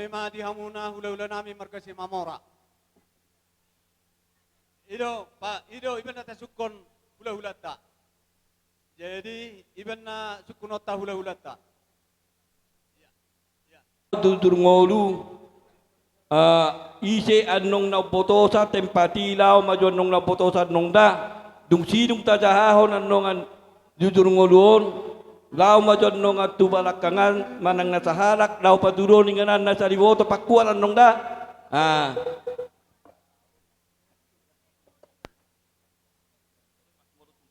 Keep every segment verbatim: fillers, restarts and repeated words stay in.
Ma di hamuna hulahula nami marga Simamora. I do, Pak, i do, iba na tasungkun hulahulanta. Jadi, iba na sungkunonta hulahulanta. Jujur ngolu, ah, ise annon na umbotosa tempat i, laho ma jo annon na umbotosa annon da. Dung sidung tajahahon annon an jujur ngolu on, laho ma jo annon an tu balakkangan manang na sahalak, laho patuduhon inganan na sariboto pangkuan annon da. Ah.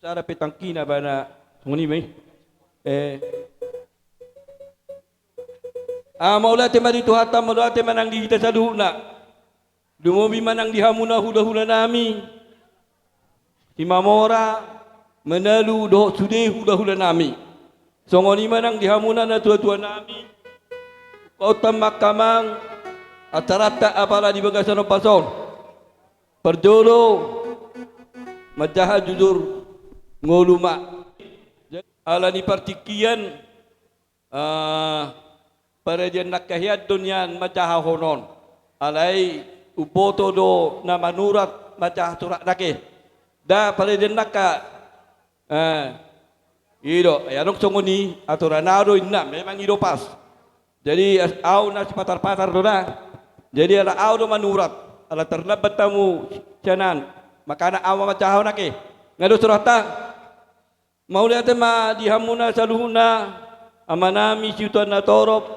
Sada pe tangkina bana songon i ma i. Eh. Ah, mauliate ma di Tuhanta, mauliate ma nang di hita saluhutna. Lumobi ma nang di hamuna hulahula nami Simamora, Manalu dohot sude hulahula nami. Songon i ma nang di hamuna natuatua nami. Hupauntan ma angka amang, acaranta apala di bagasan ombas on. Parjolo, manjaha jujur ngolu ma. Ala ni partingkian, ah, paradian na angka hian do nian manjahahon on. Alai umboto do na manurat manjaha surat nangkin. Da paradian na angka, eh, i do, ai adong songon i aturan au do inna, memang i do pas. Jadi, as-, au na sipatarpatar do da. Jadi, ala au do manurat, ala tarlambat hamu sian an, makana au ma manjahahon nangkin. Nga do suratta. Mauliate ma di hamuna saluhutna, amanami Situan Natorop,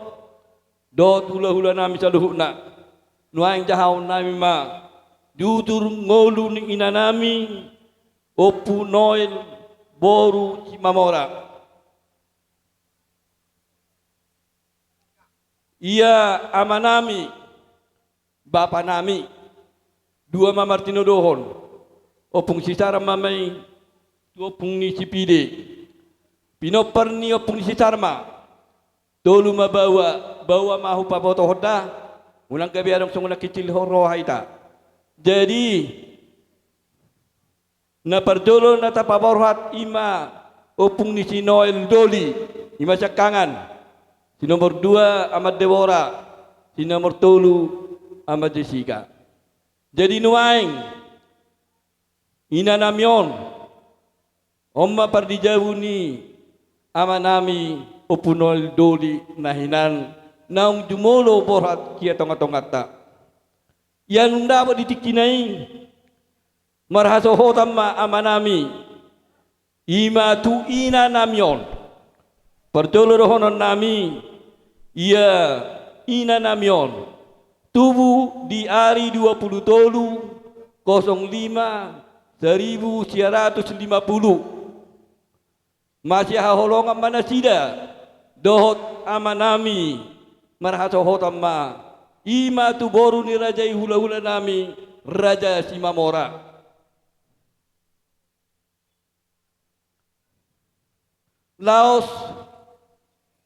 dohot hulahula nami saluhutna. Nuaeng jahahon nami ma jujur ngolu ni inanami, Ompu Noel boru Simamora. Ia amanami, bapanami, dua ma martinodohon, Ompung Sisarma ma i tu Ompung ni Sipide. Pinompar ni Ompung ni Sisarma, tolu ma baoa, baoa ma hupabotohon da, unang gabe adong songon na kicil ho roha hita. Jadi, na parjolo na tapaborhat i ma Ompung ni si Noel Doli, i ma siangkangan. Si nomor dua Ama Debora, si nomor tolu Ama Jessica. Jadi nuaeng, inanami on, on ma pardijabu ni amanami Ompu Noel Doli na hinan, naung jumolo borhat sian tongatonganta. Ia nunga dapot di tingkina i, marhasohotan ma amanami, i ma tu inanami on. Parjolo dohononnami, ia inanami on tubu di ari dua pulu tolu kosong lima saribu sia ratus lima pulu. Masihaholongan ma nasida dohot amanami, marhasohotan ma, i ma tu boru ni raja i hulahulanami, Raja Simamora. Laos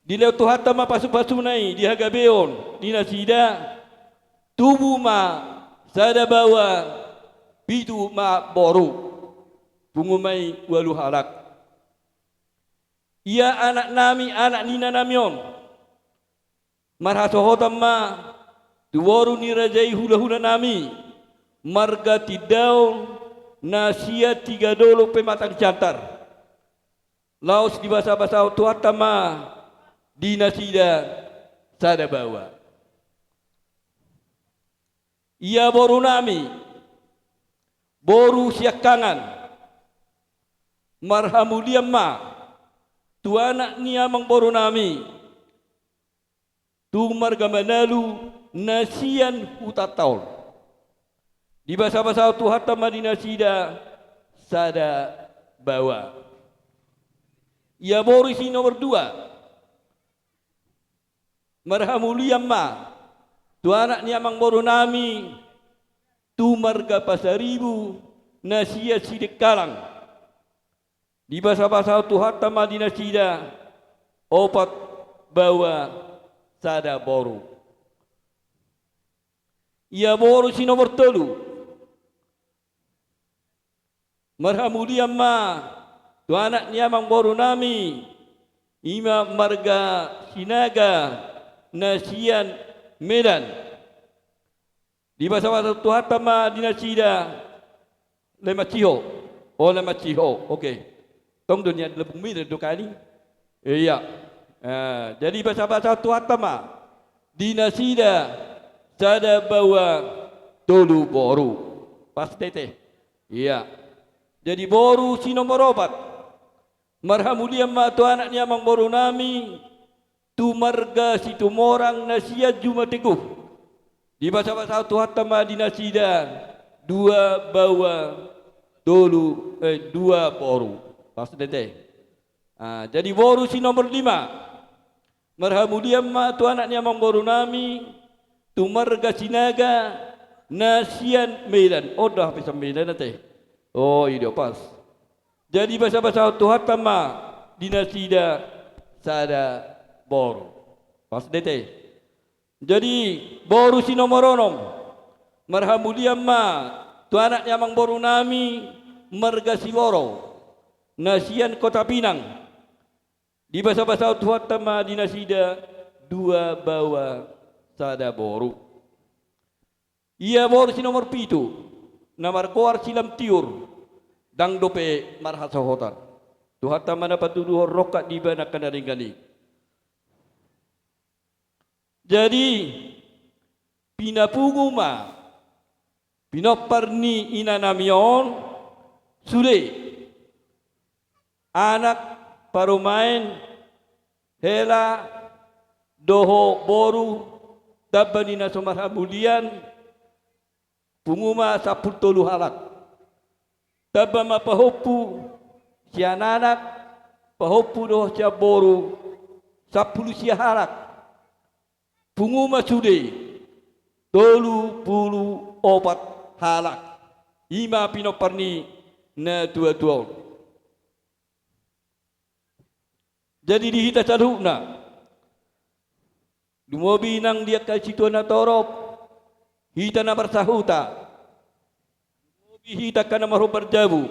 dilehon Tuhanta ma pasupasuna i di hagabeon ni nasida, tubu ma sada baoa, pitu ma boru, pungu ma i ualu halak. Ia anaknami, anak ni inanami on, marhasohotan ma tu boru ni raja i hulahulanami, marga Tindaon, na sian Tigadolok Pematang Siantar. Laos dibasabasahon Tuhanta ma di nasida sada baoa. Ia borunami, boru siangkangan, marhamulian ma tu anak ni amangborunami, tu marga Manalu na sian hutanta on. Dibasabasahon Tuhanta ma di nasida sada baoa. Ia boru si nomor dua, marhamulian ma tu anak ni amangborunami, tu marga Pasaribu na sian Sidikalang. Dibasabasahon Tuhanta ma di nasida opat baoa sada boru. Ia boru si nomor tolu, marhamulian ma tu anak ni amangborunami, i ma marga Sinaga na sian Medan. Dibasabasa Tuhanta ma di nasida. Lemansio. O, Lemansio. Oke. Tong do nian lambung Medan do kan i. Iya. Eh, jadi basabasa Tuhanta ma di nasida sada baoa tolu boru. Pas tete. Iya. Jadi boru si nomor opat. Marhamulian ma tu anak ni amangboru nami, tu marga Situmorang na sian Juma Teguh. Dibasabasa Tuhanta ma di nasida dua baoa tolu, eh, dua boru. Pas tete. Ah, jadi boru si nomor lima. Marhamulian ma tu anak ni amangboru nami, tu marga Sinaga na sian Medan. On do hape sian Medan ate. O, i do pas. Jadi basabasa Tuhanta ma di nasida sada boru. Pas tete. Jadi boru si nomor onom. Marhamulian ma tu anak ni amangboru nami marga Siborou na sian Kota Pinang. Dibasabasa Tuhanta ma di nasida dua baoa sada boru. Ia boru si nomor pitu, na margoar si Lamtiur, ndang dope marhasohotan. Tuhanta ma na patuduhon rongkap di ibana angka na denggan i. Jadi pinapungu ma pinompar ni inanami on sude anak, parumaen, hela dohot boru, tamba ni na so marhamulian, pungu ma sampulu tolu halak. Tamba ma pahompu sian anak, pahompu dohot sian boru, sampulu sia halak. Pungu ma sude tolu pulu opat halak. I ma pinompar ni na tuatua on. Jadi di hita saluhutna, lumobi nang di angka situa na torop, hita na marsahuta, lumobi hita angka na marhombar jabu.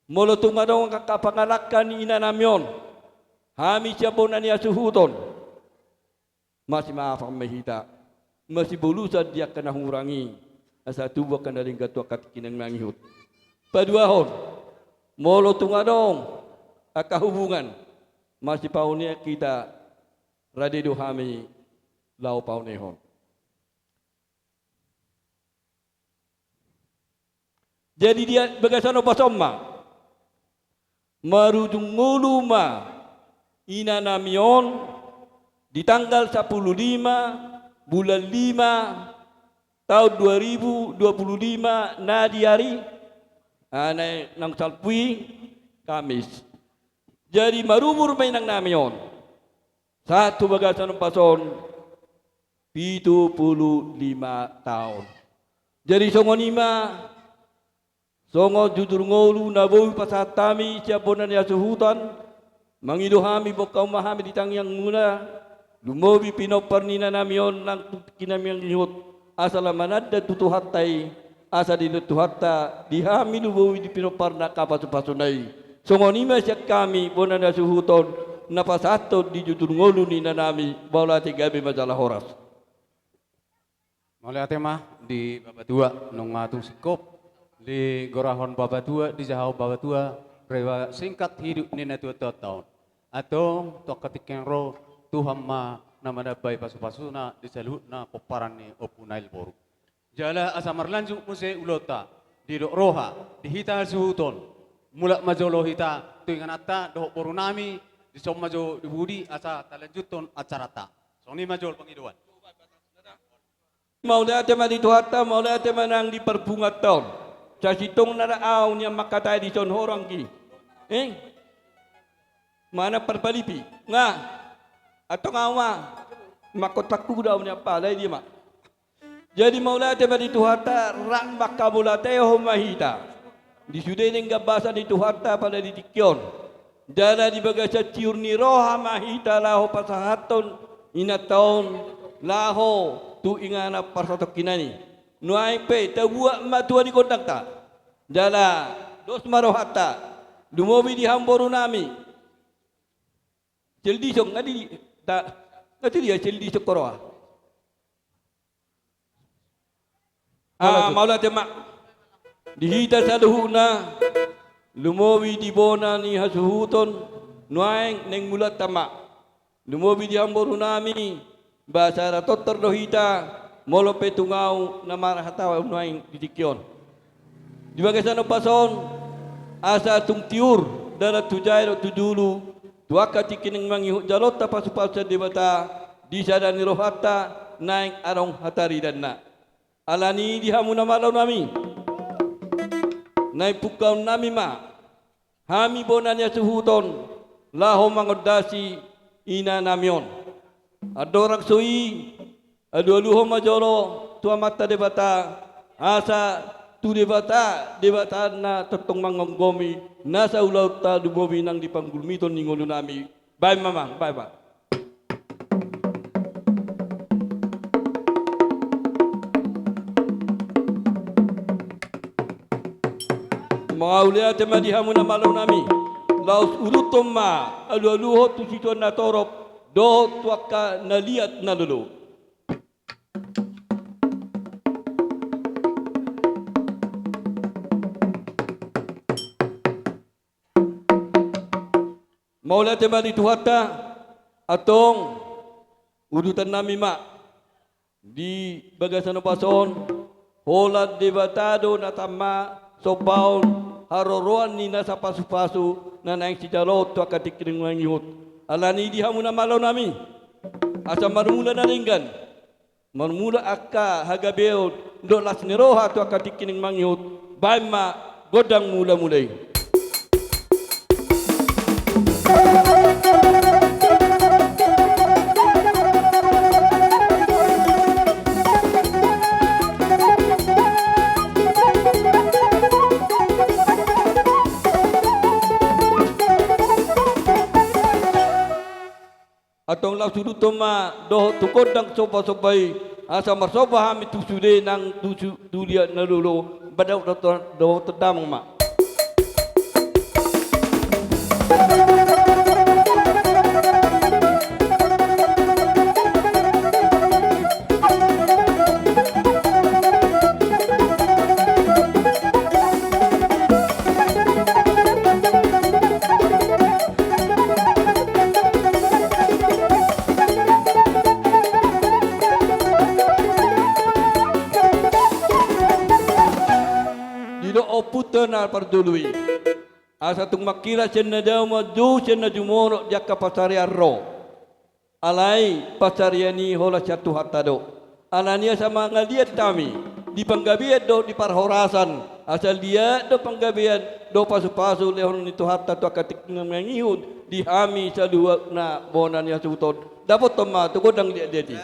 Molo tung adong angka pangalangka ni inanami on, hami sian bona ni hasuhuton, masimaafan ma hita, masibolusan di angka na hurang i, asa tubu angka na denggan tu angka tingki na mangihut. Paduahon, molo tung adong angka hubungan, masipaonean hita, rade do hami laho paonehon. Jadi di bagasan ombas on ma, marujung ngolu ma inanami on di tanggal sampulu lima bulan lima taon dua ribu dua pulu lima na di ari, ah, na, naung salpu i, Kamis. Jadi marumur ma inangnami on sahat tu bagasan ombas on pitu pulu lima taon. Jadi songon i ma, songon jujur ngolu na boi pasahat hami sian bona ni hasuhuton, mangido hami, bongkau ma hami di tangiangmuna, lumobi pinompar ni inanami on nang tu tingki na mangihut, asa lam mananda tu Tuhanta i, asa dilehon Tuhanta di hami lumobi di pinomparna angka pasupasuna i. Songon i ma sian hami bona ni hasuhuton na pasahathon di jujur ngolu ni inanami. Mauliate, gabe ma jala horas. Mauliate ma di Bapatua, nunga tung singkop digorahon Bapatua, dijahahon Bapatua, riwayat singkat hidup ni na tuatuanta on. Antong tu angka tingki na ro, Tuhan ma na manambai pasupasuna di saluhutna pomparan ni Ompu Nail boru. Jala asa marlanjut muse ulaonta, didok roha di hita hasuhuton, mulak ma jolo hita tu ingananta dohot borunami, dison ma jo di pudi asa talanjuthon acaranta. Songon i ma jolo pangidoan. Mauliate ma di Tuhanta, mauliate ma nang di parpunguanta on. Sasintongna ndang ahu nian mangkatai dison, horong i. Eh? Manang parpalipi. Nga. Antong ahu ma. Mangkotak kuda ahu nian pala i dia ma. Jadi mauliate ma di Tuhanta, rap manghamauliatehon ma hita di sude denggan basa ni Tuhanta pada di tingki on. Jala di bagasan siur ni roha ma hita laho pasahathon inanta on laho tu inganan parsatongkinan i. Nuaeng pe tabuat ma tua ni gondangta. Jala dos ma rohanta. Lumobi di hamu borunami. Sel Dison, nga di, ta, nga tu dia Sel Dison Koroa. Ah, mauliate ma. Di hita saluhutna, lumobi di bona ni hasuhuton, nuaeng naeng mulanta ma. Lumobi di hamu boru nami, ba sada tortor do hita, molo pe tung ahu na marhata nuaeng di tingki on. Di bagasan ombas on, asa tung tiur dalan tu jae dohot tu julu, tu angka tingki na mangihut jaloonta pasupasu sian Debata, di sada ni rohanta naeng adong hataridanna. Alani i di hamu na malo nami, naeng pungkaon nami ma hami bona ni hasuhuton laho mangondasi ina nami on. Andorang so i, alualuhon ma jolo tu Amanta Debata, asa tu Debata, Debata na tongtong manggomgomi nasa ulaonta, lumobi nang di panggulmiton ni ngolu nami. Baen ma, Amang, baen ma. Mauliate ma di hamu na malo nami. Laos uduthon ma alualuhon tu situan na torop dohot tu angka na liat na lolo. Mauliate ma di Tuhanta. Antong udutan nami ma di bagasan ombas on, holan Debata do na tama sombaon haroroan ni nasa pasupasu na naeng sijaloon tu angka tingki na mangihut. Alani i di hamu na malo nami, asa marmula na denggan, marmula angka hagabeon dohot las ni roha tu angka tingki na mangihut, baen ma gondang mulamula i. Antong laos uduthon ma dohot tu gondang sombasomba i, asa marsomba hami tu sude nang tu su-, tu liat na lolo, ba dohot, dohot, dohot damang ma. Didok ompunta na parjolo i, asa tung mangkilap sian na dao, manjou sian na jumolo di angka pansarian ro. Alai pansarian i holan sian Tuhanta do. Alani i asa mangaliat hami di panggabean dohot di parhorasan, asa liat do panggabean dohot pasupasu lehonon ni Tuhanta tu angka tingki na mangihut di hami saluhutna bona ni hasuhuton. Dapothon ma tu gondang liatliat i.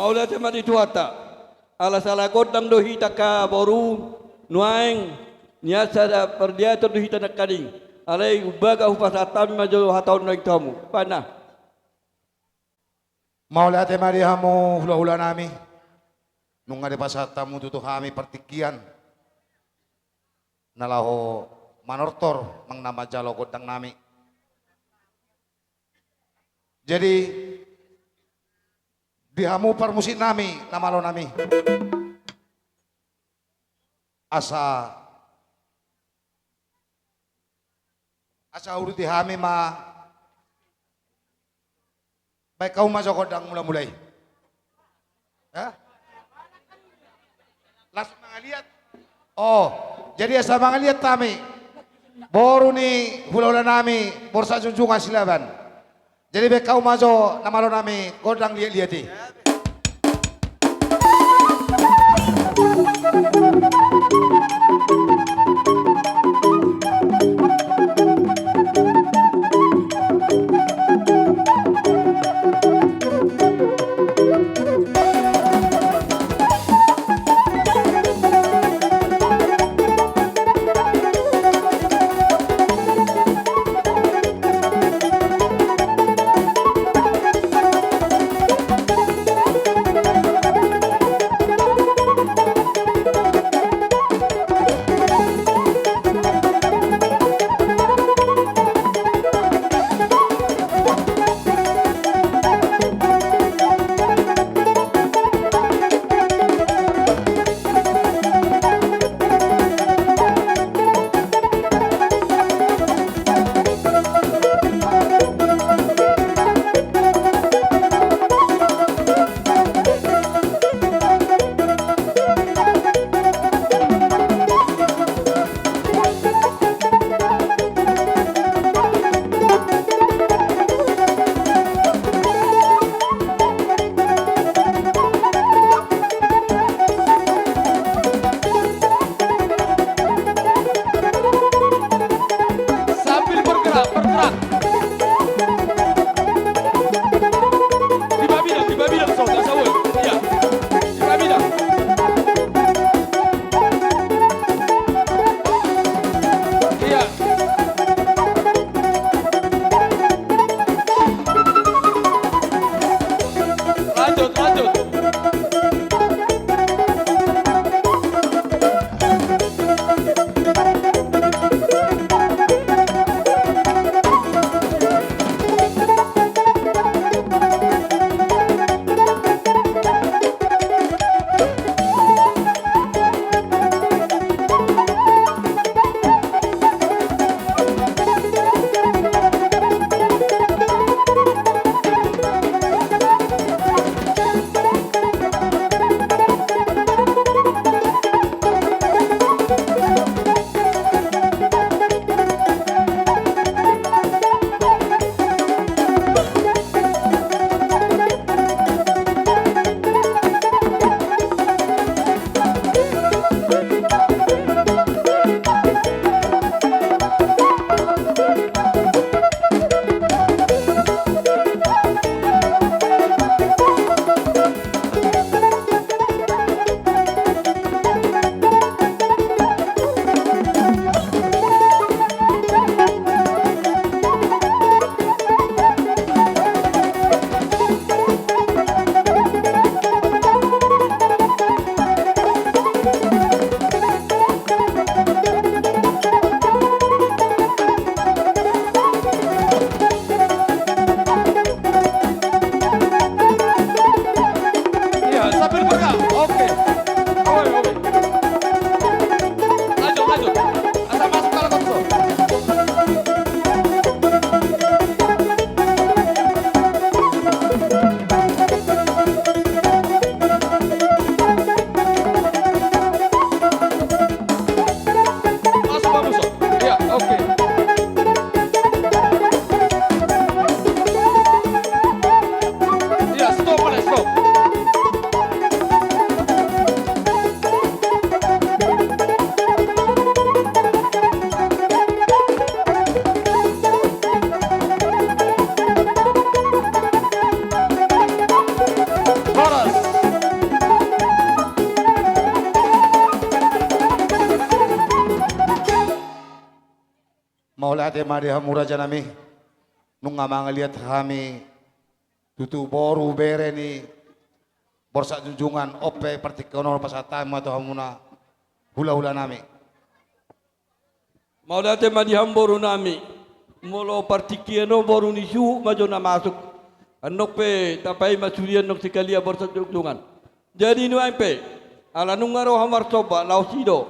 Mauliate ma di Tuhanta. Ala sala gondang do hita angka boru, nuaeng nian sada pardiaton do hita nangkaning. Alai umbaga hupasahat hami ma jo hata on nuaeng tu hamu. Bahen na. Mauliate ma di hamu hulahula nami. Nunga dipasahat hamu tutu hami partingkian na laho manortor manang na manjalo gondang nami. Jadi, di hamu parmusik nami, na malo nami. Asa, asa uruti hami ma. Bahen hamu ma jo gondang mula-mula i. Hah? Langsung mangaliat. Oh, jadi asa mangaliat hami. Boru ni hulahula nami, Borsak Junjungan Silaban. Jadi bahen hamu ma jo na malo nami gondang liat-liat i. Sambil bergerak, bergerak. Di bawah bidang, di bawah bidang, so, tak sawoi. Iya. Di bawah bidang. Iya. Lanjut, lanjut. Iya, sambil bergerak. Oke. Oke, oke. Lanjut, lanjut. Asal masuk kalau kosong. Masuk, Pak Muso. Iya, oke. Iya, stop, boleh, stop. Horas. Mauliate ma di hamu raja nami. Nunga mangaliat hami tutu boru bere ni Borsak Junjungan, on pe partingkian on pasahat hami ma tu hamuna hulahula nami. Mauliate ma di hamu boru nami. Molo partingkian on boru ni suhut ma jo na masuk. Annon pe tapaima sude annon sekalian Borsak Junjungan. Jadi nuaeng pe, ala nunga ro hamu marsomba, laos i do.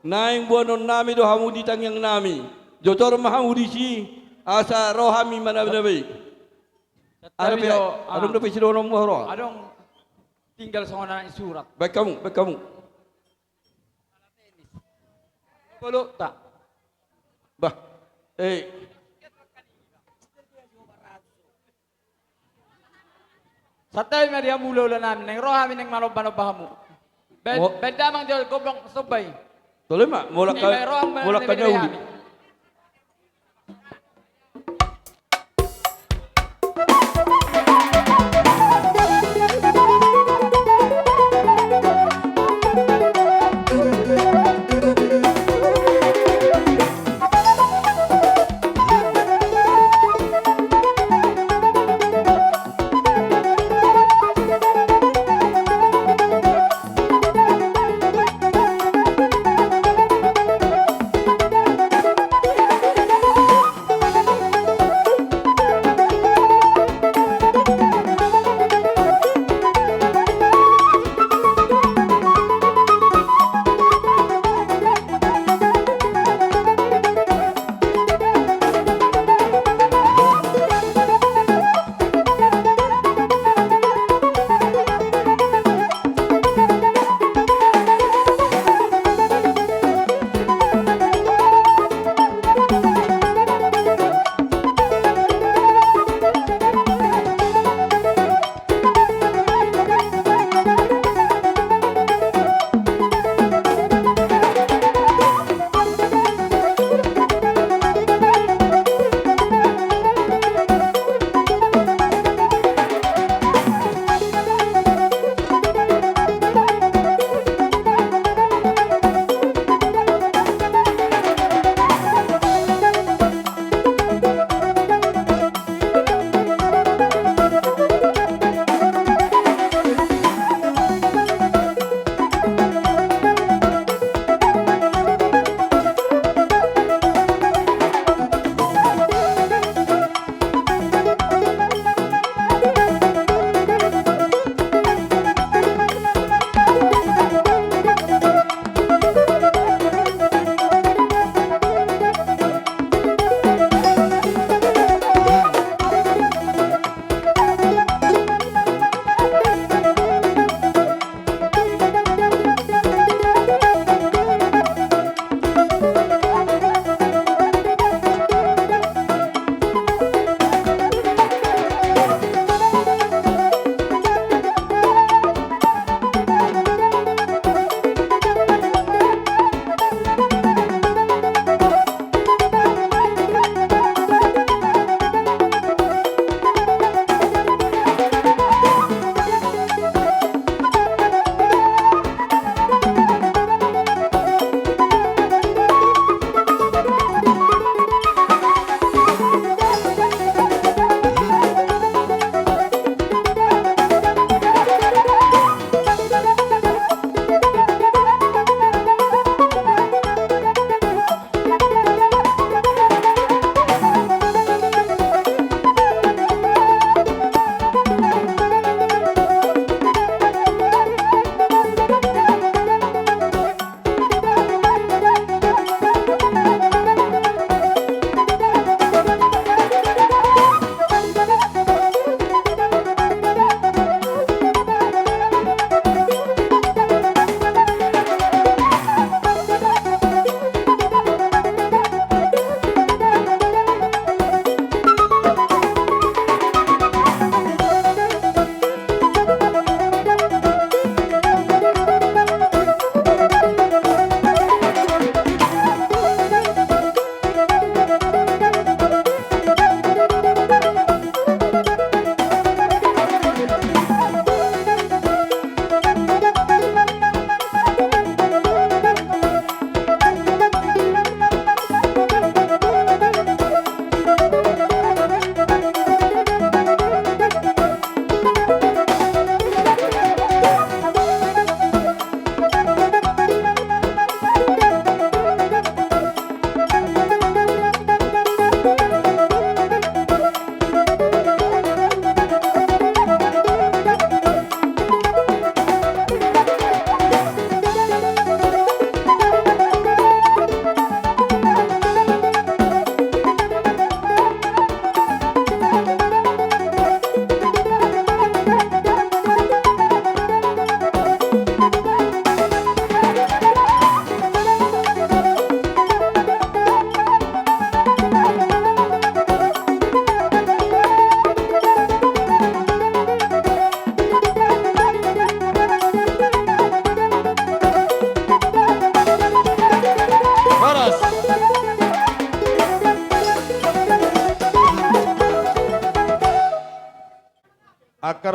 Naeng boanon nami do hamu di tangiang nami. Jojor ma hamu disi, asa ro hami manabenabe. Adong pe, adong dope sidohononmu haroa? Adong, tinggal songon anak surat. Baen hamu, baen hamu. Bolok ta. Bah. Eh. Santabi ma di hamu hulahula nami, naeng ro hami naeng manombanomba hamu. Baen, baen damang jo goblong somba i. Tole ma, mulak ka, mulak ka na uli.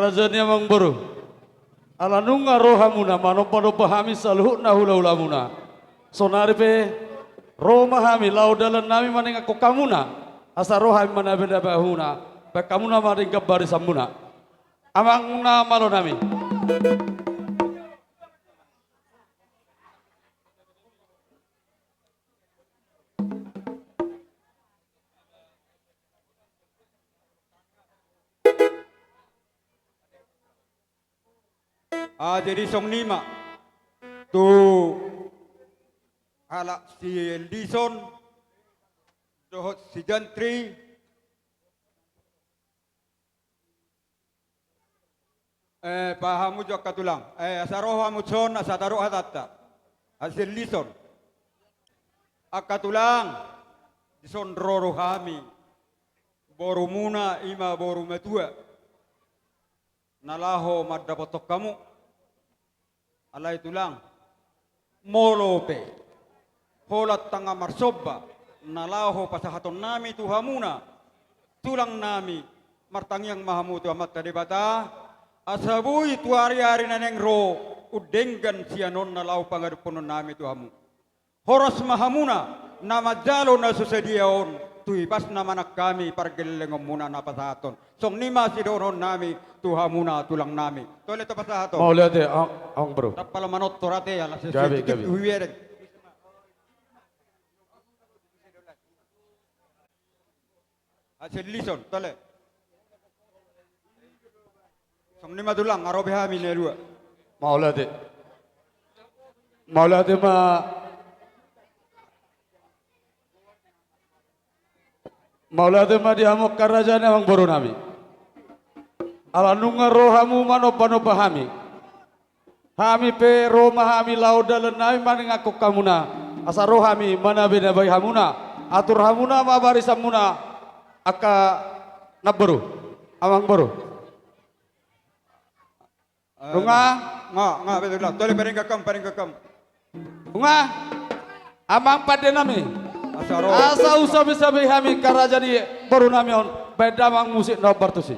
Raja ni amangboru. Ala nunga ro hamuna manombanomba hami saluhutna hulahulamuna. Sonari pe ro ma hami laho dalannami manangiangkon hamuna. Asa ro hami manabenabe hamuna. Baen hamuna ma denggan barisanmuna. Amang na malonami. Ah, jadi songon i ma tu halak si Eldison dohot si Jantri. Eh, pahamu jo angka tulang. Eh, asa ro hamu dison, asa tadok hatanta. Hasil dison. Angka tulang, dison ro do hami. Borumuna, i ma boru matua. Na laho mandapothon hamu. Alai tulang, molo pe holan tangkas marsomba na laho pasahatonnami tu hamuna, tulangnami, martangiang ma hamu tu Amanta Debata, asa boi tu ariari na naeng ro, undenggan sian on na laho pangadophononnami tu hamu. Horas ma hamuna na manjalo na so sadia on, tu ipasna manang hami pargellengonmuna na pasahathon. Songon i ma sidohononnami tu hamuna tulangnami. Tole tu pasahaton. Mauliate, amang, amang boru. Tapala manortor ate, ala sese. Gabe, gabe. Hubereng. Hasil dison, tole. Songon i ma tulang, ro be hami na dua. Mauliate. Mauliate ma. Mauliate ma di hamu angka raja ni amangborunami. Ala nunga ro hamu manombanomba hami. Hami pe ro ma hami laho dalannami manangiangkon hamuna. Asa ro hami manabenabe hamuna. Atur hamuna ma barisanmuna angka namboru. Amangboru. Eh, nunga? Nga, nga, betul lah. Tole, parenggan hamu, parenggan hamu. Nunga? Amang pandenami. Asa ro. Asa husabisabei hami angka raja ni borunami on. Baen damang musik na hombar tusi.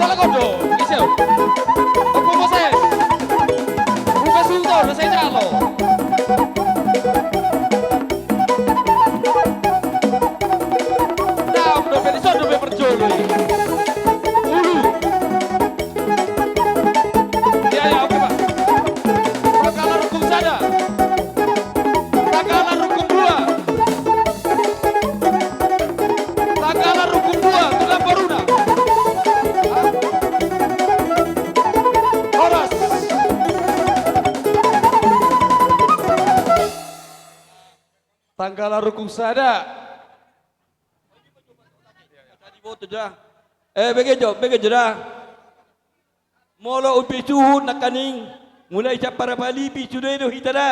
Agondo, iseu. Opo muse. Buka suto, na sai jalo. Daong dope, dison dope parjolo i. Ulu. Ya, ya, oke, Pak. Tanggala rukun sada. Tanggala rukun dua. Tanggala rukun dua, tulang boruna. Horas. Tanggala rukun sada. Tadi boto da. Eh, bege jo, bege jo da. Molo umpisuhut nangkaning, mulai sian parapalipi sude do hita da.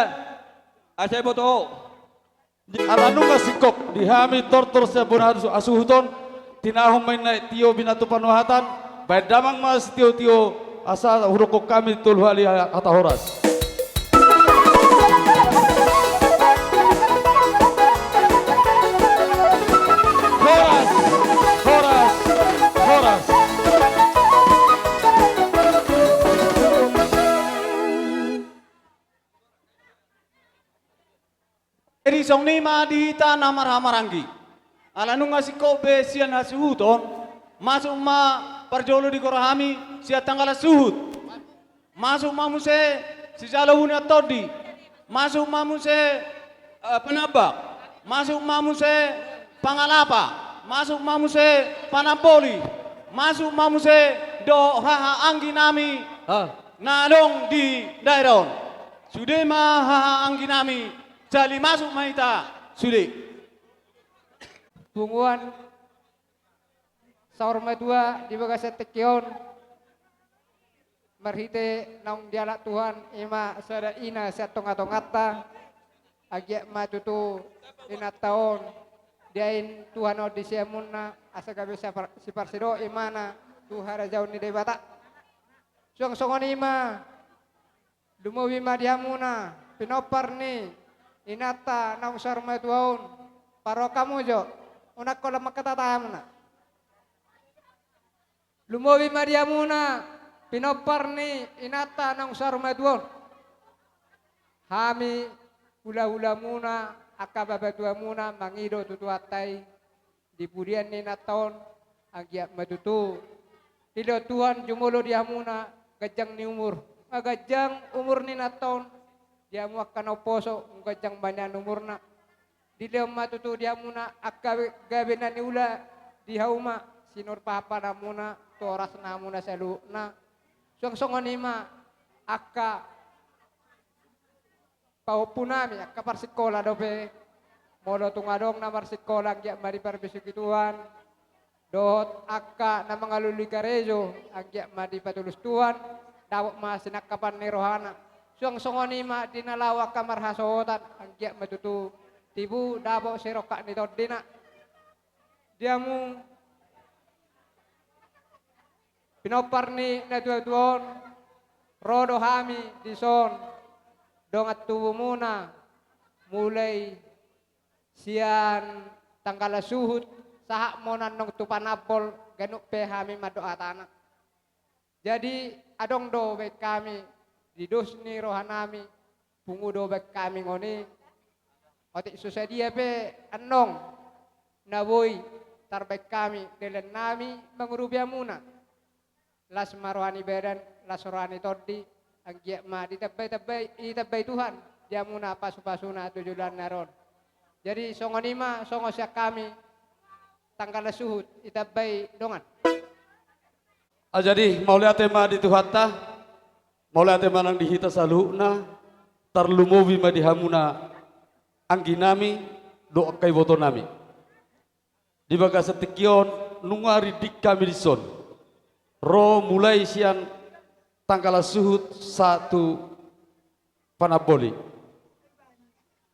Asa boto. Ala nunga singkop di hami tortor sian bona asuhuton, tinahum ma inna tio binatu panuhatan, baen damang ma sitio-tio, asa hudokkon hami tolu hali hata horas. Horas, horas, horas. Jadi songon i ma di hita na marhahamaranggi. Ala nunga singkop be sian hasuhuton, masuk ma parjolo di roha hami sian tanggala suhut. Masuk ma muse sijalo buni on tondi. Masuk ma muse, eh, panambak. Masuk ma muse pangalapa. Masuk ma muse panamboli. Masuk ma muse dohot haha anggi nami, ah, na adong di daerah on. Sude ma haha anggi nami, jala masuk ma hita sude. Punguan saur matua di bagasan tingki on, marhite naung dialap Tuhan, i ma sada ina sian tonga-tonganta, anggiat ma tutu inanta on diain Tuhan on di siamunna, asa gabe sipar-, siparsidohot imana tu harajaon ni Debata. Suang songon i ma, lumobi ma di hamuna pinompar ni inanta naung saur matua on, parrohahon hamu jo, unang holan mangkatai hamuna. Lumobi ma di hamuna pinompar ni inanta naung saur matua on. Hami hula-hulamuna, angka bapatuamuna mangido tu Tuhanta i, di pudian ni inanta on, anggiat ma tutu dilehon Tuhan jumolo di hamuna ganjang ni umur, ah, ganjang umur ni inanta on, di hamu angka na umposo, ganjang ma nian umurna. Dilehon ma tutu di hamuna angka gabe na niula di hauma, sinur pahanpahanmuna tu horasna hamuna saluhutna. Suang songon i ma angka pahompunami, angka parsingkola dope, molo tung adong na marsingkola anggiat ma diparbisuhi Tuhan, dohot angka na mangalului karejo anggiat ma dipatulus Tuhan, dapot ma sinangkapan ni rohana. Suang songon i ma di na laho angka marhasohotan, anggiat ma tutu tibu dapot sirongkap ni tondina. Di hamu pinompar ni natua-tua on, ro do hami dison, dongan tubumuna, mulai sian tanggala suhut, sahat ma on annon tu panambol, ganup pe hami mandok hatana. Jadi, adong do baen hami, di dos ni rohanami, pungu do baen hami ngoni, otik so sadia pe annon na boi tarbaen hami, dalannami mangurupi hamuna. Las ma roha ni badan, las roha ni tondi, anggiat ma ditambai-tambai, ditambai Tuhan di hamuna pasu-pasuna tu joloan na ro on. Jadi, songon i ma, songon sian hami, tanggala suhut, ditambai dongan. Ah, jadi, mauliate ma di Tuhanta, mauliate ma nang di hita saluhutna, tarlumobi ma di hamuna angginami, dohot angka ibotonami. Di bagasan tingki on, nunga rindik hami dison. Ro mulai sian tanggala suhut sahat tu panamboli.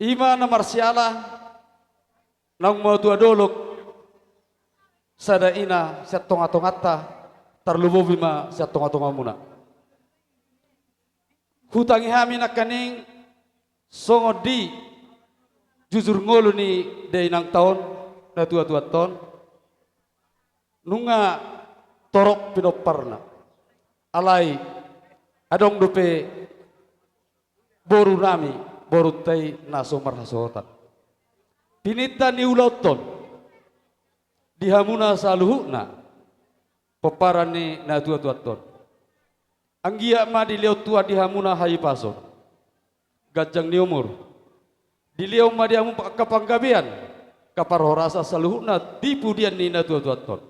I ma na marsiala, naung matua dolok, sada ina sian tonga-tonganta, tarlumobi ma sian tonga-tongamuna. Hutangi hami nangkaning songon di jujur ngolu ni dainangta on, natua-tuanta on. Nunga torop pinomparna. Alai adong dope boru nami, borunta i na so marhasohotan. Tininta ni ulaonta on di hamuna saluhutna, pomparan ni natuatuanta on. Anggiat ma dilehon Tuhan di hamuna hahipason, ganjang ni umur. Dilehon ma di hamu angka panggabean, angka parhorasan saluhutna di pudian ni natuatuanta on.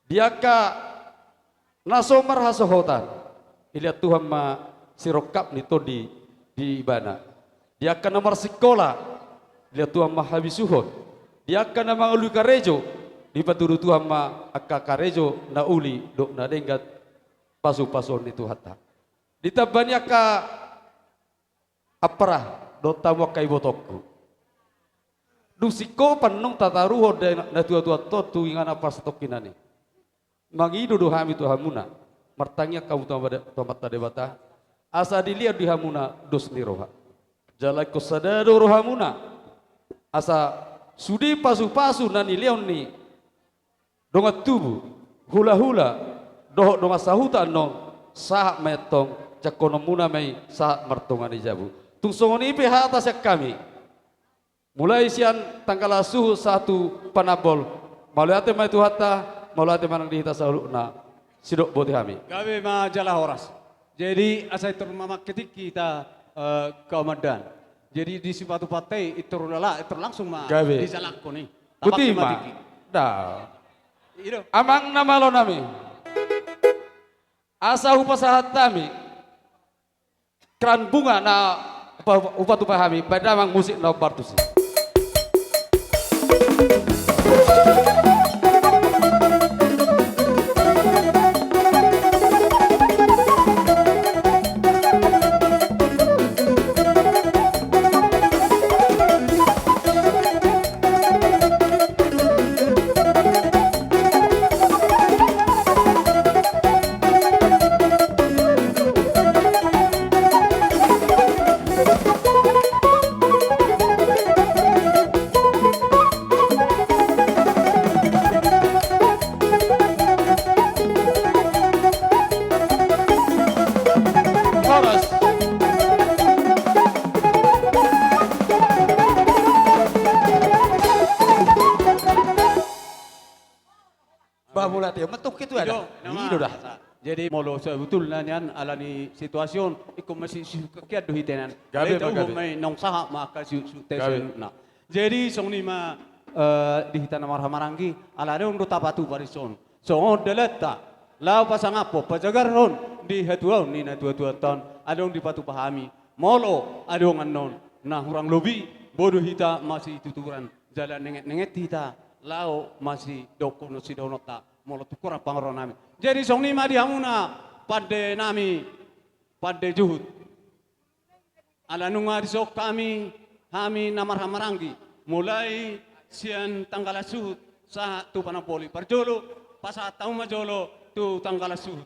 Di angka na so marhasohotan, dilehon Tuhan ma sirongkap ni tondi di ibana. Di angka na marsingkola, dilehon Tuhan ma habisuhon. Di angka na mangalului karejo, dipatudu Tuhan ma angka karejo na uli dohot na denggan, pasupasuon ni Tuhanta. Ditamba ni angka ampara dohot hamu angka ibotongku. Dung singkop annon tataruhon da-, natuatuanta on tu inganan parsatongkinan i. Mangido do hami tu hamuna, martangiang hamu tu Ama-, tu Amanta Debata, asa dilehon di hamuna dos ni roha. Jala ingkon sada do rohamuna, asa sude pasupasu na nilehon ni dongan tubu, hulahula, dohot dongan sahuta annon, sahat ma i antong, jangkononmuna ma i sahat martonga ni jabu. Tung songon i pe hata sian hami. Mulai sian tanggalan suhut sahat tu panambol. Mauliate ma di Tuhanta, mauliate ma nang di hita saluhutna. Sidok boti hami. Gabe ma jala horas. Jadi asa intor mamangke tingki hita, eh, kaumandaan. Jadi di sipatupatupa i intor ulala, intor langsung ma. Gabe. Dijalakhon i. Boti ma. Tapake ma tingki. Da. I do. Amang na malo nami. Asa hupasahat hami kran bunga na hupa-, hupatupa hami, baen damang musik na hombar tusi. Horas. Bah, mauliate ma tung ketua. I do, da. Nama. I do da. Jadi molo sebetulna nian ala ni situasi on, ingkon masisihut kekean do hita nian. Gabe. Gabe. Naung sahat ma angka sihut-sihut. Gabe. Jadi songon i ma, eh, di hita na marhahamaranggi, ala adong do tapatupa dison. Songon dalanta, laho pasangaphon, pajagarhon di hatuaon ni natuatuanta on, adong dipatupa hami. Molo adong annon na hurang lobi, boi do hita masituturan, jala nenget-nenget hita laho masidohonon sidohononta, molo tung hurang pangoronami. Jadi songon i ma di hamuna pande nami, pande juhut. Ala nunga dison hami, hami na marhahamaranggi, mulai sian tanggalan suhut sahat tu panamboli. Parjolo, pasahat hamu ma jolo tu tanggalan suhut.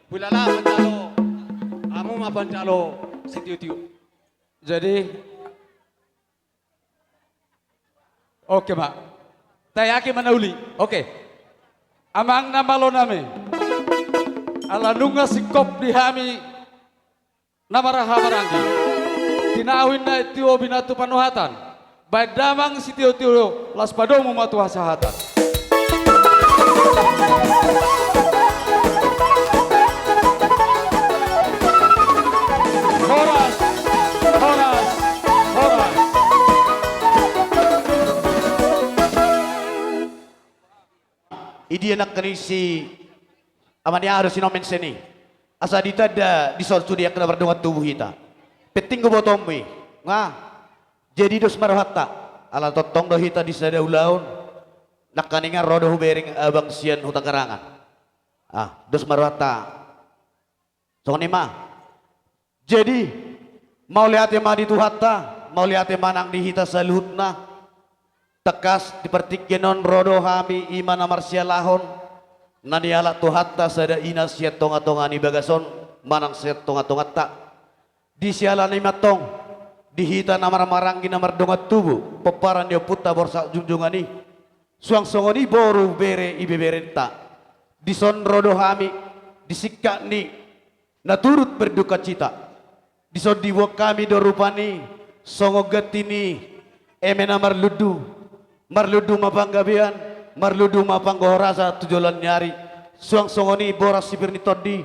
Hulala panjalo, hamu ma panjalo sitiotio. Jadi, oke ma. Taeaki ma na uli. Oke. Amang na malo nami. Ala nunga singkop di hami na marhahamaranggi. Tinahu inna, tio binatu panuhatan. Baen damang sitiotio, laos padomu ma tu hasahatan. Horas, horas, horas. Idia nangkin si ama ni aha do sinomen seni. Asa ditanda dison sude angka na mardongan tubu hita. Penting do botoonmu i. Nga. Jadi dos ma rohanta. Ala tongtong do hita di sada ulaon. Nangkaningan ro do hubereng abang sian huta Karangan. Ah, dos ma rohanta. Songon i ma. Jadi, mauliate ma di Tuhanta, mauliate ma nang di hita saluhutna. Tangkas di partingkian on ro do hami i ma na marsialahon, na nialap Tuhanta sada ina sian tongatonga ni bagas on, manang sian tongatonganta. Di siala ni i ma antong, di hita na marhahamaranggi na mardongan tubu, pomparan ni ompunta Borsak Junjungan i, suang songon i boru bere ibeberenta. Dison ro do hami di singkat ni na turut berdukacita. Dison dibuat hami do rupani songon ganti ni eme na marlundu. Marlundu ma panggabean, marlundu ma panggohon rasa tu joloan ni ari. Suang songon i boras sipir ni tondi,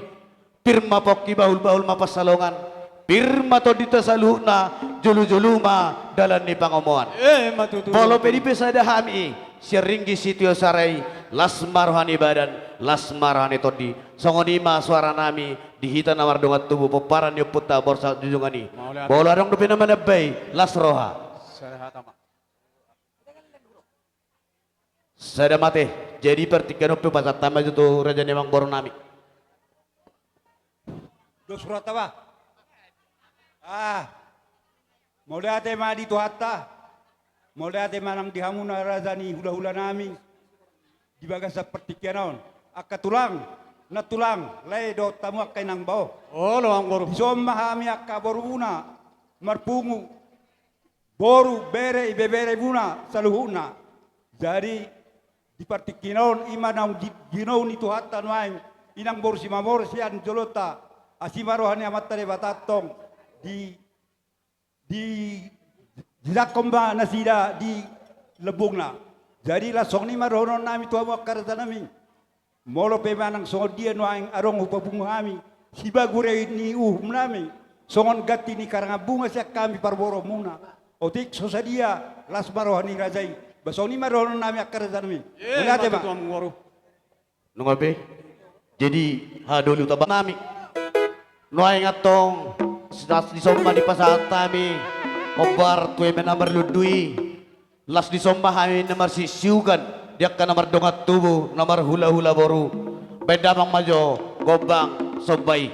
pir ma pongki, bahulbahul ma pansalongan, pir ma tondinta saluhutna, jolojolo ma dalan ni pangomoan. Emma tutu. Molo pe dipesada hami sian ringgit sitio sara i, las ma roha ni badan, las ma roha ni tondi. Songon i ma soara nami di hita na mardongan tubu pomparan ni ompunta Borsak Junjungan i. Mauliate. Molo adong dope na manambai, las roha. Sehat, Ama. Sada mate. Jadi partingkian on pe pasahat hami ma jo tu raja ni amangboru nami. Dos rohanta, bah. Ah. Mauliate ma di Tuhanta. Mauliate ma nang di hamuna raja ni hulahula nami di bagasan partingkian on. Angka tulang, nantulang, lae dohot hamu angka inang bao. Olo, amangboru. Dison ma hami angka borumuna marpungu, boru, bere, ibeberemuna saluhutna. Jadi di partingkian on i ma naung di-, ginou ni Tuhanta nuaeng, inang boru Simamora sian jolonta, asi ma roha ni Amanta Debata tong di, di, dijangkon ma nasida di lambungna. Jadi laos songon i ma dohonon nami tu hamu angka raja nami. Molo pe manang songon dia nuaeng adong hupapungu hami sibahen ni uhum nami songon ganti ni karangan bunga sian hami parboruonmuna, otik so sadia, las ma roha ni raja i. Bah, songon i ma dohonon nami angka raja nami. Mauliate ma. Nunga pe. Jadi haha doli utama nami. Nuaeng antong, las dison ma dipasahat hami hombar tu eme na marlundu i. Las dison ma hami na marsiuksiukan di angka na mardongan tubu, na marhulahula boru. Baen damang ma jo gombang somba i.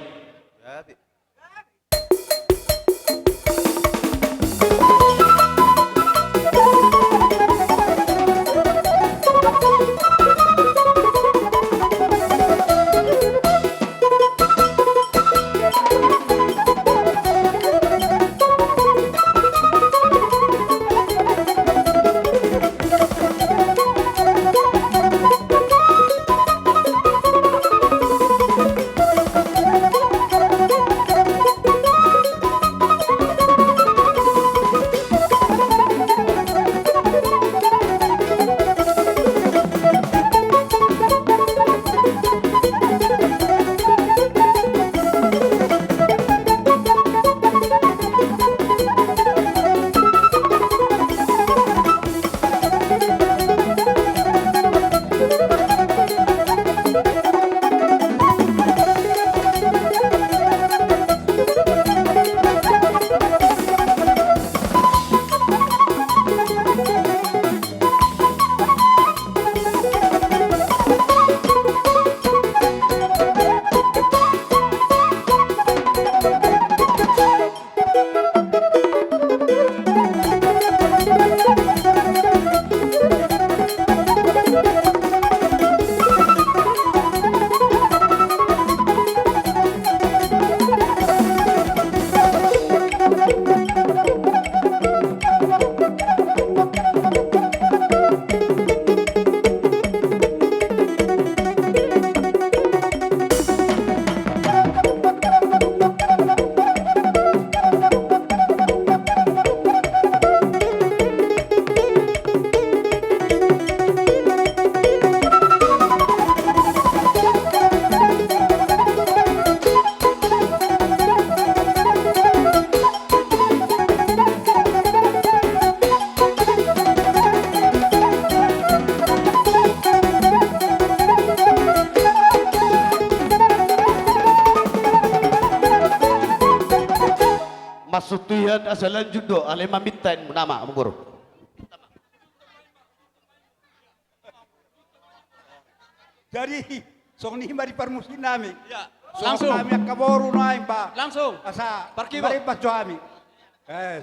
Maksud Tuhan asa lanjut do, alai maminta nama, amangboru. Jadi songon i ma di parmusiknami. Iya. Langsung. Songon hami angka boru nuaeng, bah. Langsung. Asa parkibot. Marempat jo hami. Eh.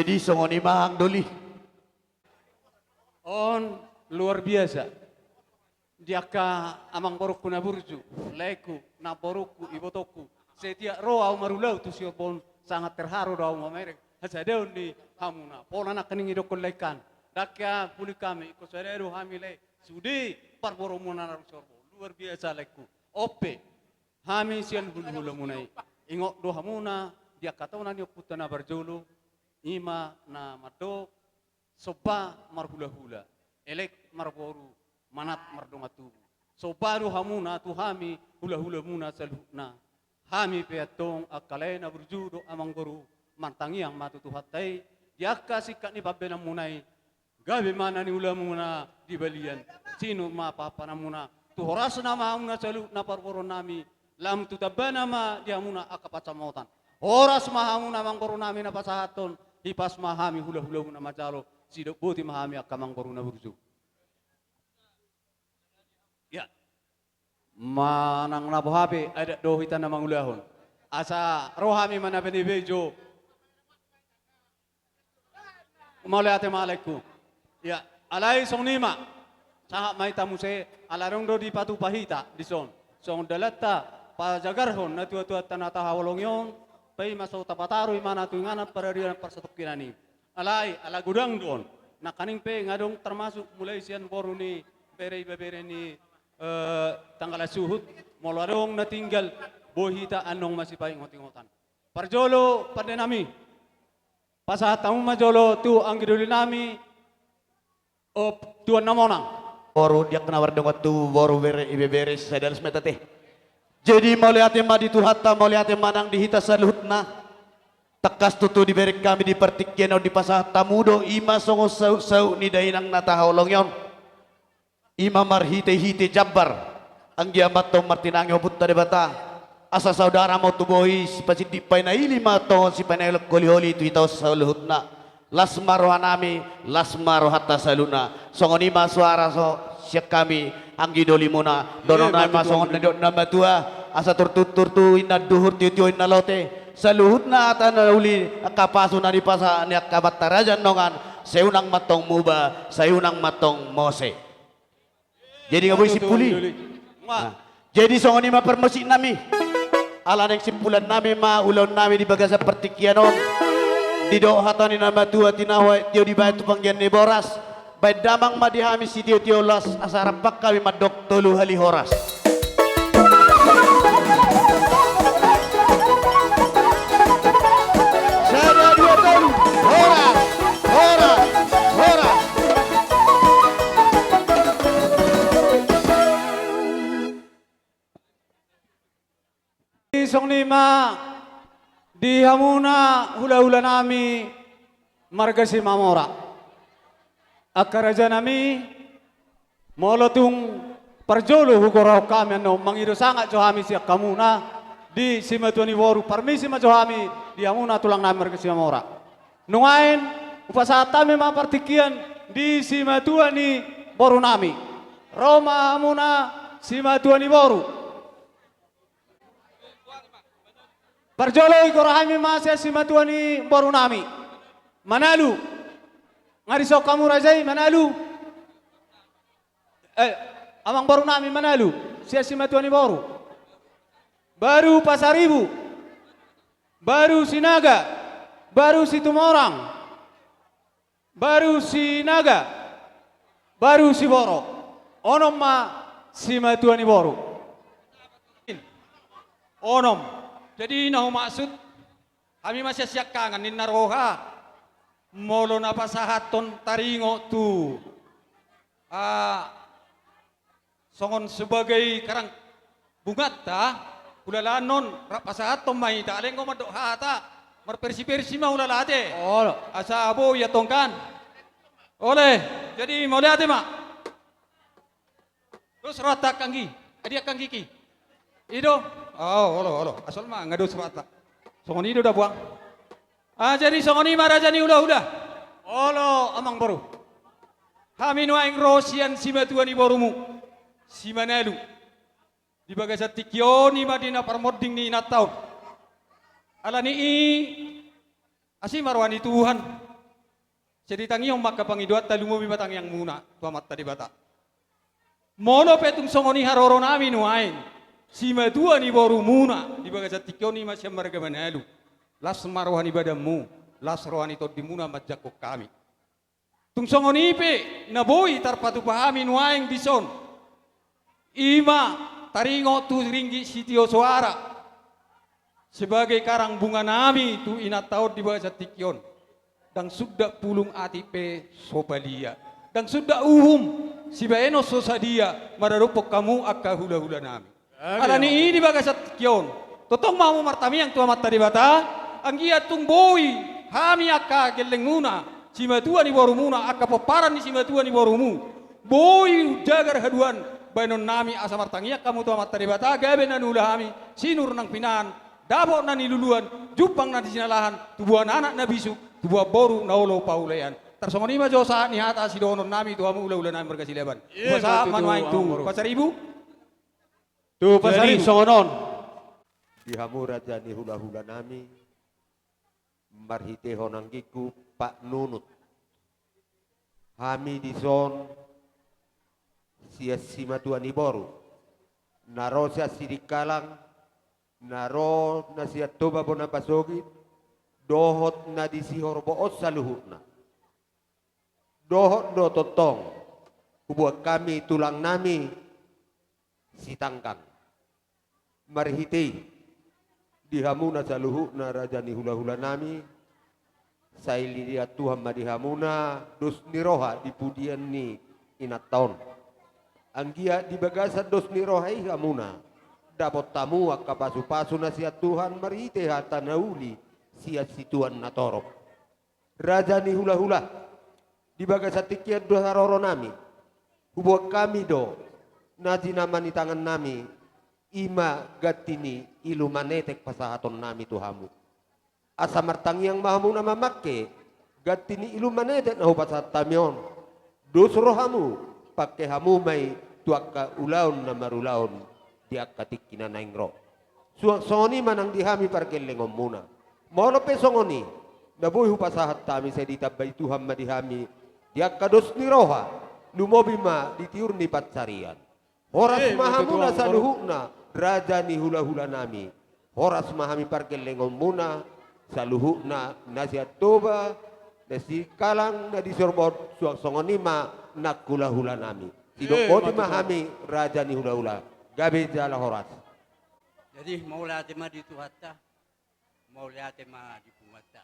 Jadi songon i ma, Amang Doli. On luar biasa. Di angka amangborungku na burju, laengku, namborungku, ibotongku, setiap ro ahu marulaon tu Siorbohon, sangat terharu do ahu mamereng hasadaon ni hamuna. Pola nangkaning didokkon laengkan, ndang hea puli hami, ingkon sada do hami lae sude parboruonmuna na ro Siorbohon. Luar biasa, laengku. On pe, hami sian hulahulamuna i, ingot do hamuna di angka tona ni ompunta na parjolo, i ma na mandok: Somba marhulahula, elek marboru, manat mardongan tubu. Somba do hamuna tu hami hulahulamuna saluhutna. Hami pe antong angka lae na burju dohot amangboru, martangiang ma tu Tuhanta i, di angka singkat ni pambahenanmuna i, gabe ma na niulamuna di balian, sinur ma pahanpahananmuna. Tu horasna ma hamuna saluhutna parboruonnami, lam tu tambana ma di hamuna angka pansamotan. Horas ma hamuna amangborunami na pasahathon, hipas ma hami hulahulamuna manjalo, sidok boti ma hami angka amangboru na burju. Ya. Manang na boha pe, adat do hita na mangulahon. Asa ro hami manabenebei jo. Mauliate ma, laengku. Ya, alai songon i ma. Sahat ma hita muse, ala adong do dipatupa hita dison. Songon dalanta pajagarhon natuatuanta na tahaholongi on, paima so tapataru imana tu inganan pararian parsatongkinan i. Alai, ala godang do on. Nangkaning pe nga adong termasuk mulai sian boru ni bere ibebere ni, eh, Tanggalan Suhut, molo adong na tinggal, boi hita annon masipaingotingotan. Parjolo pandenami, pasahat hamu ma jolo tu anggidolinami, o, Tuan Namonang. Boru di angka na mardongan tubu, boru bere ibebere, sada las ma hita te. Jadi mauliate ma di Tuhanta, mauliate ma nang di hita saluhutna. Tangkas tutu dibereng hami di partingkian on dipasahat hamu do, i ma songon sautsaut ni dainang na tahaholongi on. I ma marhitehite jambar, anggiat ma antong martinangi Ompunta Debata, asa saudara ma on tubu i, sipasindik painaili ma antong on, sipainailhon holiholi tu hita on saluhutna. Las ma rohanami, las ma rohanta saluhutna. Songon i ma suara so-, sian hami, anggidolimuna. Dohononnami ma songon na nidok ni na matua: Asa turtu, turtu inna duhur, tiotio inna lote. Saluhutna hata na uli, angka pasu na nipasahat ni angka amanta raja dongan, sai unang ma antong muba, sai unang ma antong mose. Jadi nga boi simpul i. Nah. Jadi songon i ma parmusiknami. Ala naeng simpulannami ma ulaonnami di bagasan partingkian on. Didok hata ni na matua: Tinahu aek tio dibahen tu panggian ni boras. Bahen damang ma di hami sitiotio las, asa rap hami mandok tolu hali horas. Sada, dua, tolu. Horas, horas, horas. Songon i ma di hamuna hulahulanami marga Simamora. Angka rajanami, molo tung parjolo hugorahon hami annon, mangido sangap jo hami sian hamuna di simatua ni boru, parmisi ma jo hami di hamuna tulangnami marga Simamora. Nuaeng hupasahat hami ma partingkian di simatua ni borunami. Ro ma hamuna simatua ni boru. Parjolo hugorahon hami ma sian simatua ni borunami. Manalu. Nga dison hamu raja i, Manalu. Eh, amangborunami Manalu, sian simatua ni boru. Baru Pasaribu. Baru Sinaga. Baru Situmorang. Baru Sinaga, baru Siboro. Onom ma simatua ni boru. Onom. Jadi na humaksud, hami ma sian siangkangan ninna roha, molo na pasahathon taringot tu, ah, songon sebagai karang bunganta, hulala annon rap pasahathon ma hita, alai anggo mandok hata, marpersi-persi ma hulala ate. Olo. Asa boi antong kan. Ole, jadi mauliate ma. Dos rohanta anggi, adi anggi ki. I do. Oh, olo, olo. Asal ma nga dos rohanta. Songon i do da buang. Ah, jadi songon i ma raja ni hulahula. Olo, amangboru. Hami nuaeng ro sian simatua ni borumu, si Manalu. Di bagasan tingki on i ma di na parmonding ni inanta on. Ala ni i, asi ma roha ni Tuhan. Sai ditangihon ma angka pangidoanta, lumobi ma tangiangmuna tu Amanta Debata. Molo pe tung songon i haroronami nuaeng, simatua ni borumuna di bagasan tingki on i ma sian marga Manalu, las ma roha ni badanmu, las roha ni tondimuna manjangkon hami. Tung songon i pe na boi tarpatupa hami nuaeng dison, i ma taringot tu ringgit sitio soara sebagai karang bunganami tu inanta on di bagasan tingki on. Ndang suda pulung atik pe so palia, ndang suda uhum sibahenon so sadia maradophon hamu angka hulahulanami. Alani i di bagasan tingki on, tongtong ma hamu martamiang tu Amanta Debata, anggiat tung boi hami angka gellengmuna, simatua ni borumuna, angka pomparan ni simatua ni borumu, boi jagar haduan bahenonnami asa martangiang hamu tu Amanta Debata, gabe na niula hami sinur nang pinahan, dapot na niluluan, jumpang na jinalahan, tubuan anak na bisuk, tubuan boru na olo paulaean. Tarsongon i ma jo sahat ni hata sidohononnami tu hamu hulahulanami marga Silaban. Hupasahat ma nuaeng tu Pasaribu. Tu Pasaribu. Jadi songon on. Di hamu raja ni hulahulanami, marhitehon anggingku Pak Nunut, hami dison sian simatua ni boru, na ro sian Sidikalang, na ro na sian Toba bona pasogit, dohot na di Sihorbo on saluhutna. Dohot do tongtong huboan hami tulangnami Sitanggang. Marhite i, di hamuna saluhutna raja ni hulahulanami, sai liat Tuhan ma di hamuna dos ni roha di pudian ni inanta on. Anggiat di bagasan dos ni roha i hamuna dapot hamu angka pasupasu na sian Tuhan marhite hata na uli sian situan na torop. Raja ni hulahula, di bagasan tingki on do haroronami, huboan hami do na jinama ni tangannami, i ma ganti ni ilumanetek pasahatonnami tu hamu. Asa martangiang ma hamuna mamangke ganti ni ilumanetek na hupasahat hami on. Dos rohamu, pangke hamu ma i tu angka ulaon na marulaon di angka tingki na naeng ro. Suang songon i ma nang di hami pargellengonmuna. Molo pe songon i, na boi hupasahat hami sai ditambai Tuhan ma di hami di angka dos ni roha, lumobi ma di tiur ni pansarian. Horas ma hamuna saluhutna raja ni hulahulanami. Horas ma hami pargellengonmuna saluhutna na sian Toba, na Sidikalang, na di Sihorbo on, suang songon i ma nang hulahulanami. Sidok boti ma hami raja ni hulahula. Gabe jala horas. Jadi mauliate ma di Tuhanta. Mauliate ma di punguanta.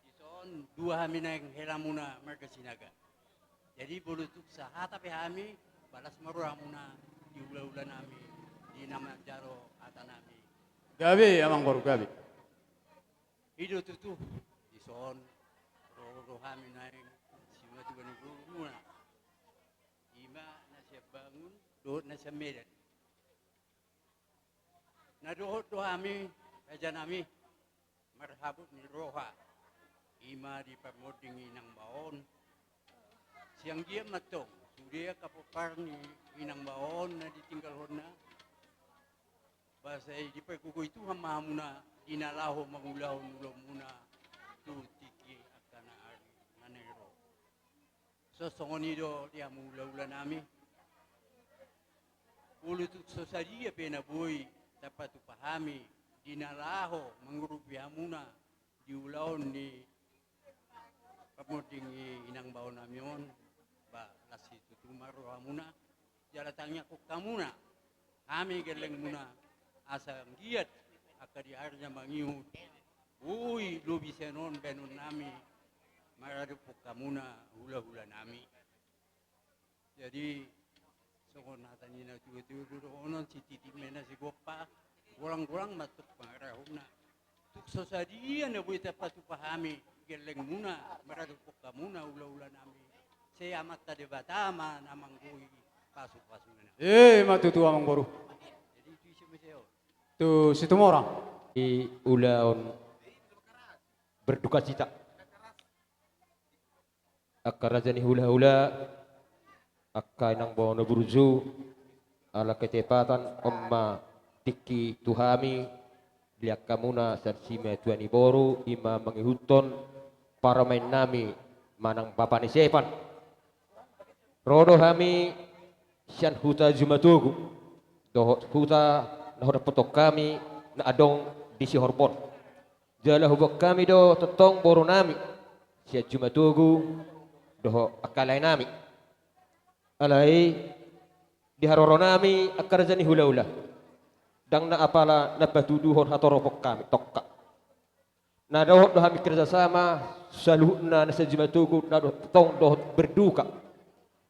Dison dua hami naeng helamuna marga Sinaga. Jadi molo tung sahata pe hami, balas ma rohamuna di hulahulanami, di na manjalo hatanami. Gabe amang boru, gabe. I do tutu, dison ro rohami naeng simatua ni borumuna, i ma na sian Bangun dohot na sian Medan. Na dohot do hami, rajanami, marhabot ni roha, i ma di parmonding inang bao on. Sianggiat mantong sude angka pomparan ni inang bao on na ditinggalhonna, ba sai dipagogoi Tuhan ma hamuna di na laho mangulahon ulaonmuna tu tingki angka na ari na naeng ro. So songon i do di hamu hulahulanami. Olo tung so sadia pe na boi tarpatupa hami di na laho mangurupi hamuna di ulaon ni parmonding ni inang baonami on, ba las situtu ma rohamuna. Jala tangiangkon hamuna, hami gellengmuna, asa anggiat angka di ari na mangihut boi lobi sian on bahenonnami maradophon hamuna hulahulanami. Jadi songon hata ni na tuatua do dohonon, sititik ma na sigompa, golanggolang ma antong pangarahutna. Tung so sadia na boi tarpatupa hami gellengmuna maradophon hamuna hulahulanami, sai Amanta Debata ma na manggoi pasupasuna. I ma tutu amang boru. Jadi tu ise ma ise on? Tu Situmorang. Di ulaon berdukacita. Angka raja ni hulahula, angka inang bao na burju, ala ketepatan on ma tingki tu hami, liat hamuna sian simatua ni boru, i ma mangihuthon parumaennami manang bapa ni Sepan. Ro do hami sian huta Jumatogu dohot huta na hudapothon hami na adong di Sihorbon. Jala huboan hami do tongtong boru nami sian Jumatogu dohot angka lae nami. Alai di haroro nami angka raja ni hulahula, ndang na apala na patuduhon hatoropon hami tongka. Na dohot do hami kerjasama saluhutna na sian Jumatogu na do-, tong dohot berduka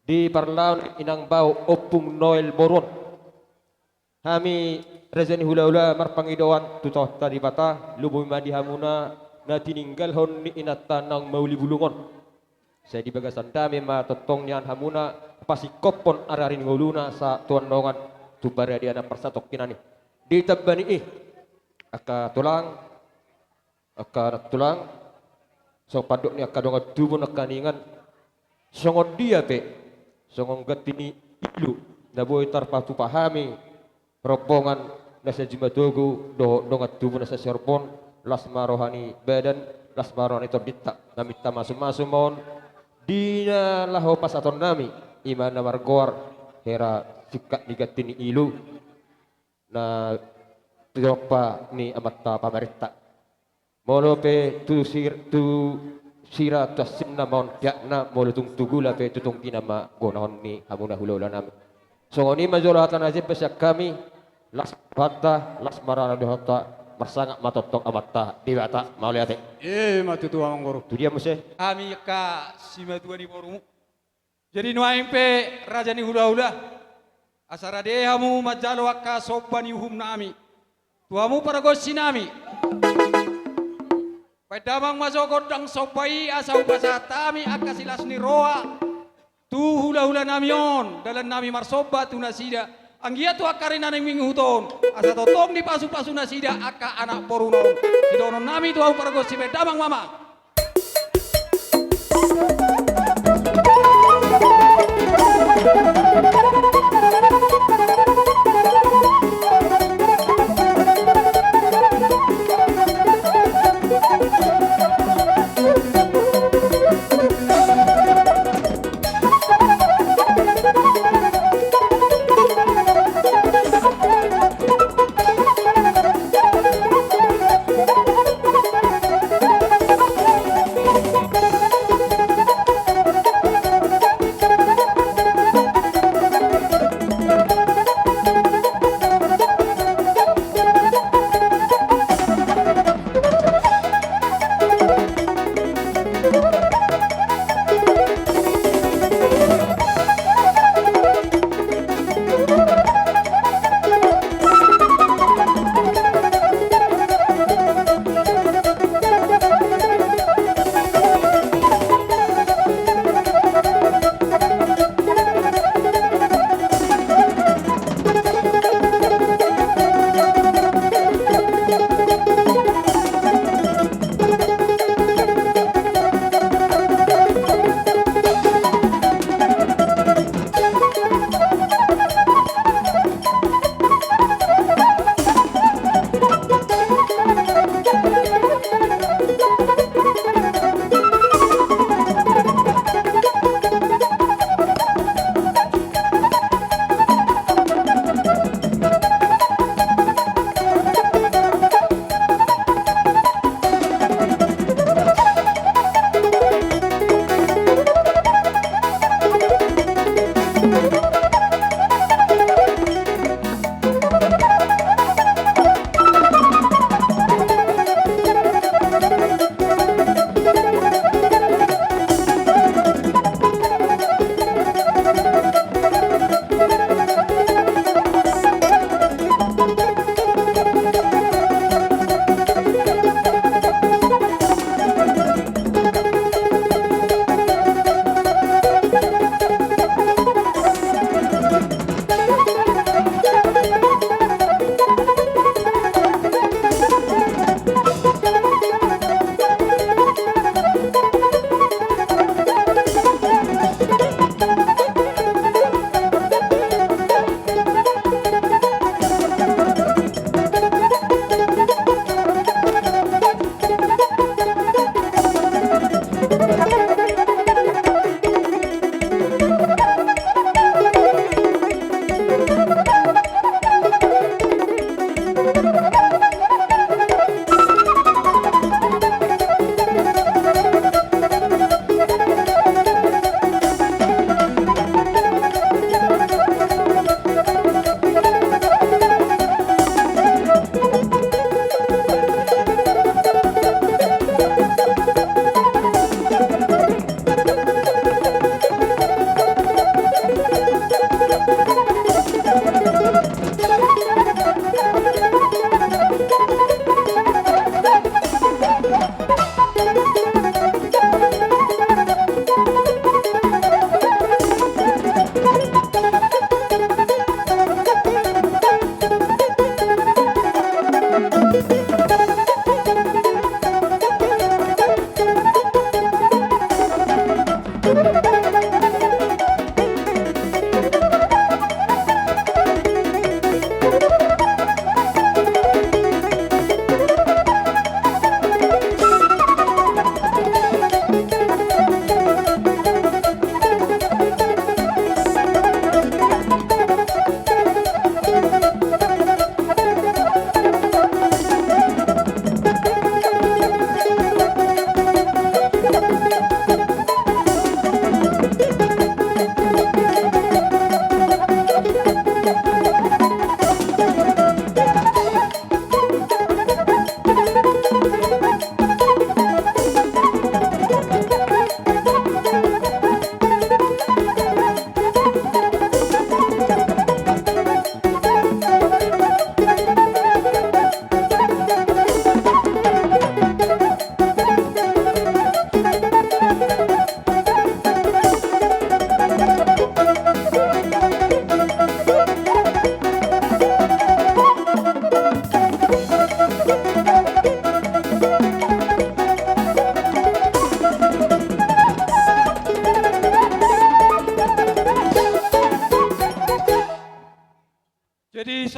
di parlaon inang bao Ompung Noel boru on. Hami raja ni hulahula marpangidoan tu Tuhanta Debata, lobi ma di hamuna na tininggalhon ni inanta naung mauli bulung on. Sai di bagasan dame ma tongtong nian hamuna pasingkophon ari-ari ni ngoluna sahat tu annon on tu paradian na parsatongkinan i. Ditamba ni i, angka tulang, angka nantulang, songon pandok ni angka dongan tubu nangkiningan, songon dia pe, songon ganti ni ilu na boi tarpatupa hami, rombongan na sian Jumatogu dohot dongan tubu na sian Sihorbon, las ma roha ni badan, las ma roha ni tondinta. Naminta masu-masu ma on di na laho pasahaton nami, i ma na margoar hera singkat ni ganti ni ilu na tinompa ni amanta pamarenta. Molo pe tu sir-, tu sira tu assinna ma on peakna, molo tung tu gula pe tu tonggina ma gonahon ni hamuna hulahula nami. Songon i ma jolo hata na jempek sian hami, las rohanta, las ma roha ni tondinta, marsangap ma tongtong Amanta Debata, mauliate. I ma tutu amangboru. Tu dia muse? Hami angka simatua ni borumu. Jadi nuaeng pe raja ni hulahula, asa rade hamu manjalo angka somba ni uhum nami tu hamu pargonsi nami. Baen damang ma jo gondang somba i asa hupasahat hami angka silas ni roha tu hulahula nami on, dalan nami marsomba tu nasida. Anggiat tu angka ari na naeng mangihuthon, asa tongtong dipasu-pasu nasida angka anak boruna on. Sidohonon nami tu hamu pargonsi, baen damang ma amang.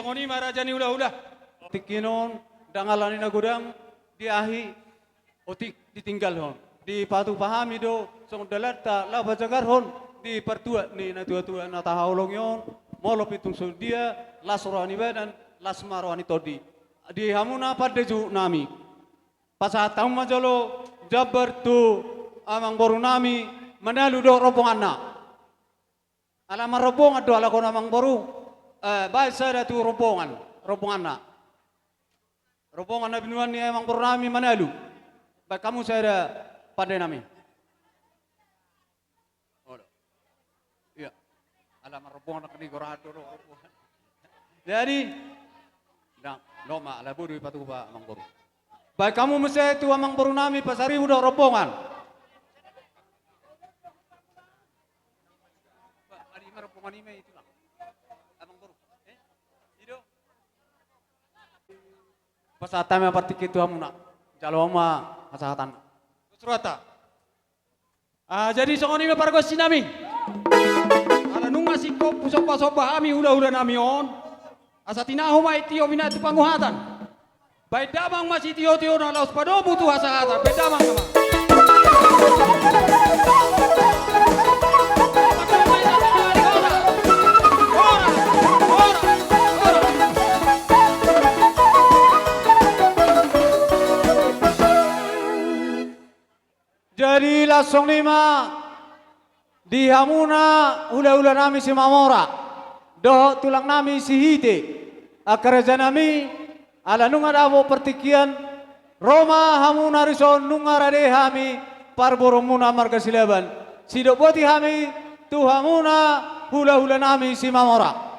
Songon i ma raja ni hulahula. Tingki on, ndang ala ni na godang diahi, otik ditinggalhon. Dipatupa hami do songon dalanta laho pajagarhon di partuat ni natuatua na tahaholongi on. Molo pintung songon dia, las roha ni badan, las ma roha ni tondi. Di hamuna pande juhut nami, pasahat hamu ma jolo jambar tu amangboru nami Manalu dohot rombonganna. Ala marrombongan do halak on, amangboru. Eh, baen sada tu rombongan, rombonganna. Rombongan na binoan ni amangboru nami Manalu. Baen hamu sada, pande nami. Olo. Ia. Ala marrombongan, nangkin gorahan do rombongan. Jadi, ndang, loas ma, ala bodo dipatupa amangboru. Baen hamu muse tu amangboru nami Pasaribu dohot rombongan. Ba, ari ma rombongan i ma i, tulang. Amangboru. Eh? I do. Pasahat hami ma partingkian tu hamuna. Jalo ma hasahatanna. Suruata. Ah, jadi songon i ma pargonsi nami. Ala nunga singkop husombasomba hami hulahula nami on, asa tinahu ma i tio bina tu panguhatan. Baen damang ma sitiotio na laos padomu tu hasahatan. Baen damang ma. Jadi laos songon i ma di hamuna hulahula nami Simamora dohot tulang nami Sihite, angka raja nami, ala nunga dapot partingkian, ro ma hamuna dison, nunga rade hami parboruonmuna marga Silaban. Sidok boti hami tu hamuna hulahula nami Simamora.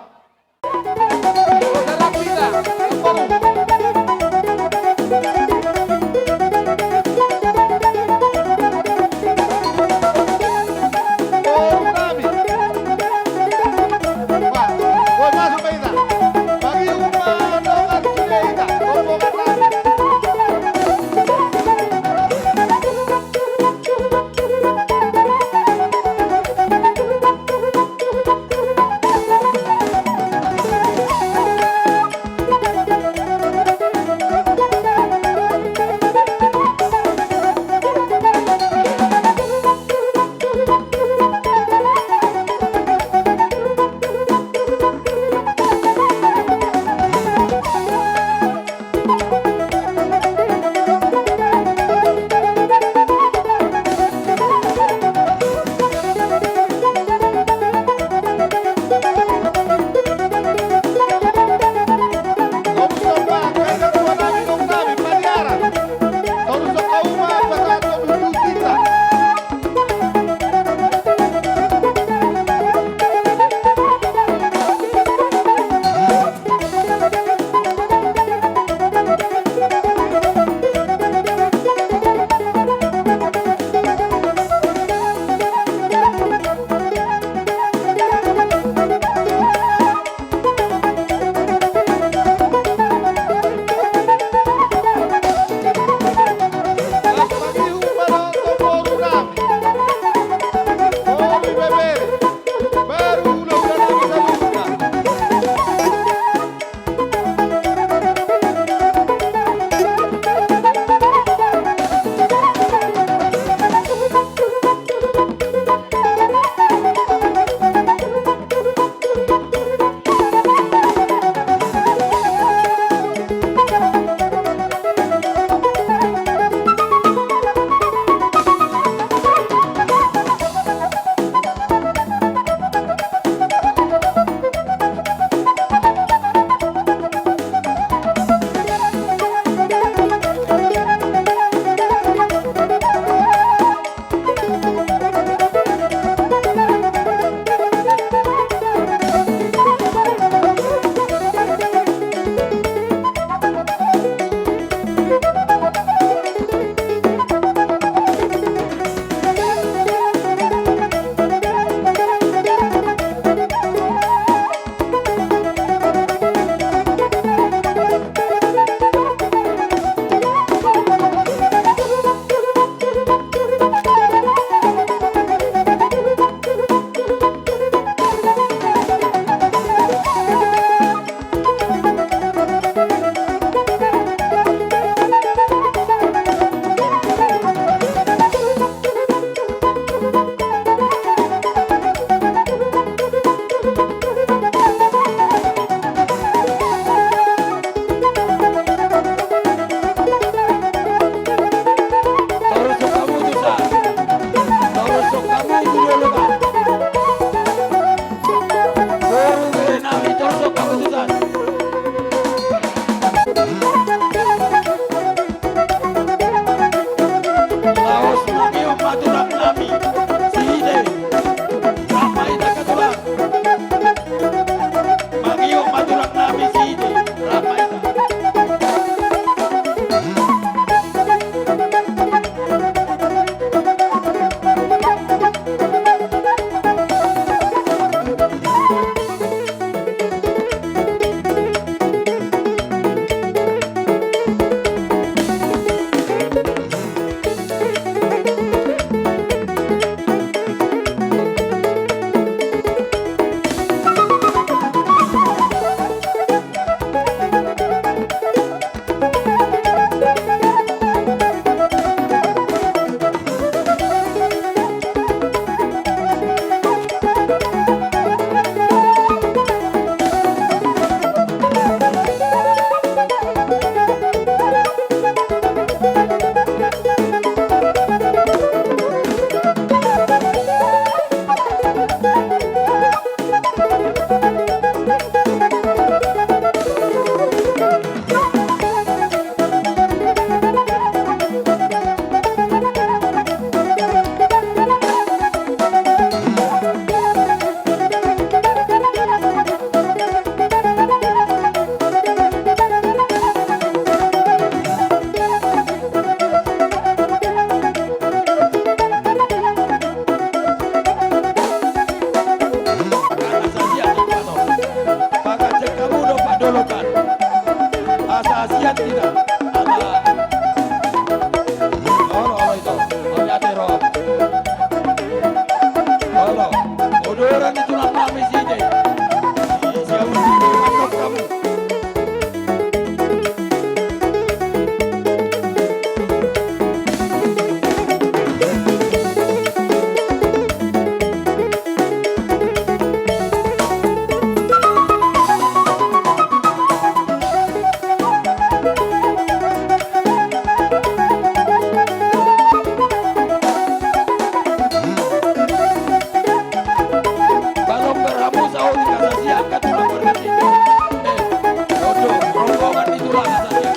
Hamu tu jolo kan. Boru bere nami, torso haputusan. Laos mangihut ma tulang nami Sihite. Rap ma hita, tulang. Mangihut ma tulang nami Sihite. Rap ma hita. Asa siat hita. Asa. Olo, olo, ito. Mauliate ro. Olo. Odoran ni tulang nami Sihite. Siamun Sihite mandok hamu. Balong berhamu sauri kasasian ka tulang berhati. Eh, ojo, rombongan di tulang kasasian.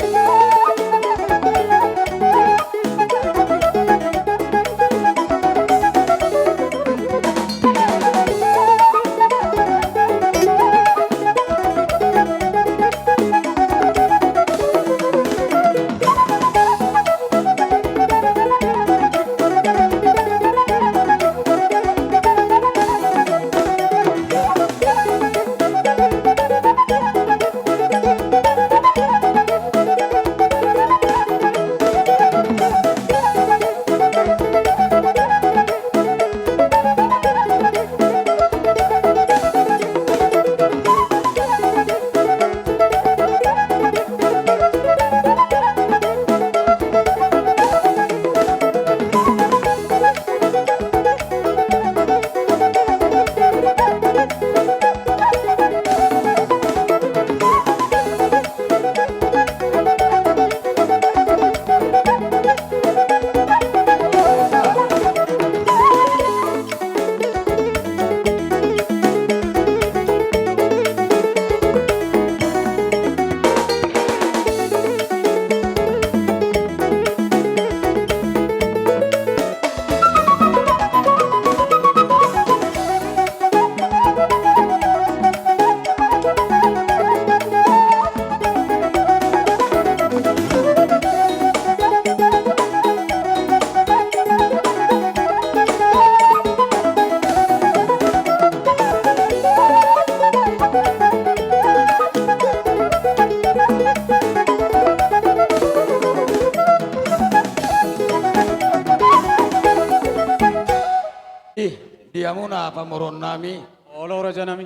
Ih, di hamuna pamoruon nami. Olo, raja nami.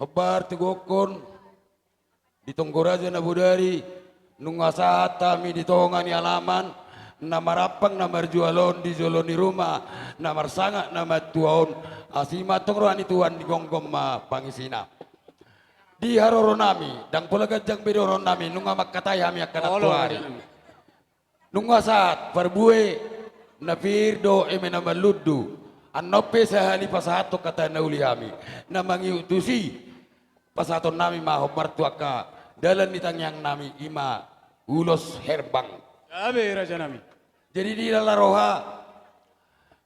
Hombar tu gokhon di tonggo raja na bodari, nunga sahat hami di tonga ni alaman, na marampang na marjual on di jolo ni ruma, na marsangap na martua on, asi ma antong roha ni Tuhan, digomgom ma pangisina. Di haroro nami, ndang pola ganjang be dohonon nami, nunga mangkatai hami angka nantuari. Nunga sahat parbue na pir dohot eme na marlundu, Annon pe sahali pasahathon hata na uli hami na mangihut tusi, pasahatonnami ma hombar tu angka dalan ni tangiangnami, i ma ulos herbang. Gabe, rajanami. Jadi di lala roha,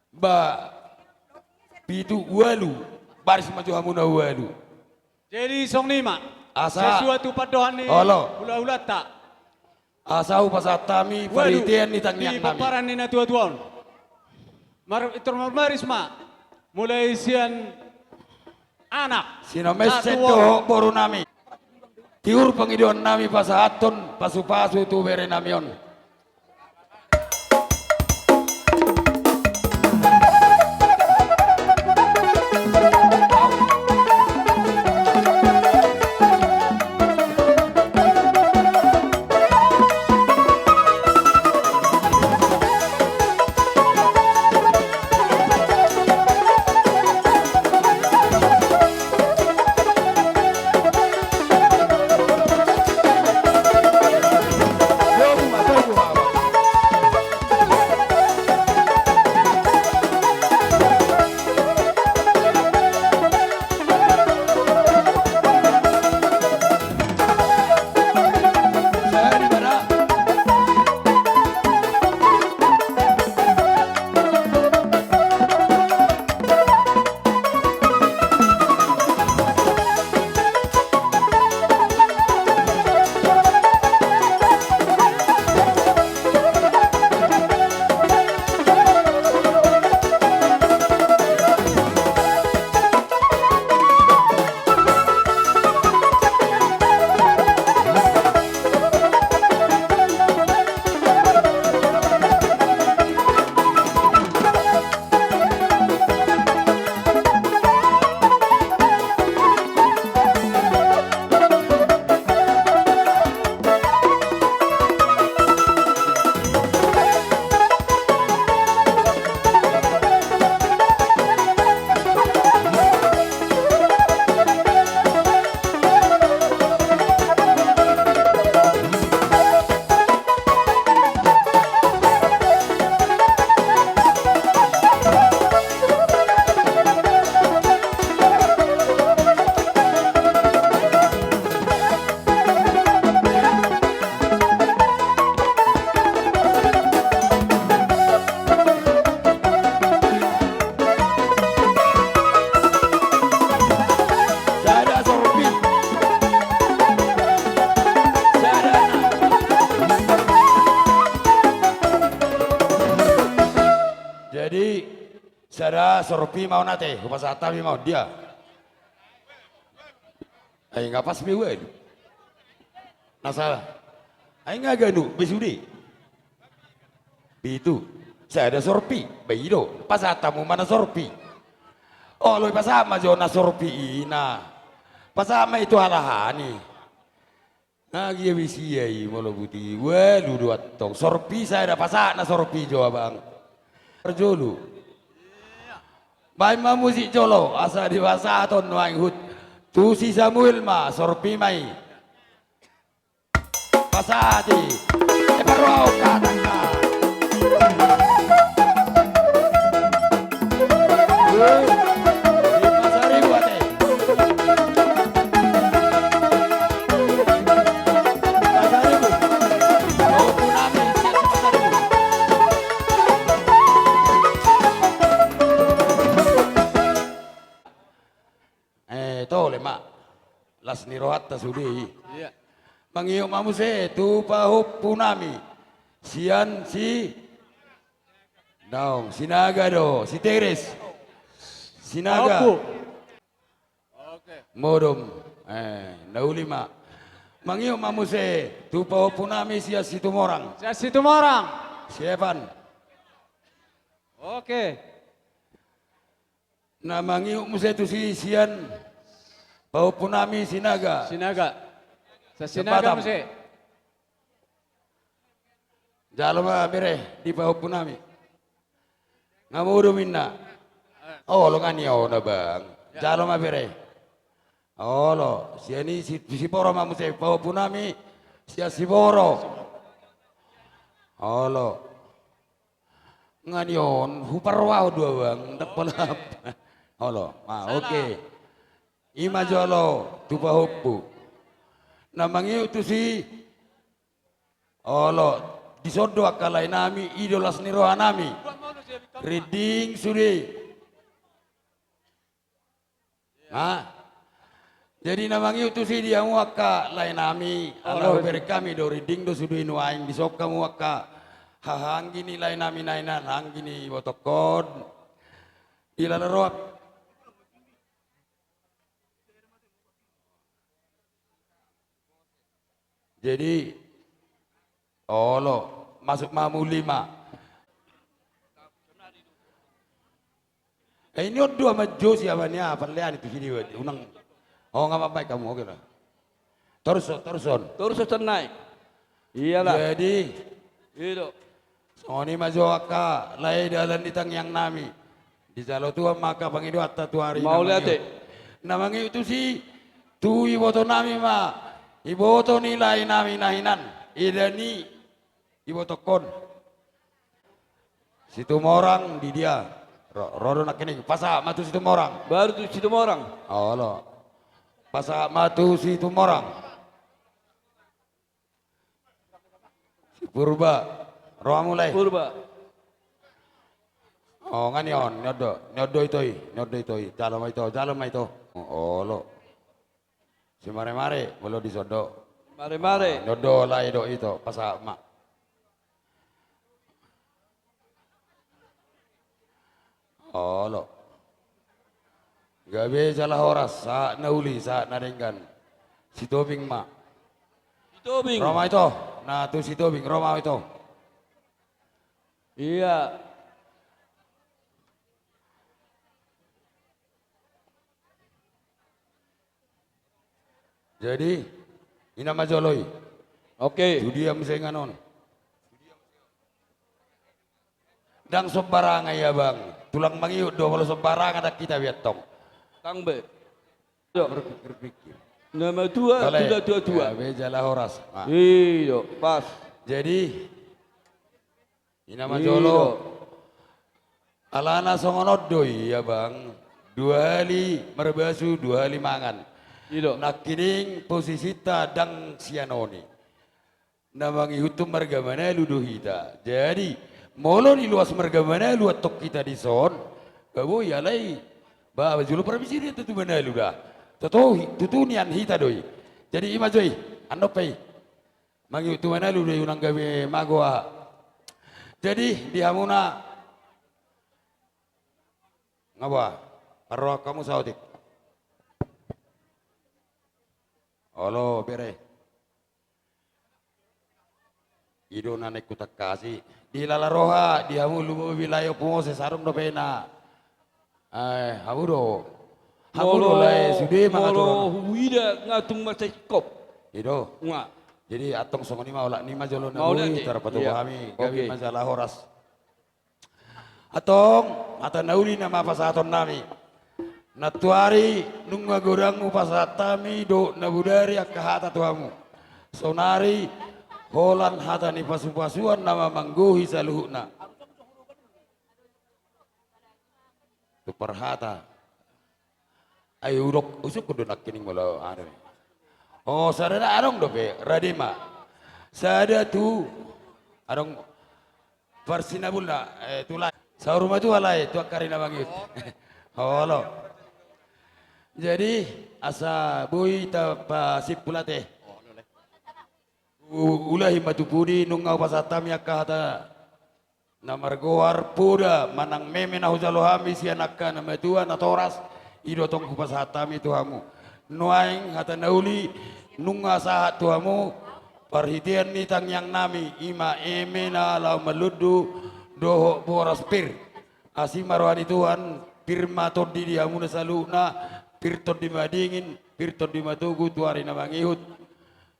ba pitu ualu, baris ma jo hamuna ualu. Jadi songon i ma. Asa. Sesuai tu pandohan ni, olo, hulahulanta. Asa hupasahat hami, waduh, paritean ni tangiangnami. Di pomparan ni natuatua on. Mar-, pintor marbaris ma. Mulai sian anak. Sinomesen dohot borunami. Tiur pangidoannami pasahathon pasupasu tu berenami on. Sada sorpi. Sada. Jadi, sada sorpi ma on ate, hupasahat hami ma on dia. Ai nga pas be ualu. Na salah. Ai nga ganup be sude. Pitu. Sada sorpi. Ba i do. Pasahat hamu ma na sorpi. Olo, pasahat ma jo na sorpi i na. Pasahat ma i tu halak an i. Nga gia be sia i molo buti. Ualu do antong. Sorpi sada, pasahat na sorpi jo abang. Parjolo. Baen ma musik jolo, asa dipasahat on nuaeng hut. Tu si Samuel ma, sorpi ma i. Pasahat i. E, parroha hata na. Eh, di Pasaribu ate. Pasaribu. Pahompu nami, sian si Pasaribu. Eh, tole ma. Las ni rohanta sude i. Iya. Mangihut ma muse tu pahompu nami. Sian si, naung, Sinaga do, si Teres. Sinaga. Pahompu. Oke. Modom. Eh, na uli ma. Mangihut ma muse tu pahompu nami sian Situmorang. Sian Situmorang. Si Evan. Oke. Na mangihut muse tusi sian pahompu nami Sinaga. Sinaga. Sa Sinaga muse. Jalo ma bere di pahompu nami. Nga modom inna. Olo nga ni ona bang. Ya. Jalo ma bere. Olo, sian i si, Siboro ma muse pahompu nami, sian Siboro. Olo. Nga ni on, huparrohahon do abang, ndang pola. Olo, ah, oke. I ma jolo tu pahompu. Na mangihut tusi. Olo, dison do angka lae nami, ido las ni roha nami. Rinding sude. Nah. Jadi na mangihut tusi di hamu angka lae nami, ala hubereng hami do, rinding do sude nuaeng, dison hamu angka haha anggi ni lae nami na hinan, anggi ni ibotongkon. Di lala roha. Jadi, olo, masuk ma hamu lima. Eh, ini on dua manjosi abania, palean itu sini, unang. Oh, nggak apa-apa, kamu, oke lah. Torus on, torus on. Torus on, Nai. Iyalah. Jadi, i do. Songon i ma jo angka lae dalan ni tangiang nami. Dijalo Tuhan ma angka pangidoanta tu ari na mangihut. Mauliate. Na mangihut tusi, tu iboto nami ma, iboto ni lae nami na hinan, eda ni ibotongkon. Situmorang di dia. Ro, ro do nangkining, pasahat ma tu Situmorang. Baru tu Situmorang. Olo. Pasahat ma tu Situmorang. Si Purba. Ro hamu lae. Purba. Oh, nga ni on, ni on do, ni on do ito i, ni on do ito i. Jalo ma ito, jalo ma ito. Oh, olo. Si Maremare, molo dison do. Maremare. Ah, ni on do lae do ito, pasahat ma. Olo. Gabe jala horas, sahat na uli, sahat na denggan. Sitobing ma. Sitobing. Ro ma ito, na tu Sitobing, ro ma ito. Iya. Jadi, i na ma jolo i. Oke. Tu dia muse inganan on. Ndang sombarangan i abang. Tulang mangihut do, molo sombarangan ndang hita be antong. Ndang be. Yo. Berpikir-pikir. Na matua, tu na tua-tua. Gabe jala horas. Nah. Iyo, pas. Jadi, i na ma jolo. Iyo. Alana songon on do i abang, dua hali marbasu, dua hali mangan. Ido. Nangkining posisinta ndang sian on i. Na mangihuthon marga Manalu do hita. Jadi, molo diloas marga Manalu antong hita dison, ba boi alai, ba jolo parmisi do hita tu Manalu da. Toto, tutu nian hita do i. Jadi, i ma jo i, annon pe i. Mangihut tu Manalu do i, unang gabe mago aha. Jadi, di hamuna, nga boha, parrohahon hamu saotik. Olo, bere. I do na naeng hutangkasi. Di lala roha, di hamu lumobi lae Ompu Moses, adong dope na. Eh, hamu do. Hamu do lae, sude mangatur. Molo huida nga tung mansai singkop. I do. Nga. Jadi, antong songon i ma, olat ni ma jolo na boi, tarpatupa hami, gabe ma jala horas. Antong, hata na uli nama pasahaton nami. Nantuari nunga godang hupasahat hami dohot na bodari angka hata tu hamu. Saonari, holan hata ni pasu-pasuan nama manggohi saluhutna. Tu parhata. Ai udok, usungkun do nangkining molo anu. Oh, sada na adong dope, rade ma. Sada tu, adong parsinabulna, eh, tu lae. Saur matua lae, tu angka ari na mangihut. Olo. Jadi, asa boi tapasimpul ate. U-, ulahi ma tu pudi, nunga hupasahat hami angka hata na margoar poda manang meme na hujalo hami sian angka na matua natoras, i do tong hupasahat hami tu hamu. Nuaeng hata na uli nunga sahat tu hamu, parhitean ni tangiang nami, i ma eme na laho marlundu dohot boras pir. Asi ma roha ni Tuhan, pir ma tondi di hamuna saluhutna, pir tondi madingin, pir tondi matogu tu ari na mangihut.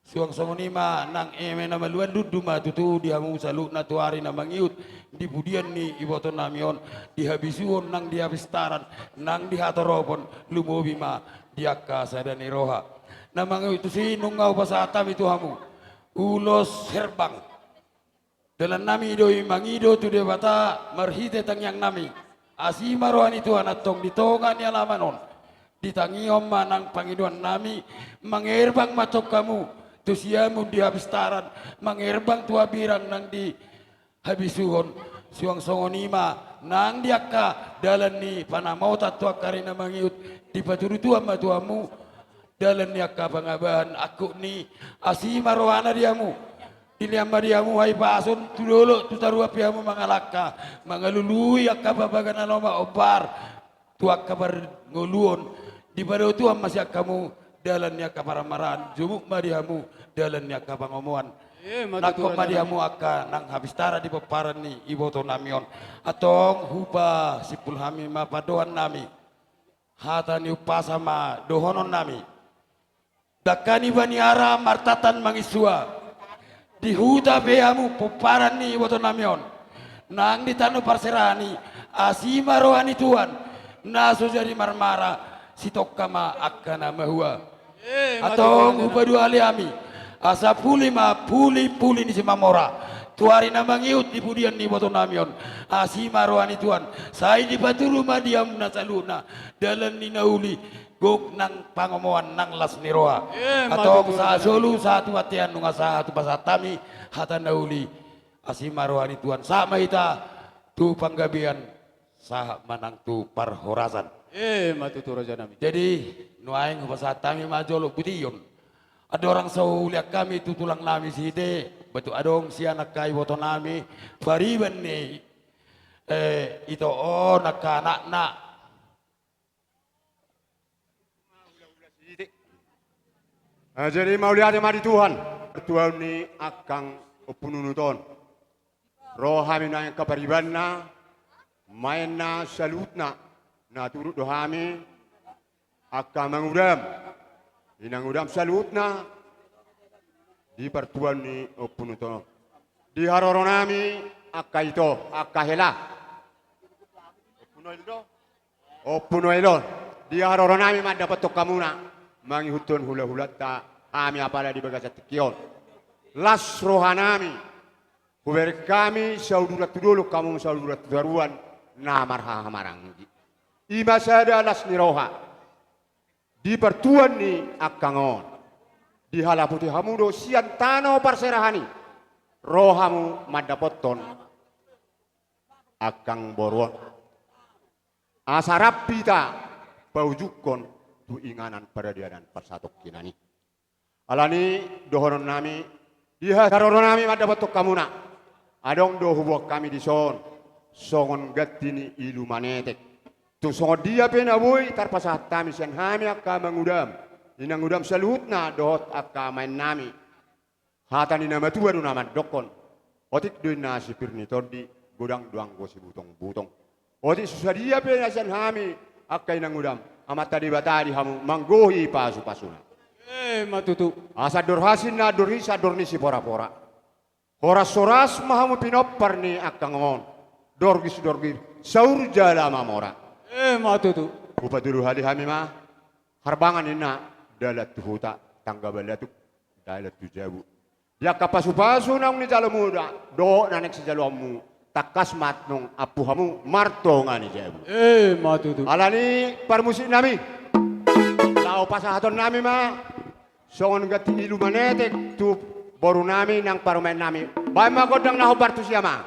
Suang songon i ma nang eme na maluan lundu ma tutu di hamu saluhutna tu ari na mangihut, di pudian ni iboto nami on, di habisuhon nang di hapistaran, nang di hatoropon, lumobi ma di angka sada ni roha. Na mangihut tusi nunga hupasahat hami tu hamu ulos herbang. Dalannami do i mangido tu Debata marhite tangiangnami. Asi ma roha ni Tuhan antong di tonga ni alaman on. Ditangihon ma nang pangidoannami, mangerbang ma antong hamu tu siamun di hapistaran, mangerbang tu hambirang nang di habisuhon. Suang songon i ma nang di angka dalan ni panamotan tu angka ari na mangihut, dipatudu Tuhan ma tu hamu dalan ni angka pangabahan. Angkup ni asi ma rohana di hamu. Dilean ma di hamu hahipason tu dolok tu toruan pe hamu mangalangka, mangalului angka babaga na lomak, hombar tu angka parngoluon. Dipadao Tuhan ma sian hamu dalan ni angka parmaraan, jumuk ma di hamu dalan ni angka pangomoan. Nangkok ma di hamu angka nang hapistaran di pomparan ni ibotonami on. Antong hupasimpul hami ma pandohannami. Hata ni umpasa ma dohononnami. Dangka ni baniara martantan manginsua. Di huta pe hamu pomparan ni ibotonami on, nang di tano parserahan i, asi ma roha ni Tuhan, na so jadi marmara, sitongka ma angka na mahua. Antong hupaduahali hami, asa puli ma puli-puli ni Simamora tu ari na mangihut di pudian ni ibotonami on. Asi ma roha ni Tuhan, sai dipatudu ma di hamu na saluhutna dalan ni na uli, gok nang pangomoan nang las ni roha. Antong sahat solu sahat tu bontean, nunga sahat hupasahat hami hata na uli. Asi ma roha ni Tuhan, sahat ma hita tu panggabean, sahat ma nang tu parhorasan. Emma tutu, rajanami. Jadi nuaeng hupasahat hami ma jolo puti on. Andorang so huulian hami tu tulangnami sihite, batu adong sian angka ibotonami, pariban ni, eh, ito on, angka anakna. Ah, jadi mauliate ma di Tuhan, partuaon ni angkang Ompu Nunut on. Ro hami nuaeng angka paribanna, maenna, saluhutna, na turut do hami angka amangudam, inangudam saluhutna di partuaon ni Ompu Nunut on. Di haroronami angka ito, angka hela. Ompu Noel do? Ompu Noel on, di haroronami mandapothon hamuna, mangihuthon hulahulanta hami apala di bagasan tingki on. Las rohanami, hubereng hami sauduran tu dolok, hamu sauduran tu toruan, na marhahamaranggi. I ma sada las ni roha di partuaon ni angkang on. Dihalaputi hamu do sian tano parserahan i, ro hamu mandapothon angkang boru on. Asa rap hita paujunghon tu inganan paradanan parsatongkinan i. Alani dohononnami, di haroronami mandapothon hamuna. Adong do huboan hami dison songon ganti ni ilu manetek. Tung songon dia pe na boi tarpasahat hami sian hami angka amangudam, inangudam saluhutna dohot angka maennami. Hata ni na matua do na mandokkon: Otik do inna sipir ni tondi, godang do anggo sibutongbutong. Otik so sadia pe na sian hami angka inangudam, Amanta Debata di hamu manggohi pasupasuna. Emma tutu. Asa andor hasinna andor hisa, andor ni siporapora. Horashoras ma hamu pinompar ni angkang on. Dorgisdorgis saur jala mamora. Emma tutu. Hupatuduhali hami ma. Harbangan inna dalan tu huta, tanggaban latuk dalan tu jabu. Di angka pasupasu naung nijalomu da, dohot na naeng sijaloonmu, tangkas ma nunga ampu hamu martonga ni jabu. Emma tutu. Alani parmusiknami, laho pasahatonnami ma songon ganti ilu manetek tu borunami nang parumaennami. Baen ma gondang na hombar tusi ama.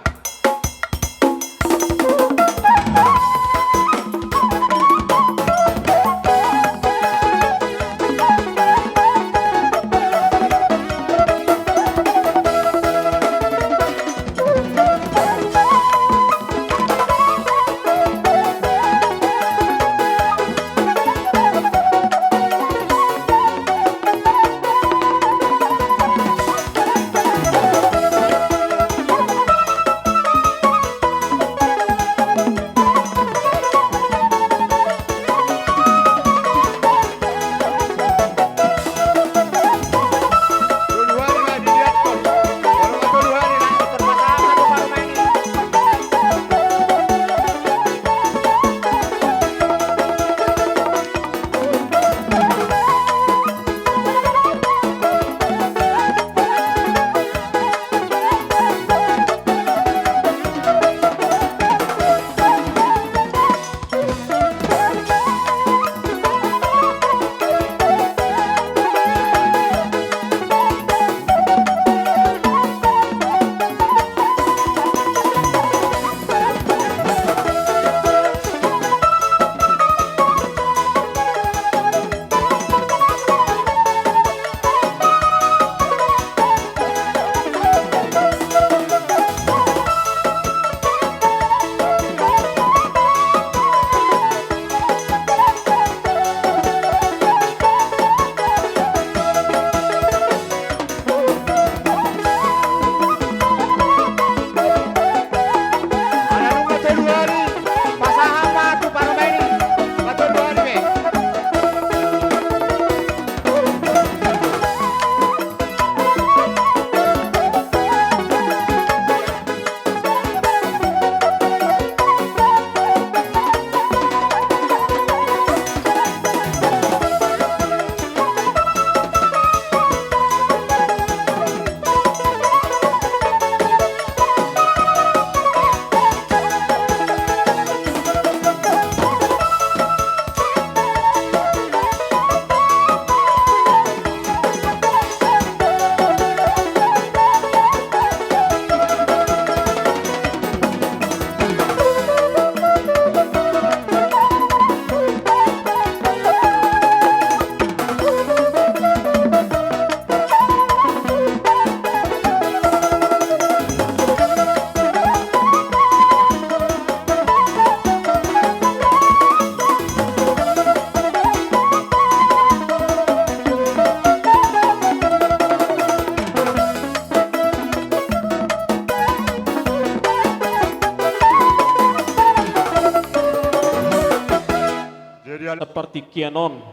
Partingkian on,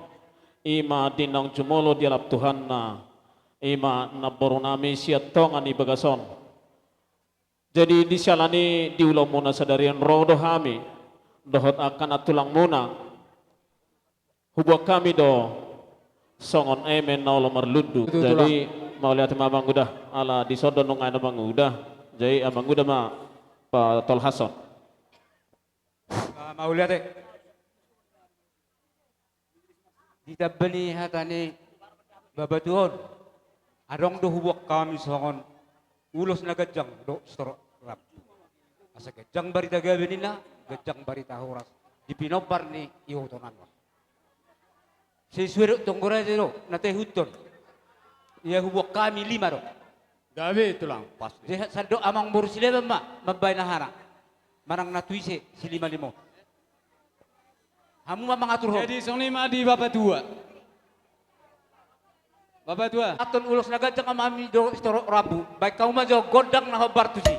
i ma di naung jumolo dialap Tuhanna, i ma namboru nami sian tonga ni bagas on. Jadi di siala ni di ulaonmuna sadari on ro do hami dohot angka na tulangmuna. Hubuat hami do songon eme na olo marlundu. Betul, jadi tulang. Mauliate ma manguda, ala dison do nunga na manguda. Jadi ah, manguda ma patolhashon. Ah, mauliate. Ditamba ni hata ni bapatua on, adong do hubuat hami songon ulos na ganjang dohot sitorop rambu. Asa ganjang barita gabe ninna, ganjang barita horas di pinomparni ihuthon on. Sesuai dohot tonggo raja do na taihut on. Ia hubuat hami lima do. Gabe tulang, pasti. Jadi sandok amangboru Silaban ma mambahen aha na manang na tu ise silima-limo. Hamu ma mangatur ho. Jadi songon i ma di bapatua. Bapatua. Aton ulos na ganjang ma hami dohot sitorop rambu. Bahen hamu ma jo gondang na hombar tusi.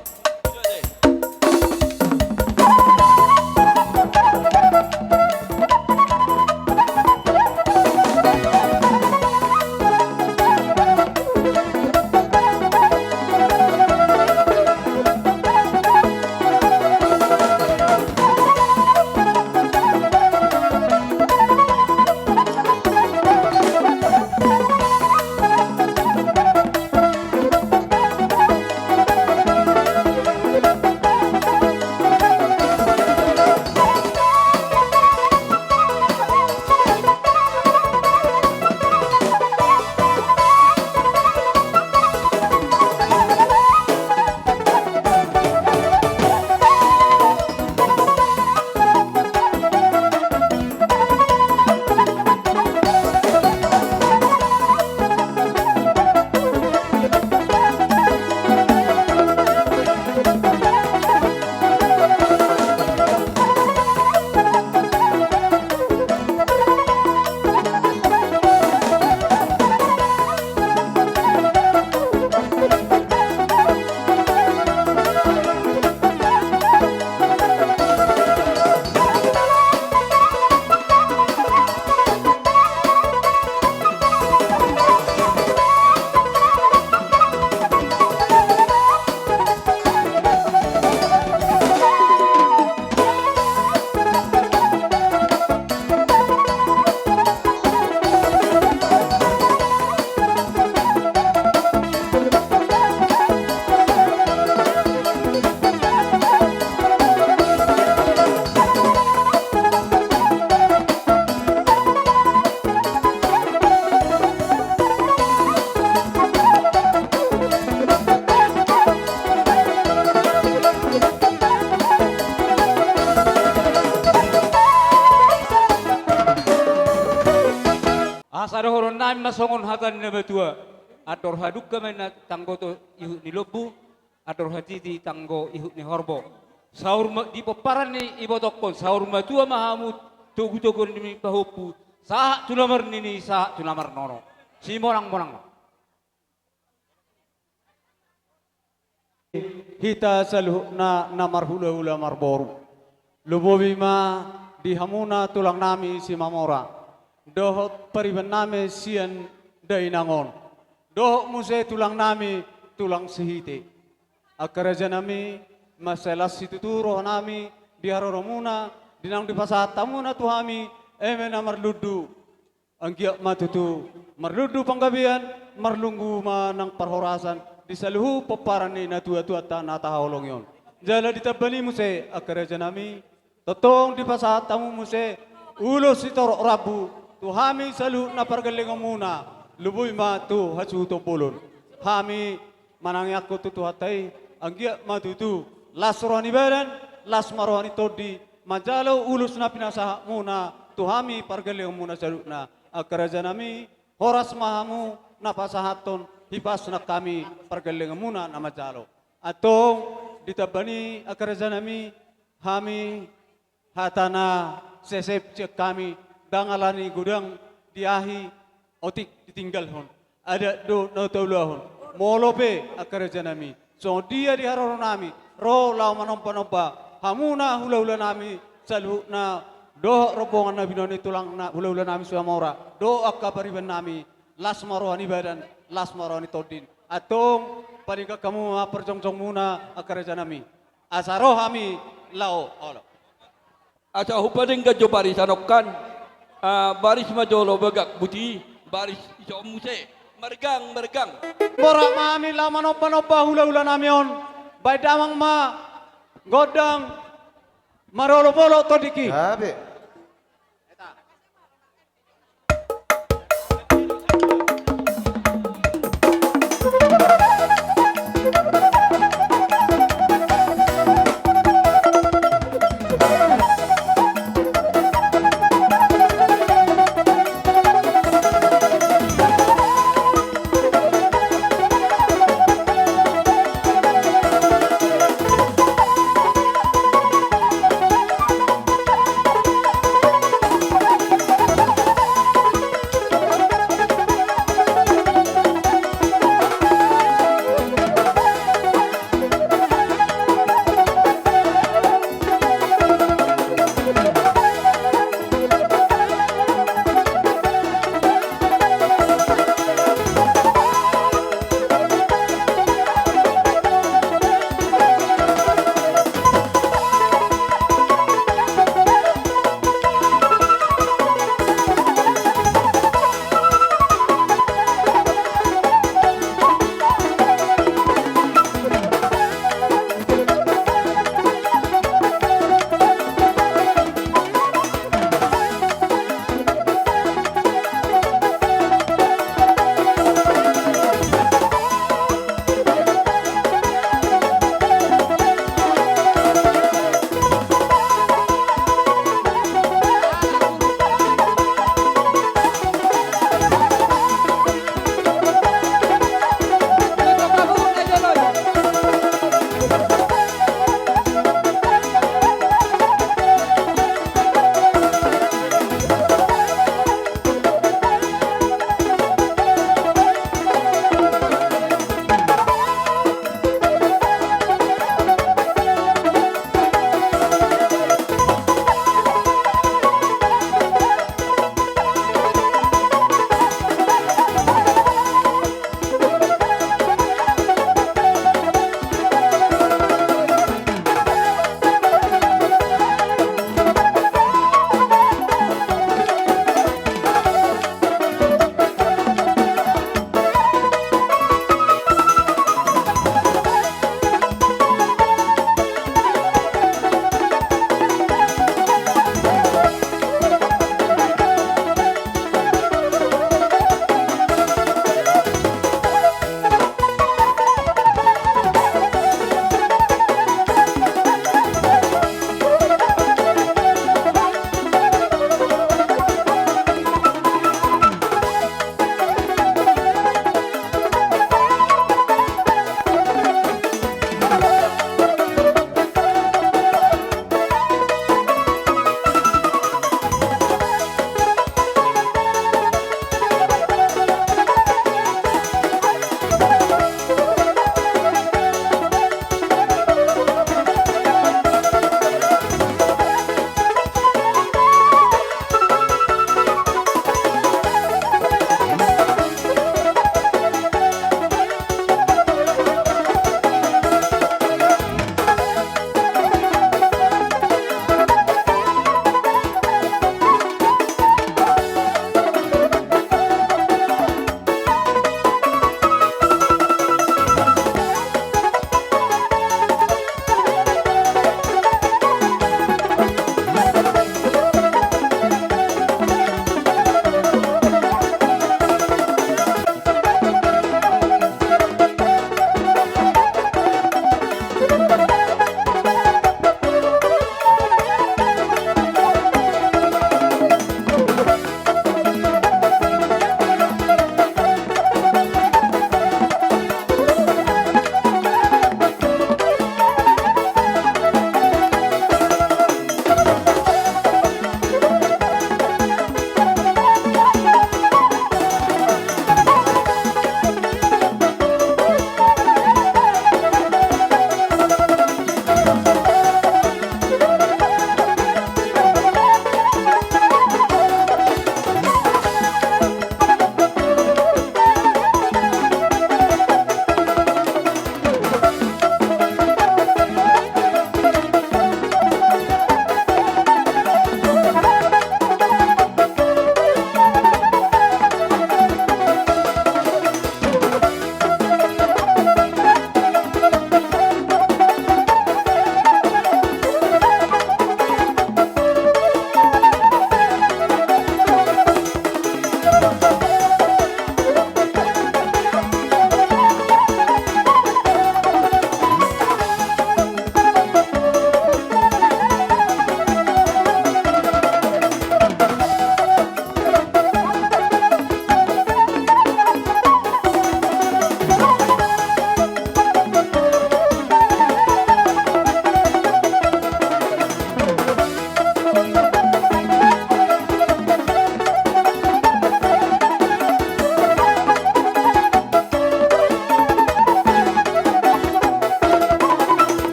Asa dohonon nami ma songon hata ni na matua. Andor hadungka ma inna tanggo tu ihut ni lombu, andor hatiti tanggo ihut ni horbo. Saur ma-, di pomparan ni ibotohon, saur matua ma hamu togutogu ni pahompu, sahat tu na marnini, sahat tu na marnono. Simonangmonang ma. Hita saluhutna na marhulahula marboru. Lumobi ma di hamuna tulang nami Simamora. Dohot pariban nami sian dainang on. Dohot muse tulang nami tulang Sihite. Angka raja nami, mansai las situtu roha nami di haroromuna, di naung dipasahat hamuna tu hami, eme na marlundu. Anggiat ma tutu marlundu panggabean, marlundu ma nang parhorasan di saluhut pomparan ni natuatuanta na tahaholongi on. Jala ditamba ni muse angka raja nami, tongtong dipasahat hamu muse ulos sitorop rambu tu hami saluhut na pargellengonmuna, lumobi ma tu hasuhuton bolon. Hami manangiangkon tu Tuhanta i, anggiat ma tutu las roha ni badan, las ma roha ni tondi, manjalo ulos na pinasahatmuna tu hami pargellengonmuna saluhutna. Angka raja nami, horas ma hamu na pasahathon hipas nang hami pargellengonmuna na manjalo. Antong ditamba ni angka raja nami, hami hata na sesep sian hami, ndang ala ni godang diahi, otik ditinggalhon. Adat do na taulahon. Molo pe angka raja nami, songon dia di haroro nami ro laho manombanomba hamuna hulahula nami saluhutna dohot rombongan na binoan ni tulangna, hulahulanami Situmorang, dohot angka pariban nami, las ma roha ni badan, las ma roha ni tondi. Antong, palinggangkon hamu ma parjongjongmuna angka rajanami. Asa ro hami laho olo. Asa hupadenggan jo baris anongkan. Ah, baris ma jolo bagak buti, baris ison muse. Margang, margang. Borat ma hami laho manombanomba hulahulanami on. Baen damang ma gondang marolopolop tondingki. Gabe.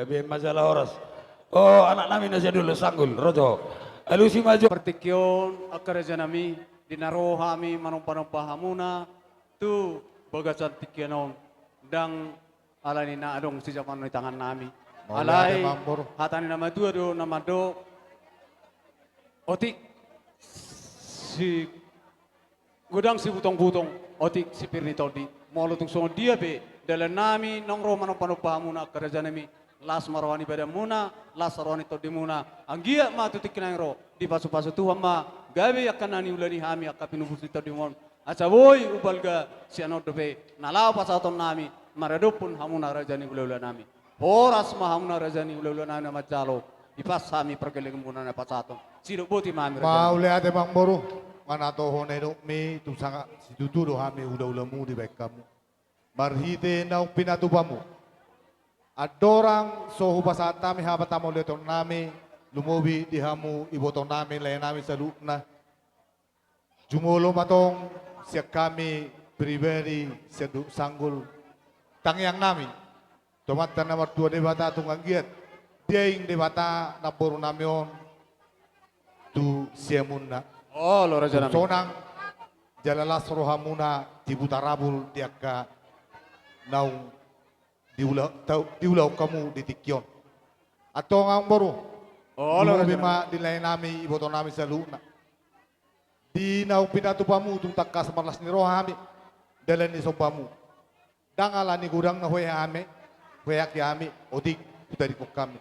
Gabe ma jala horas. O, anak nami na sia dulu, Sanggul, ro jo. Alusi ma jo. Partingkian on, angka raja nami, di na ro hami manompa-nompa hamuna tu bagasan tingki on, ndang alani na adong sijaman ni tangan nami. Mauliate. Alai ma amangboru, hata ni na matua do na mandok: Otik si godang sibutong-butong, otik sipir ni tondi. Molo tung songon dia pe dalan nami naung ro manompa-nompa hamuna angka raja nami, las ma roha ni badanmuna, las roha ni tondimuna. Anggiat ma tu tingki na naeng ro, dipasu-pasu Tuhan ma gabe angka na niula ni hami angka pinubus ni tondimu on, asa boi umbalga sian on dope na laho pasahaton nami maradophon hamuna raja ni hula-hula nami. Horas ma hamuna raja ni hula-hula nami na manjalo, dipas hami pargellenganmuna na pasahaton. Sidok boti ma hami raja nami. Mauliate ma amangboru, manat ho na nidokmi, tung sanga situtu do hami hula-hulamu dibahen hamu. Marhite naung pinatupamu, andorang so hupasahat hami hata pamauliateon nami, lumobi di hamu iboto nami, lae nami saluhutna. Jumolo ma tong sian hami pribadi, sian Duhut Sanggul, tangiang nami tu Amanta na martua Debata, tung anggiat diaing Debata namboru nami on tu siamunna. Olo, raja nami. Tung sonang jala las rohamuna tibu tarabul di angka naung diula-, tau-, diulahon hamu di tingki on. Antong amangboru, olo, raja nami, lumobi ma di lae nami iboto nami saluhutna. Di naung pinatupamu tung tangkas marlas ni roha hami dalan ni sombamu. Ndang alani godang na huhehe hami, huhehe hami, otik hutadingkon hami.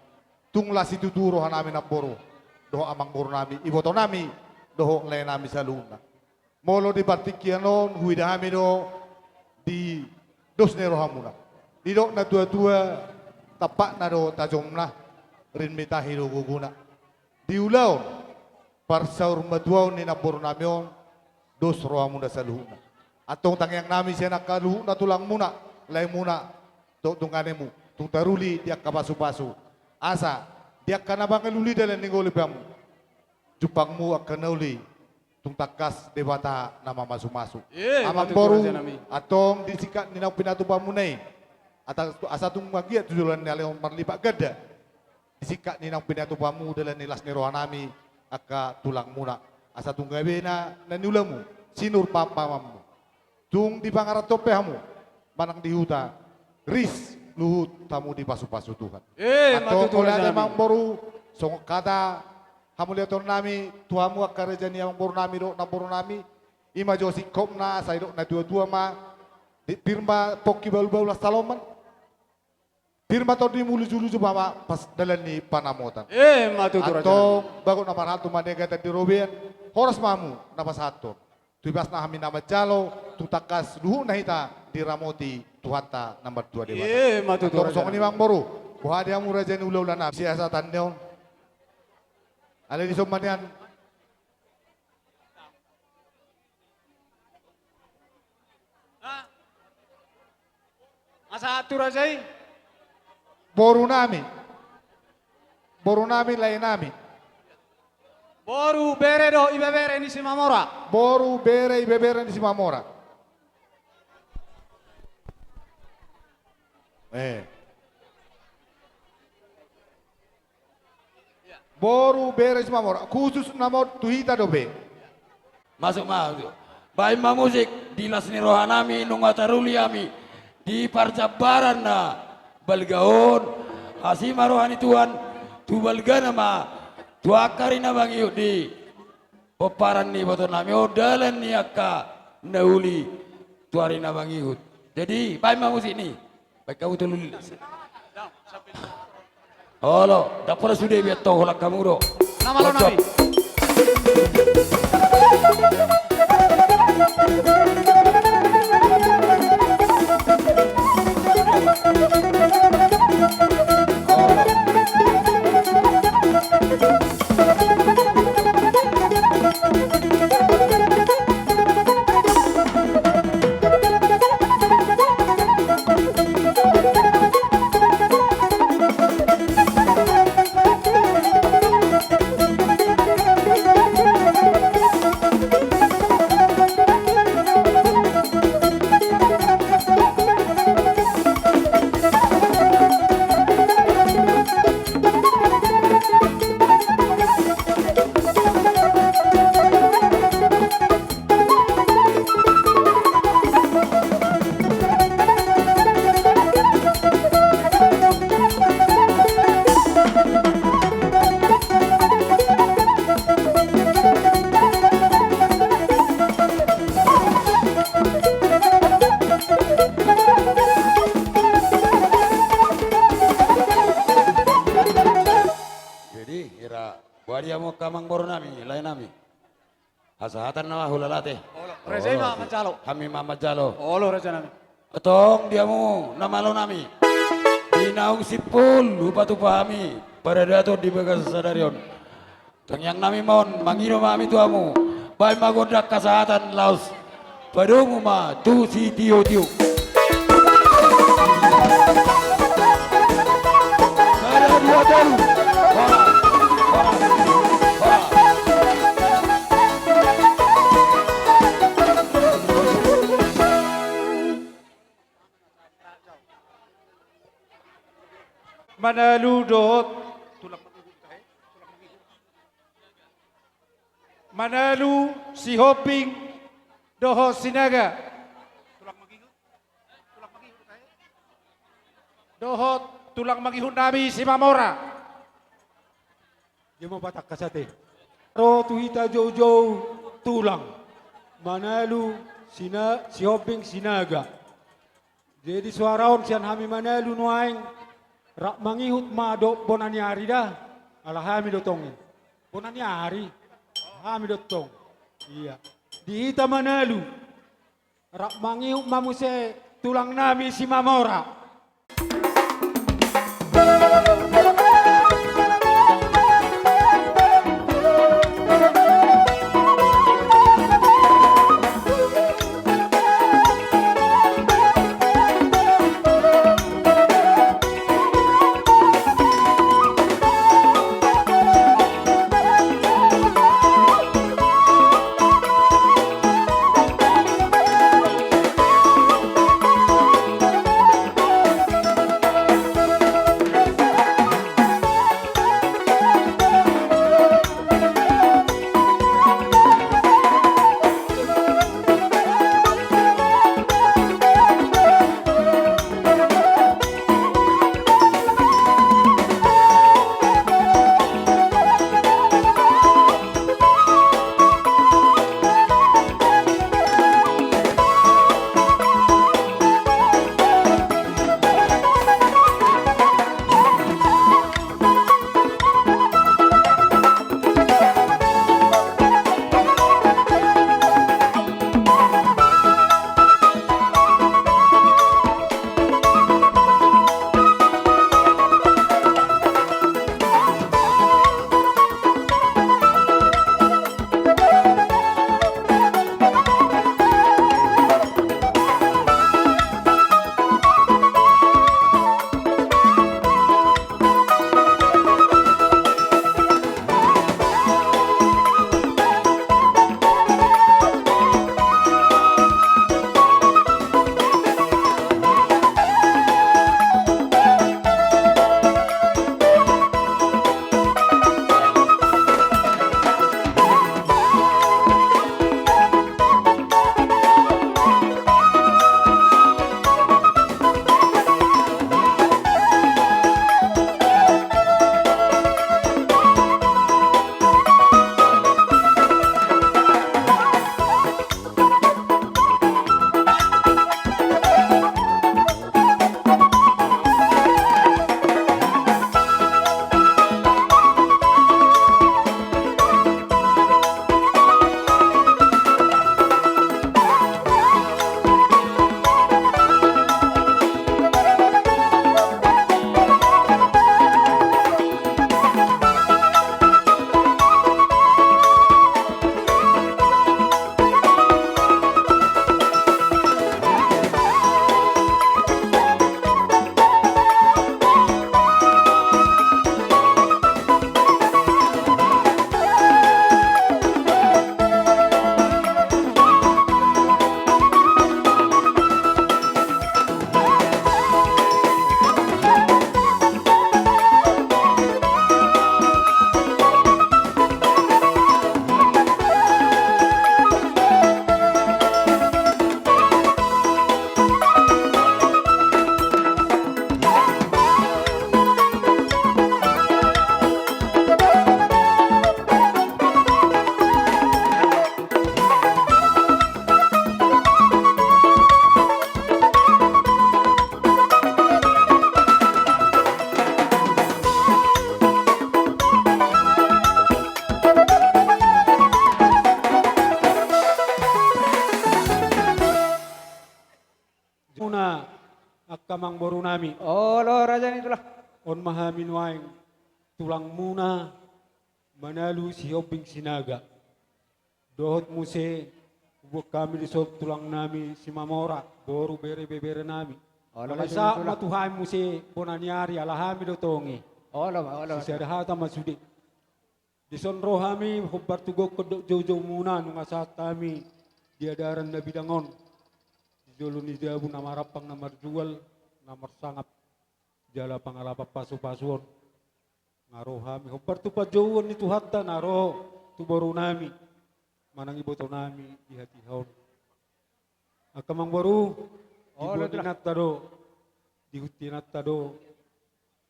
Tung las situtu roha nami namboru dohot amangboru nami, iboto nami dohot lae nami saluhutna. Molo di partingkian on huida hami do di dos ni rohamuna. Didok na tua-tua, tampakna do tajomna, rinmitahi do gogona. Di ulaon parsaurmatuaon ni namboru nami on, dos rohamuna saluhutna. Antong tangiang nami sian angka luhutna, tulangmuna, laemuna, dohot donganmu, tung taruli di angka pasu-pasu. Asa di angka na mangalului dalan ni ngolunmu, jumpangmu angka na uli, tung tangkas Debata na mamasu-masu. Eh, amangboru, raja nami. Antong di singkat ni naung pinatupamuna i, ata-, asa tung manggiat tu joloan ni ari on marlipat ganda. Di singkat ni naung pinatupamu dalan ni las ni roha nami angka tulangmuna, asa tung gabe na niulamu sinur pamanmu. Tung di pangarantoan pe hamu manang di huta, ris luhut hamu dipasu-pasu Tuhan. Eh, antong ma tutu, raja nami. Mauliate ma amangboru, songon hata hamauliateon nami tu hamu angka raja ni amangboru nami dohot namboru nami, i ma jo singkopna, sai didok na tua-tua ma: Di pir ma pongki bahul-bahul las Saloman, pir ma tondi muluju-luju ma pas dalan ni panamotan. Eh, ma tutu, raja nami. Antong bagot na marhalto ma di hagatan di robean, horas ma hamu na pasahathon. Tu ibasna hami na manjalo, tung tangkas luhutna hita diramoti Tuhanta na martua Debata. Eh, ma tutu, raja nami. Antong songon i ma amangboru, boha di hamu raja ni hula-hula nami, siasatan ni on. Alai dison ma nian. Asa tu raja i. Boru nami. Boru nami, lae nami. Boru, bere dohot ibebere ni Simamora. Boru, bere, ibebere ni Simamora. Eh. Boru, bere Simamora, khusus nama tu hita dope. Masuk ma. Baen ma musik, di las ni roha nami nunga taruli hami di parjambaran na balga on. Asi ma roha ni Tuhan tu balgana ma tu angka ari na mangihut di pomparan ni iboto nami on, dalan ni angka na uli tu ari na mangihut. Jadi baen ma musik ni. Baen hamu tolu. Olo, dapot sude biar tong holan hamu do. Na malo nami. Amangboru nami, lae nami. Hasahatan nama hulala ate. Olo, raja i ma manjalo. Hami ma manjalo. Olo, raja nami. Antong di hamu na malo nami. Di naung simpul hupatupa hami paradaton di bagasan sadari on. Tangiang nami ma on, mangido ma hami tu hamu. Baen ma gondang hasahatan laos padomu ma tu sitiotio. Sada, dua, tolu. Horas, horas, horas. Manalu dohot Manalu, Sihombing dohot Sinaga. Dohot tulang mangihut nami Simamora. Dia mau patangkas ate. Ro tu hita joujou tulang. Manalu, Sina-, Sihombing, Sinaga. Jadi suara on sian hami Manalu nuaeng, rap mangihut ma dohot bona ni ari da, ala hami do tong i. Bona ni ari, hami do tong. Ia. Di hita Manalu, rap mangihut ma muse tulang nami Simamora. Muna angka amangboru nami. Olo, raja ni tulang. On ma hami nuaeng tulangmuna Manalu Sihombing Sinaga. Dohot muse huboan hami dison tulang nami Simamora, boru, bere, ibebere nami. Olo, alai ma tulang. Sahat ma tu hami muse bona ni ari, ala hami do tong i. Olo ma, olo ma. Sisada hata ma sude. Dison ro hami hombar tu gokhon dohot joujoumuna nunga sahat hami di adaran na bidang on, di jolo ni jabu na marampang, na marjual, na marsangap jala pangalapan pasupasu on. Nga ro hami hombar tu panjouon ni Tuhanta na ro tu boru nami manang iboto nami di hatiha on. Angka amangboru, di boru ni inanta do, di hunti inanta do,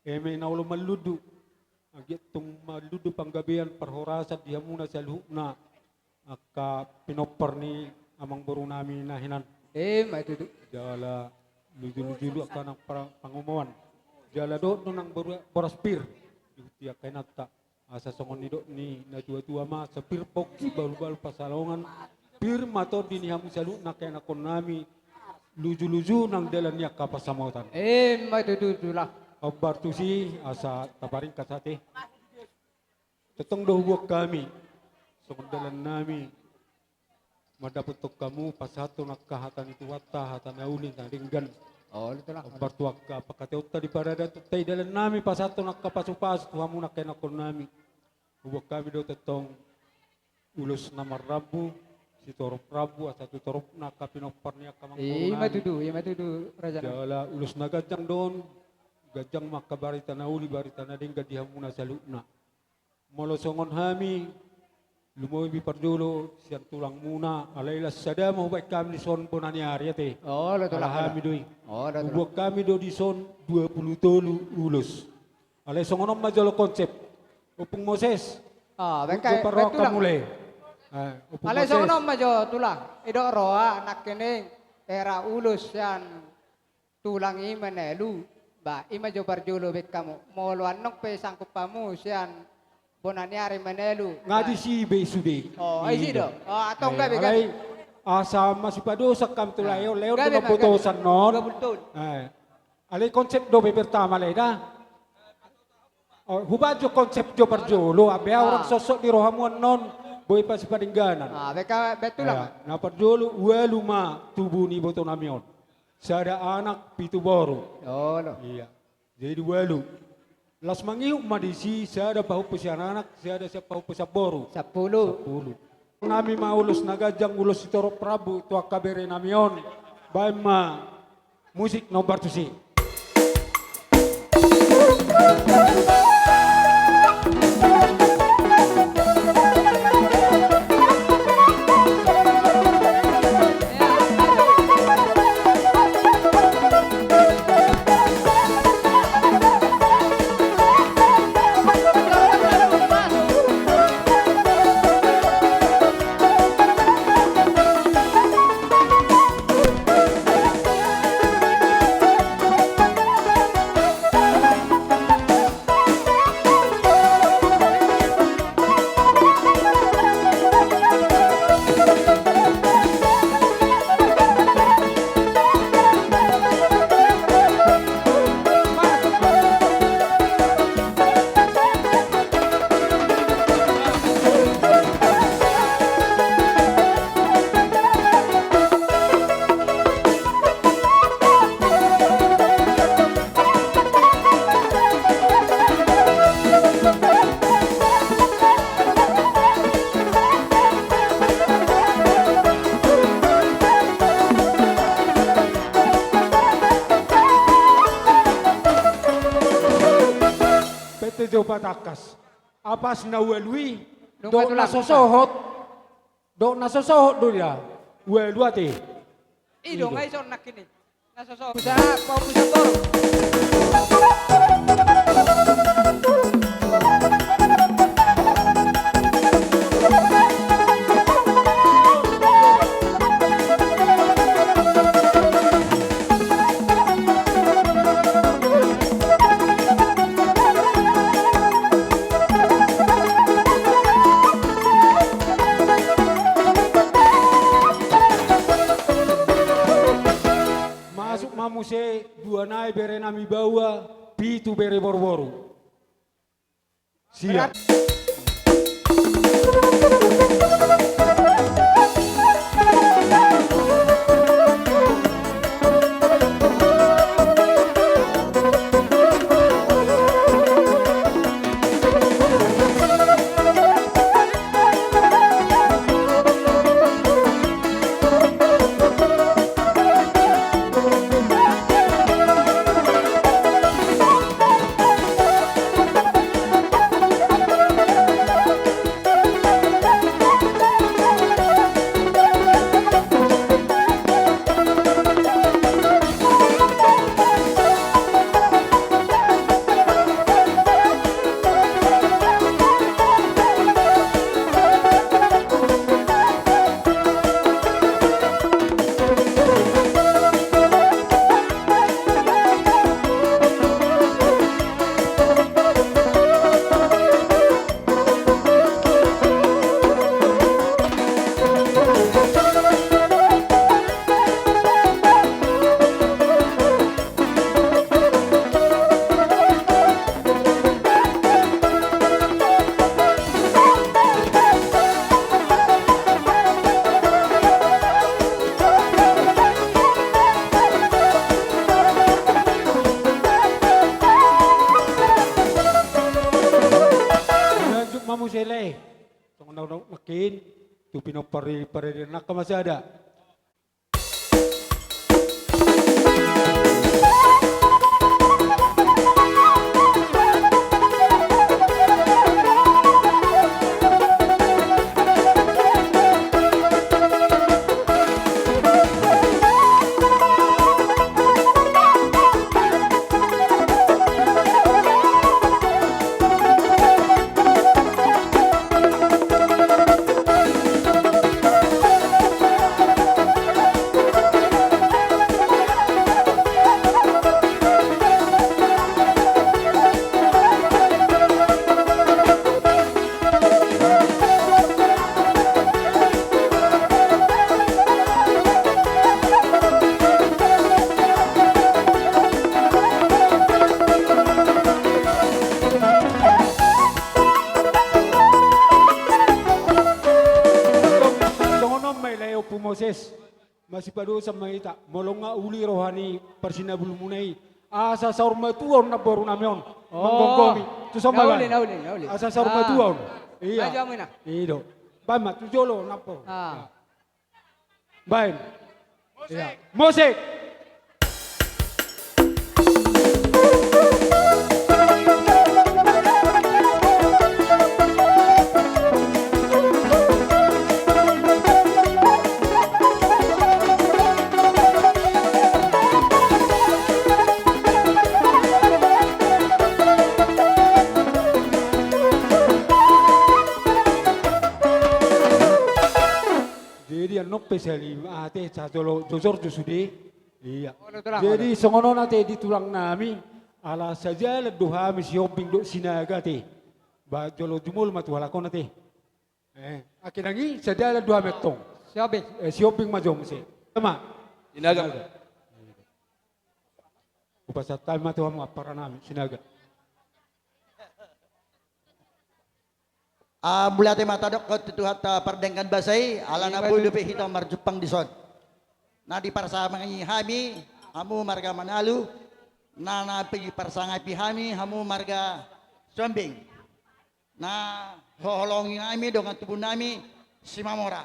eme na olo manlundu, anggiat tung manlundu panggabean parhorasan di hamuna saluhutna, angka pinompar ni amangboru nami na hinan. Ima tutu. Jala lujuluju angka nang pangomoan. Jala dohot do nang boras pir di hunti angka inanta. Asa songon nidok ni natuatua ma, sapir pongki, balubalu pansalongan, pir ma tondi ni hamu saluhutna angka ianakkon nami, lujuluju nang dalan ni angka pansamotan. Ima tutu tulang. Hombar tusi asa taparingkas ate. Tongtong do huboan hami songon dalan nami mandapothon hamu, pasahathon angka hata ni Tuhanta, hata na uli na denggan. Olo tulang. Hombar tu angka pangkataionta di paradatonta i, dalan nami pasahathon angka pasupasu tu hamuna angka ianakkon nami. Huboan hami do tongtong ulos na marrambu, sitorop rambu asa tu toropna angka pinompar ni angka amangboru nami. Ima tutu, ima tutu raja nami. Jala ulos na ganjang do on, ganjang ma angka barita na uli, barita na denggan di hamuna saluhutna. Molo songon hami, lumobi parjolo sian tulangmuna, alai las sada ma hubaen hami dison bona ni ari ate. Olo tulang. Ala hami do i. Olo tulang. Huboan hami do dison dua pulu tolu ulos. Alai songon on ma jolo konsep. Ompung Moses. Ah, baen, baen tulang. Parroha hamu mule. Alai songon on ma jo tulang. Idok roha nangkining era ulos sian tulang i Manalu. Ba, ima jo parjolo baen hamu. Molo annon pe sangkup hamu sian bona ni ari Manalu. Nga disi be sude. Oh, isi do. Oh, antong gabe, gabe. Alai asa masipadosa hami tu lae on, lae on do na botosan non. Alai konsep do be pertama lae da. Hubaen jo konsep jo parjolo, abe au rang sossot di rohamu annon, boi pasipadengganan. Ah, baen, baen tulang. Na parjolo, ualu ma tubu ni iboto nami on. Sada anak, pitu boru. Olo. Iya. Jadi ualu. Las mangihut ma disi, sada pahompu sian anak, sada sian pahompu sian boru. Sampulu. Sampulu. Nami ma ulos na ganjang, ulos sitorop rambu tu angka bere nami on. Baen ma musik na hombar tusi. Pete jo patangkas. Apas na ualu i, dohot na so sohot. Dohot na so sohot do dia. Ualu ate. I do nga ison nangkin i. Na so sohot. Usaha, pau pusat bor. Mas ma muse dua nai bere nami baoa, pitu bere boruboru. Siap. Lanjut ma muse lae. Songon na nangkin tu pinompar ni parade nangkin ma sada. Songon on ma i lae Ompu Moses. Masipadosa ma hita, molo nga uli roha ni parsinabulmuna i. Asa saur matua on namboru nami on. Oh. Manggomgomi. Tu son ma baen. Na uli, na uli, na uli. Asa saur matua on. Iya. Baen ma tu jolo namboru. Ah. Baen. Iya. Musik. Jadi annon pe sali ate sajolo jojor jo sude. Iya. Jadi songon on ate di tulang nami, ala sajalan do hami Sihombing dohot Sinaga ate. Ba jolo jumolo ma tu halak on ate. Eh, akhirna i sajalan do hami antong. Sihombing. Eh, Sihombing ma jo muse. Ema. Sinaga. Hupasahat hami ma tu hamu ampara nami Sinaga. Ah, mauliate ma tadokkon tu Tuhanta pardenggan basa i, ala na boi dope hita marjumpang dison. Na diparsamangi hami, hamu marga Manalu, na, na diparsangapi hami, hamu marga Sihombing. Na hoholongi nami dongan tubu nami Simamora.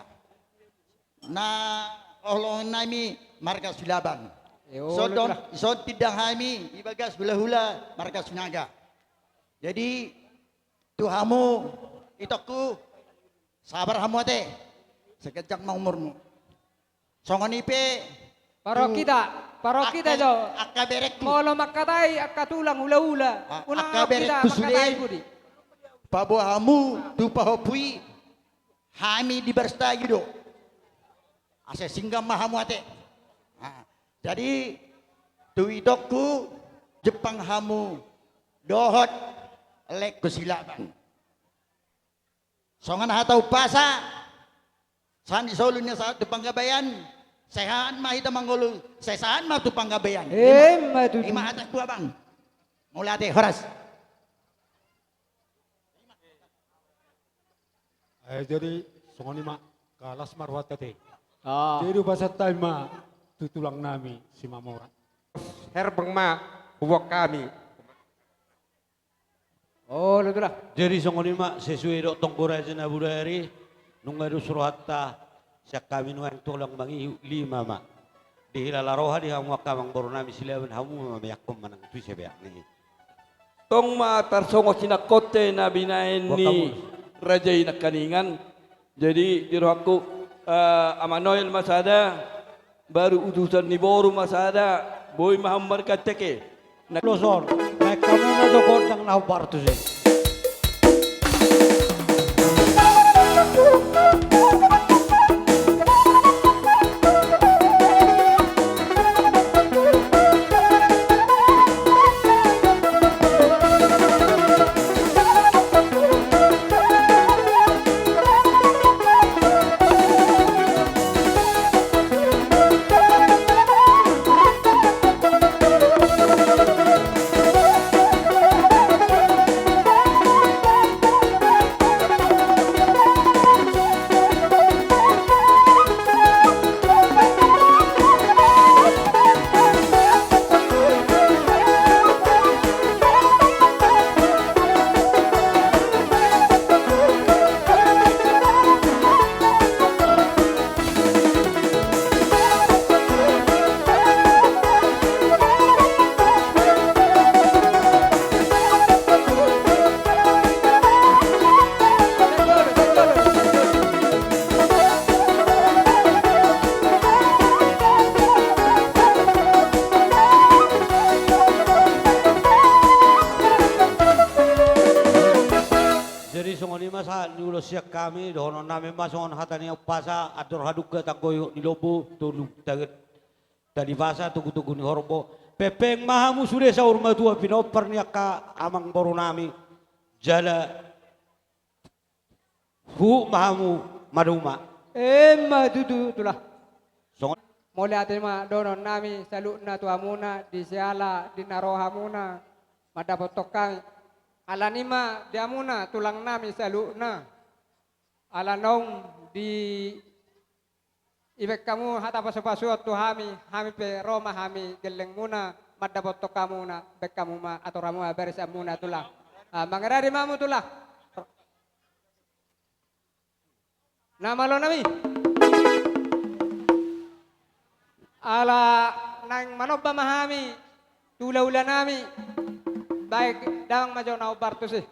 Na hoholongi nami marga Silaban. Ison tinda hami di bagas hulahula marga Sinaga. Jadi tu hamu itongku, sabar hamu ate. Sai ganjang ma umurmu. Songon i pe. Parok hita, parok hita jo. Angka berengku. Molo mangkatai angka tulang hulahula. Unang angka berengku sude. Paboa hamu tu pahompu i. Hami di Barstagi do. Asa singgam ma hamu ate. Jadi tu itongku, jumpang hamu dohot laengku Silaban. Songon hata umpasa, sandi solu ni sahat tu Panggabean, Sehat ma hita mangolu, sehat ma tu panggabean. Ima. Ima tutu. Ima hata tu abang. Mauliate, horas. Eh, jadi songon i ma, horas ma rohanta te. Ah. Jadi pasahat hami ma tu tulang nami Simamora. Herbang ma huboan hami. Olo, tulang. Jadi songon i ma, sesuai dohot tonggo raja na bodari, nunga dos rohanta, sian hami nuaeng tulang mangihut lima ma. Dihilala roha di hamu angka amangboru nami Silaban, hamu ma mameakkon manang tu ise beak ni. Tong ma tarsongon sinangkot na binahen ni raja i nangkiningan. Jadi di rohangku, eh, Ama Noel ma sada, baru utusan ni boru ma sada, boi ma hamu marganteke. Na losor, baen hamu ma jo gondang na hombar tusi. Jadi songon i ma sahat ni ulos sian hami, dohonon nami ma songon hata ni umpasa, andor hadungka tanggoihon ni lombu, tolu taget tali pasa, togu-togu ni horbo. Pengpeng ma hamu sude saur matua pinompar ni angka amangboru nami. Jala huhut ma hamu maduma. Emma tutu, tulang. Songon. Mauliate ma dohonon nami saluhutna tu hamuna, di siala di na ro hamuna mandapothon hami. Alani ma di hamuna tulang nami saluhutna. Ala naung dibaen hamu hata pasu-pasuon tu hami, hami pe ro ma hami gellengmuna mandapothon hamuna, baen hamu ma, atur hamu ma barisanmuna, tulang. Ah, mangaradi ma hamu, tulang. Na malo nami. Ala naeng manomba ma hami tu hula-hula nami. Baik, damang ma jo na hombar tusi.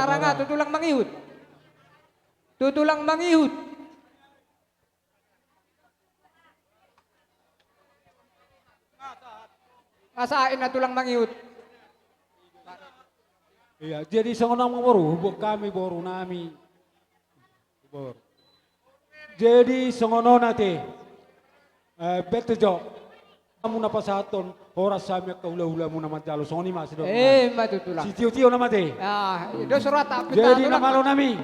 Aranga tu tulang mangihut. Tu tulang mangihut. Asa inna tulang mangihut. Iya, jadi songon on ma boru, huboan hami boru nami. Boru. Jadi songon on ate. Eh, bete jo. Hamu na pasahathon, horas hami angka hulahula muna manjalo, songon i ma sidok. Eh, ma tu tulang. Sitiotio nama te. Ah, dos rata. Jadi na malo nami.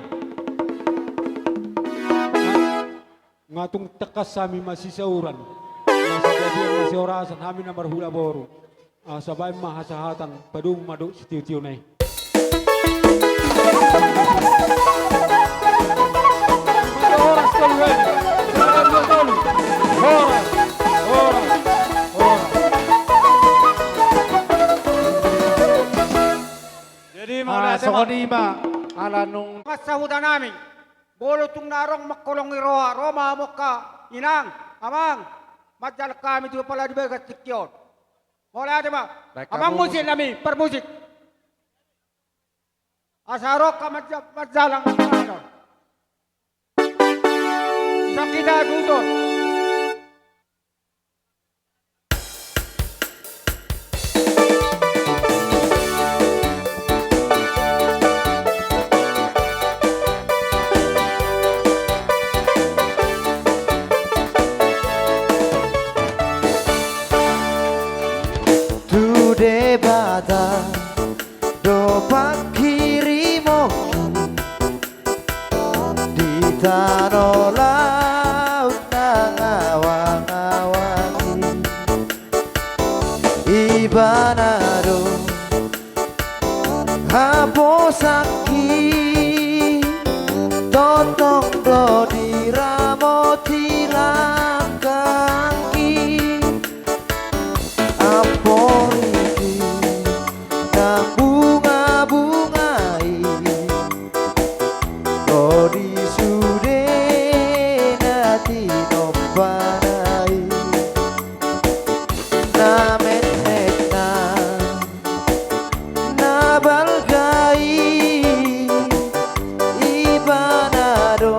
Nga tung tangkas hami masisauran, masigabean, masihorasan, hami na marhula boru. Asa baen ma hasahatan, padomu ma dohot sitiotio na i. Horas, tolu hali. Satu, dua, tolu. Horas, horas, horas. Jadi, ah, mauliate ma. Songon i ma, ala nung. Masa huta nami. Molo tung na adong mangkolongi roha, ro ma hamu angka inang, amang, manjalang hami tu pala di bagas tingki on. Mauliate ma. Baik, amang musik nami, parmusik. Asa ro angka manja-, manjalang. Bisa kita tutur. Tu Debata do panghirimonku di tano laut nang awang-awang i. Ibana do haposanki, tongtong do diramoti langkangki. Amporiki nang bunga-bunga i, ro di sude na tinombana i. Na metmet nang na balga i, ibana do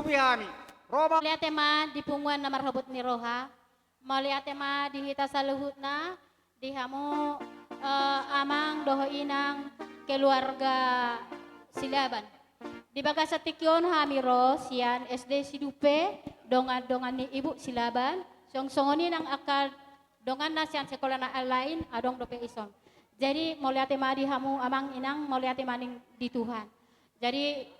Pui hami. Roma. Mauliate ma di punguan na marhabot ni roha. Mauliate ma di hita saluhutna, di hamu, eh, amang dohot inang keluarga Silaban. Di bagasan tingki on hami ro sian S D Sidumpe, dongan-dongan ni Ibu Silaban, suang songon i nang angka donganna sian sekolah na lain, adong dope ison. Jadi, mauliate ma di hamu amang inang, mauliate ma ning di Tuhan. Jadi,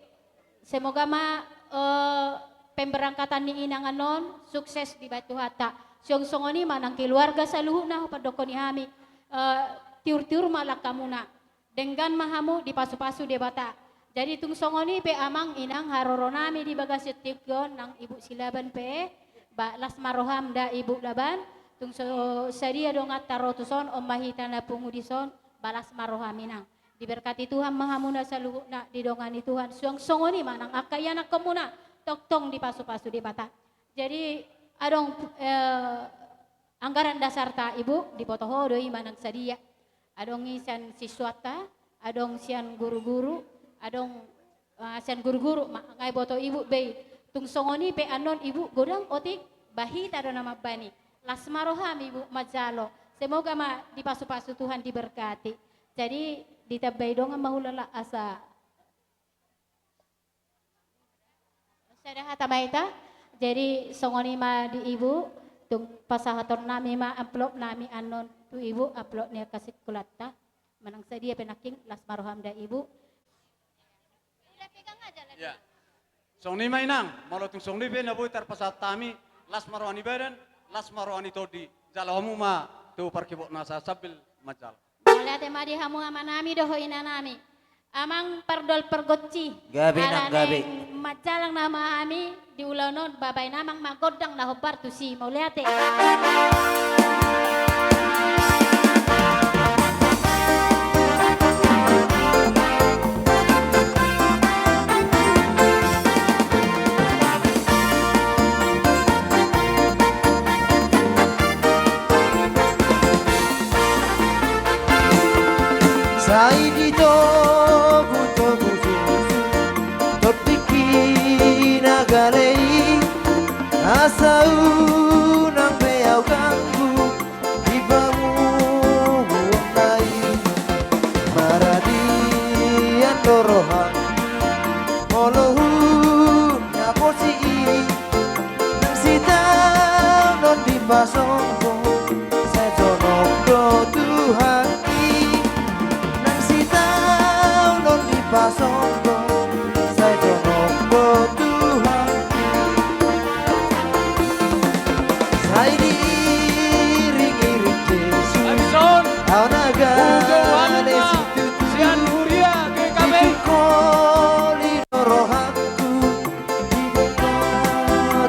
semoga ma, eh, pemberangkatan ni inang annon sukses dibahen Tuhanta. Suang songon i ma nang keluarga saluhutna, hupandokkon i hami, eh, tiur-tiur ma langkamuna. Denggan ma hamu dipasu-pasu Debata. Jadi tung songon i pe amang inang haroronami di bagasan tingki on nang Ibu Silaban pe, ba las ma roham da Ibu Laban, tung so sadia donganta ro tuson, on ma hita na pungu dison, ba las ma roham inang. Diberkati Tuhan ma hamuna saluhutna, didongani Tuhan, suang songon i ma nang angka ianakkonmuna, tongtong dipasu-pasu Debata. Jadi, adong, eh, anggaran dasarta Ibu, diboto ho do i ma nang sadia. Adong i sian siswanta, adong sian guru-guru, adong, eh, sian guru-guru ma, nga diboto Ibu be i. Tung songon i pe annon Ibu godang otik, ba hita do na mambahen i. Las ma roham Ibu manjalo. Semoga ma dipasu-pasu Tuhan, diberkati. Jadi, ditambai dongan ma hulala asa sada hata ma hita. Jadi, songon i ma di Ibu, tung pasahatonnami ma amplopnami annon tu Ibu, amplop ni angka singkolanta. Manang sadia pe nangkin, las ma roham da Ibu. Ia. Songon i ma inang, molo tung songon i pe na boi tarpasahat hami, las ma roha ni badan, las ma roha ni tondi, jalo hamu ma tu parkibot nasa sambil manjalo. Mauliate ma di hamu amanami dohot inanami. Amang pardol pargonsi. Gabe nang gabe. Manjalang nama hami di ulaon on, bahen amang ma gondang na hombar tusi. Mauliate. Sai ditogutogu Jesus tondingki na gale i, asa unang be ahu ganggu di pamuhuonna i. Maradian do rohangku molo hunaposi i. Nang sitaonon dipasombong, sai jonok do Tuhanki. Nang sitaonon dipasombong, sai jonok do Tuhanki. Sai diiringiring Jesus ahu na gale situtu. Ditukoli do rohangku, diboto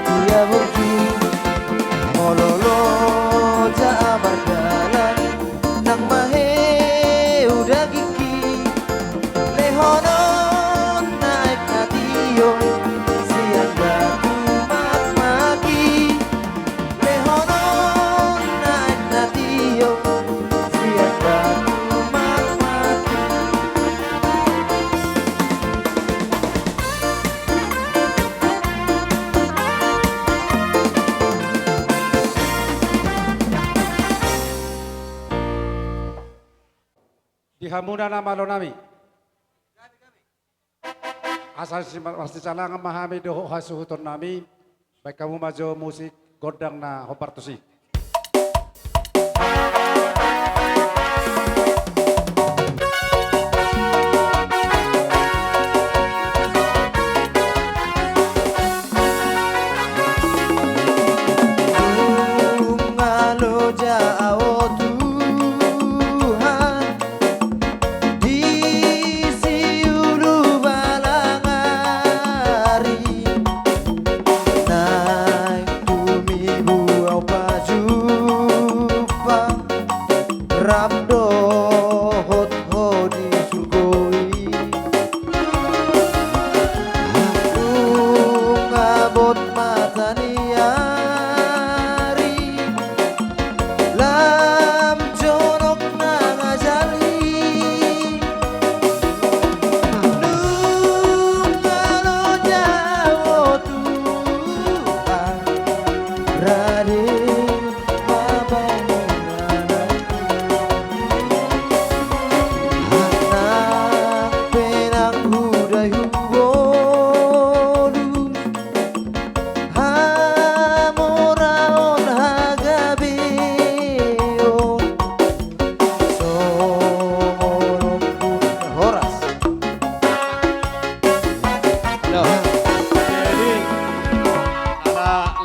dia borju. Molo loja mardalan nang maheu dagingki, lehonon na aek na tio sian batu makmaki. Lehonon na aek na tio sian batu makmaki. Di hamuna na malonami. Asa si-, marsijalangan ma hami dohot hasuhutonnami, bahen hamu ma jo musik gondang na hombar tusi. Nunga loja ahu Tuhan, di siulu balang ari, naeng tumibu ahu paju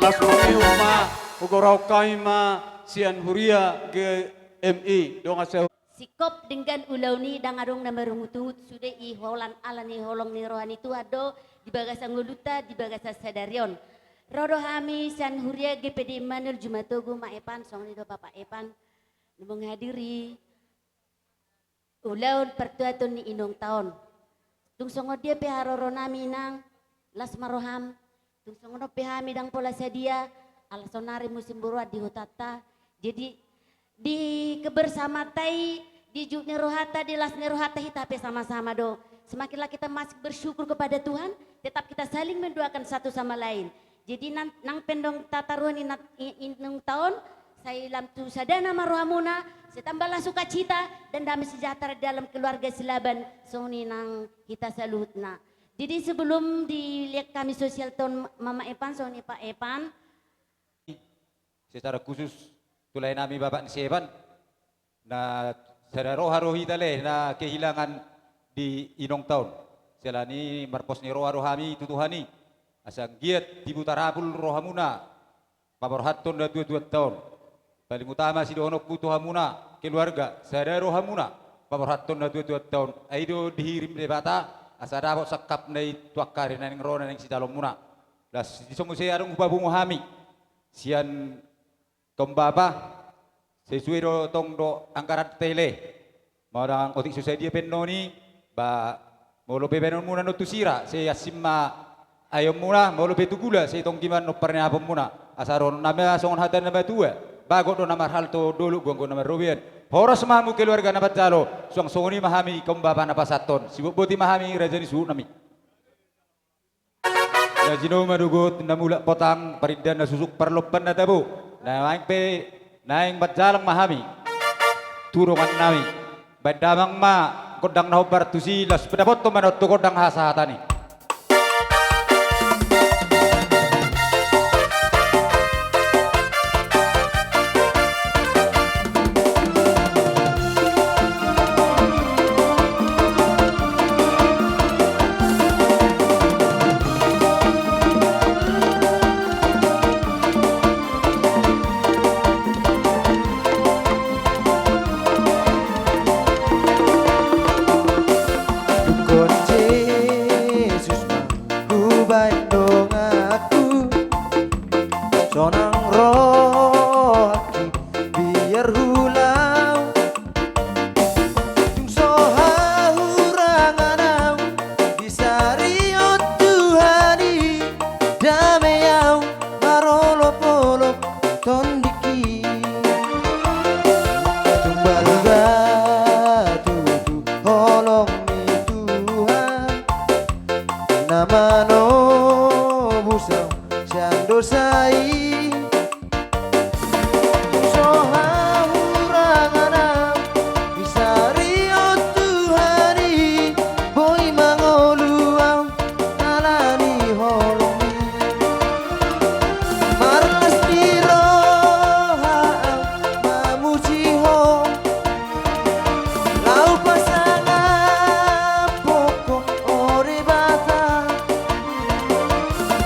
Las mangihut ma, hugoarhon hami ma sian huria G M I, dongan sa- Singkop denggan ulaon i, ndang adong na marungutungut sude i holan, ala ni holong ni roha ni Tuhan do di bagasan ngolunta di bagasan sadari on. Ro do hami sian huria G P D Immanuel Jumatogu, Mak Epan, songon i do Bapak Epan, na manghadiri ulaon partuaton ni inongta on. Tung songon dia pe haroro nami, nang las ma roham. Tung songon on pe hami ndang pola sadia, ala saonari musim boruan di hutanta. Jadi di kebersamaanta i, di juk ni rohanta, di las ni rohanta, hita pe sama-sama do. Semakinlah kita masih bersyukur kepada Tuhan, tetap kita saling mendoakan satu sama lain. Jadi nang, nang pe ndang tataruhon inat-, i-, inongta on, sai lam tu sadana ma rohamuna, sai tambahlah sukacita dan damai sejahtera di dalam keluarga Silaban, songon i nang hita saluhutna. Jadi sebelum dilehon hami sosialta on, Mama Epan, songon i Pak Epan. Secara khusus tu lae nami Bapak ni si Epan, na sada roha do hita lae na kehilangan di inongta on. Siala ni i marpos ni roha do hami tu Tuhan i, asa anggiat tibu tarapul rohamuna paborhathon natua-tuanta on. Paling utama sidohononku tu hamuna keluarga, sada rohamuna paborhathon natua-tuanta on. Ai do dihirim Debata asa dapot sangkapna i tu angka ari na naeng ro, na naeng sitaonmuna. Las, disi muse adong hupapungu hami sian kaum bapa, sesuai do tong do anggaranta i lae. Manang otik so sadia pe annon i, ba molo pe baenonmuna annon tu sira, sai asing ma aeonmuna, molo pe tu gula, sai tonggi ma annon parniaponmuna. Asa dohonon nami ma songon hata ni na matua: Bagot do na marhalto, dolok do anggo na marrobean. Horas ma hamu keluarga na manjalo, suang songon i ma hami kaum bapa na pasahathon. Sibotboti ma hami raja ni suhut nami. Na jino ma dogot na mulak potang, parindahan na susuk, parlompan na tabo. Naeng pe, naeng manjalang ma hami tu dongan nami. Baen damang ma gondang na hombar tusi, laos dapothon ma annon tu gondang hasahaton i. Dungkon Jesus ma hubaen donganku, sonang rohangki biar hulau. Tung so hahurangan au, disarihon Tuhan i dame au, marolopolop tondingki. Tung balga tutu holong ni Tuhan, na manobus au sian dosa i. Tung so hahurangan au, disarihon Tuhan i, boi mangolu au ala ni holong i. Marlas ni roha au mamuji Ho, laho pasangaphon Ho, o Debata.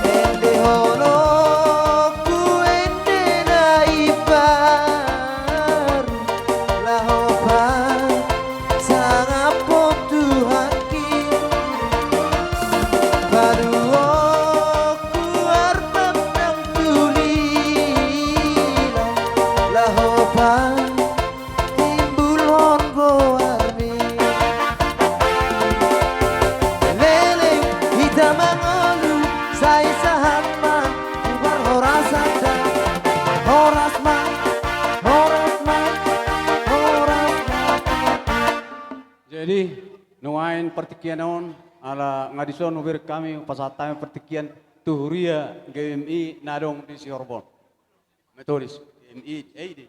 Ende holongku, ende na imbaru, laho pasangaphon Tuhanki. Paduahonku arpamnang tu lila, laho patimbulhon goarmi. Leleng hita mangolu, sai sahat ma tu parhorasanta. Horas ma, horas ma, horas ma. Jadi, nuaeng partingkian on, ala nga dison hubereng hami, pasahat hami partingkian tu huria G M I na adong di Sihorbo on. Metodis, G M I, eh, di.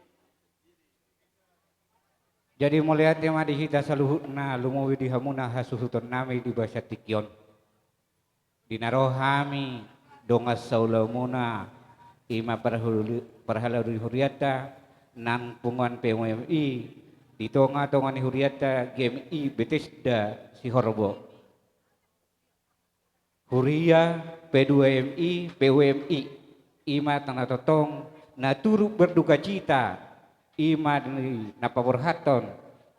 Jadi mauliate ma di hita saluhutna, lumobi di hamuna hasuhuton nami di bagasan tingki on. Di na ro hami dongan saulaonmuna, i ma parhali-, parhalado ni hurianta, nang punguan P U M I, di tongatonga ni hurianta G M I Betesda Sihorbo. Huria P dua M I, P U M I. I ma na tongtong na turut berdukacita, i ma di na paborhathon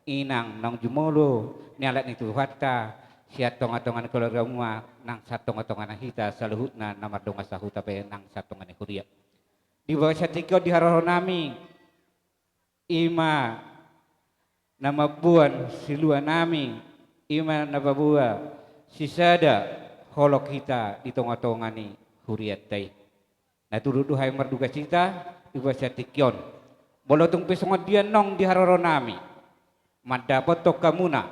inang naung jumolo ni halak ni Tuhanta, sian tongatonga ni keluargamu ma nang sian tongatonga ni hita saluhutna na mardongan sahuta pe nang sian tonga ni huria. Di bagasan tingki on di haroro nami, i ma na mamboan silua nami, i ma na paboa sisada holong hita di tongatonga ni hurianta i. Na turut do hami mardukacita di bagasan tingki on. Molo tung pe songon dia annon di haroro nami mandapothon hamuna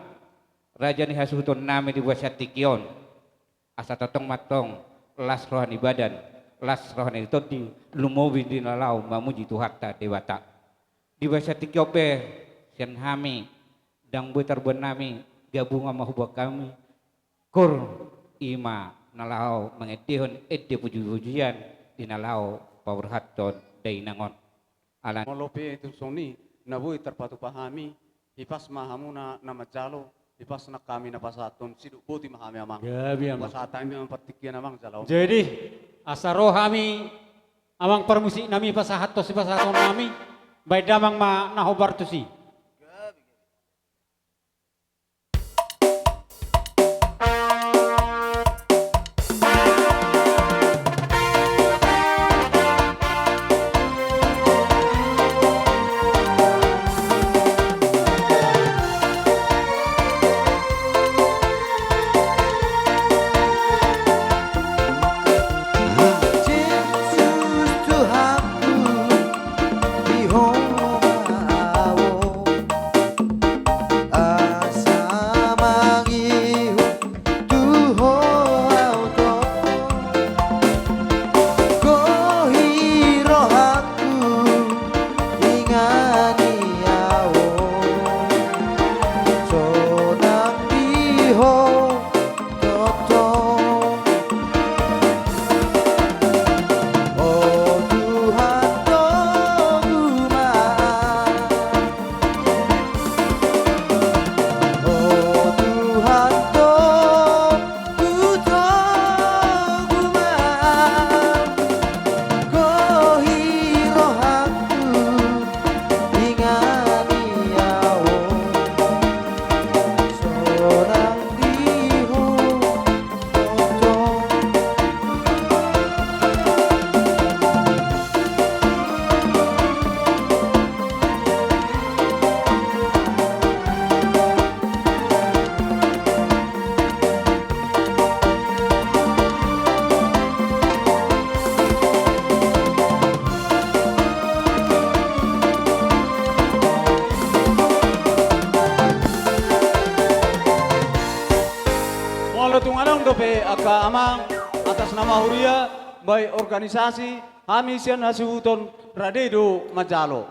raja ni hasuhuton nami di bagasan tingki on, asa tongtong ma antong las roha ni badan, las roha ni tondi, lumobi di na laho mamuji Tuhanta Debata. Di bagasan tingki on pe sian hami, ndang boi tarboan nami, gabungan ma huboan hami, kur i ma na laho mangendehon ende pujipujian di na laho paborhathon dainang on. Alani. Molo pe tung songon i na boi tarpatupa hami, hipas ma hamuna na manjalo, hipas nang hami na pasahathon, sidok boti ma hami amang. Gabe amang. Pasahat hami amang partingkian amang jala on. Jadi, asa ro hami amang parmusik nami pasahathon sipasahaton nami, baen damang ma na hombar tusi. Jesus Tuhanku, di Ho ma ahu asa mangihut tu Ho ahu tongtong. Gohi rohangku, ingani ahu sonang di Ho tongtong. O Tuhan Togu ma, o Tuhan Togu, Togu ma, gohi rohangku, ingani ahu sonang di Ho. Molo tung adong dope angka amang atas nama huria, baik organisasi, hami sian hasuhuton rade do manjalo.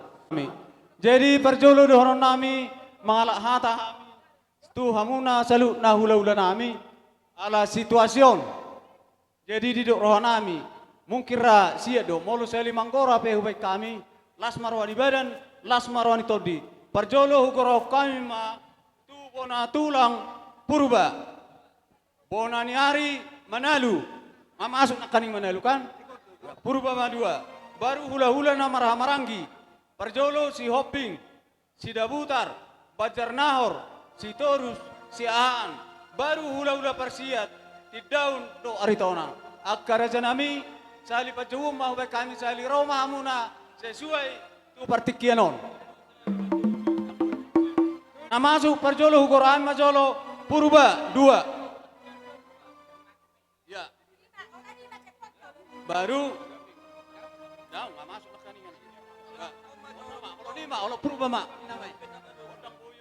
Jadi parjolo dohonon nami mangalap hata hami tu hamuna saluhutna hulahula nami, ala situasi on. Jadi didok roha nami, mungkin ra siat do, molo sahali manggora pe hubaen hami, las ma roha ni badan, las ma roha ni tondi. Parjolo hugorahon hami ma tu bona tulang Purba. Bona ni ari Manalu. Nga masuk nangkaning Manalu kan? Purba ma dua. Baru hulahula na marhahamaranggi. Parjolo Sihombing, Sidabutar, Banjarnahor, Sitorus, Siahaan, baru hulahula parsiat, Tindaun dohot Aritonang. Angka raja nami, sahali panjouon ma hubaen hami, sahali ro ma hamuna sesuai tu partingkian on. Na masuk parjolo hugorahon ma jolo Purba dua. Ya. Baru. Dao, nggak masuk lah kan ini. Nah, olo lima, olo Purba ma.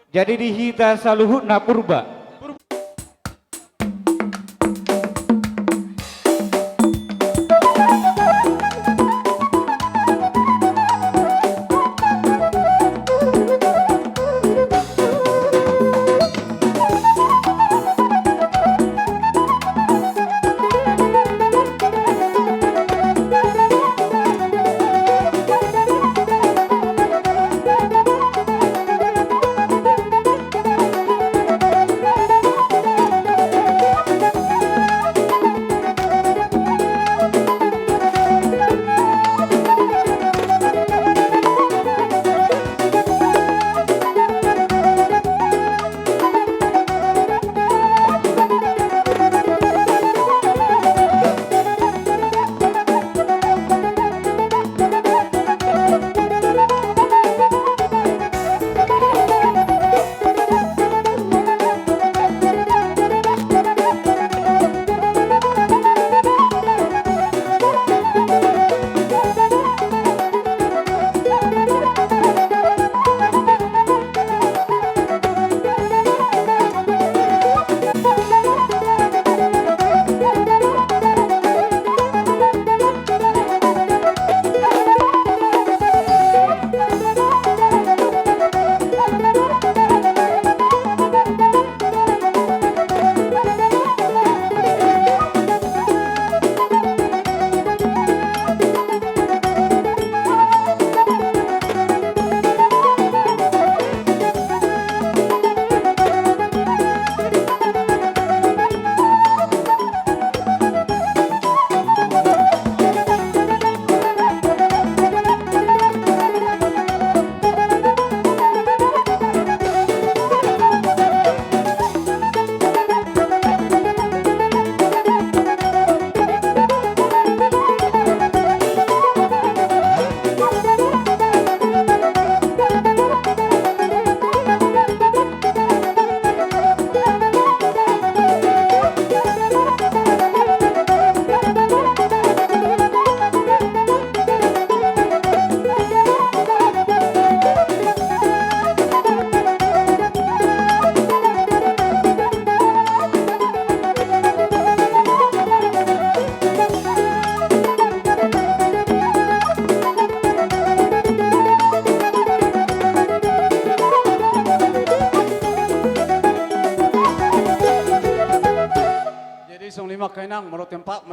Jadi di hita saluhutna Purba. Purba.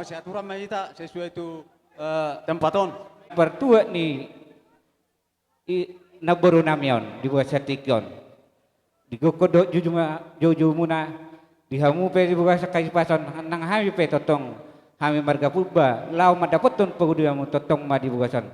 Sehat, aturan ma hita sesuai tu, eh, tempat on. Partuat ni i, namboru nami on di bagasan tingki on. Digokhon dohot jujuma, jujumuna, di hamu pe di bagasan hasipason, nang hami pe tongtong, hami marga Purba, laho mandapothon pogu di hamu tongtong ma di bagasan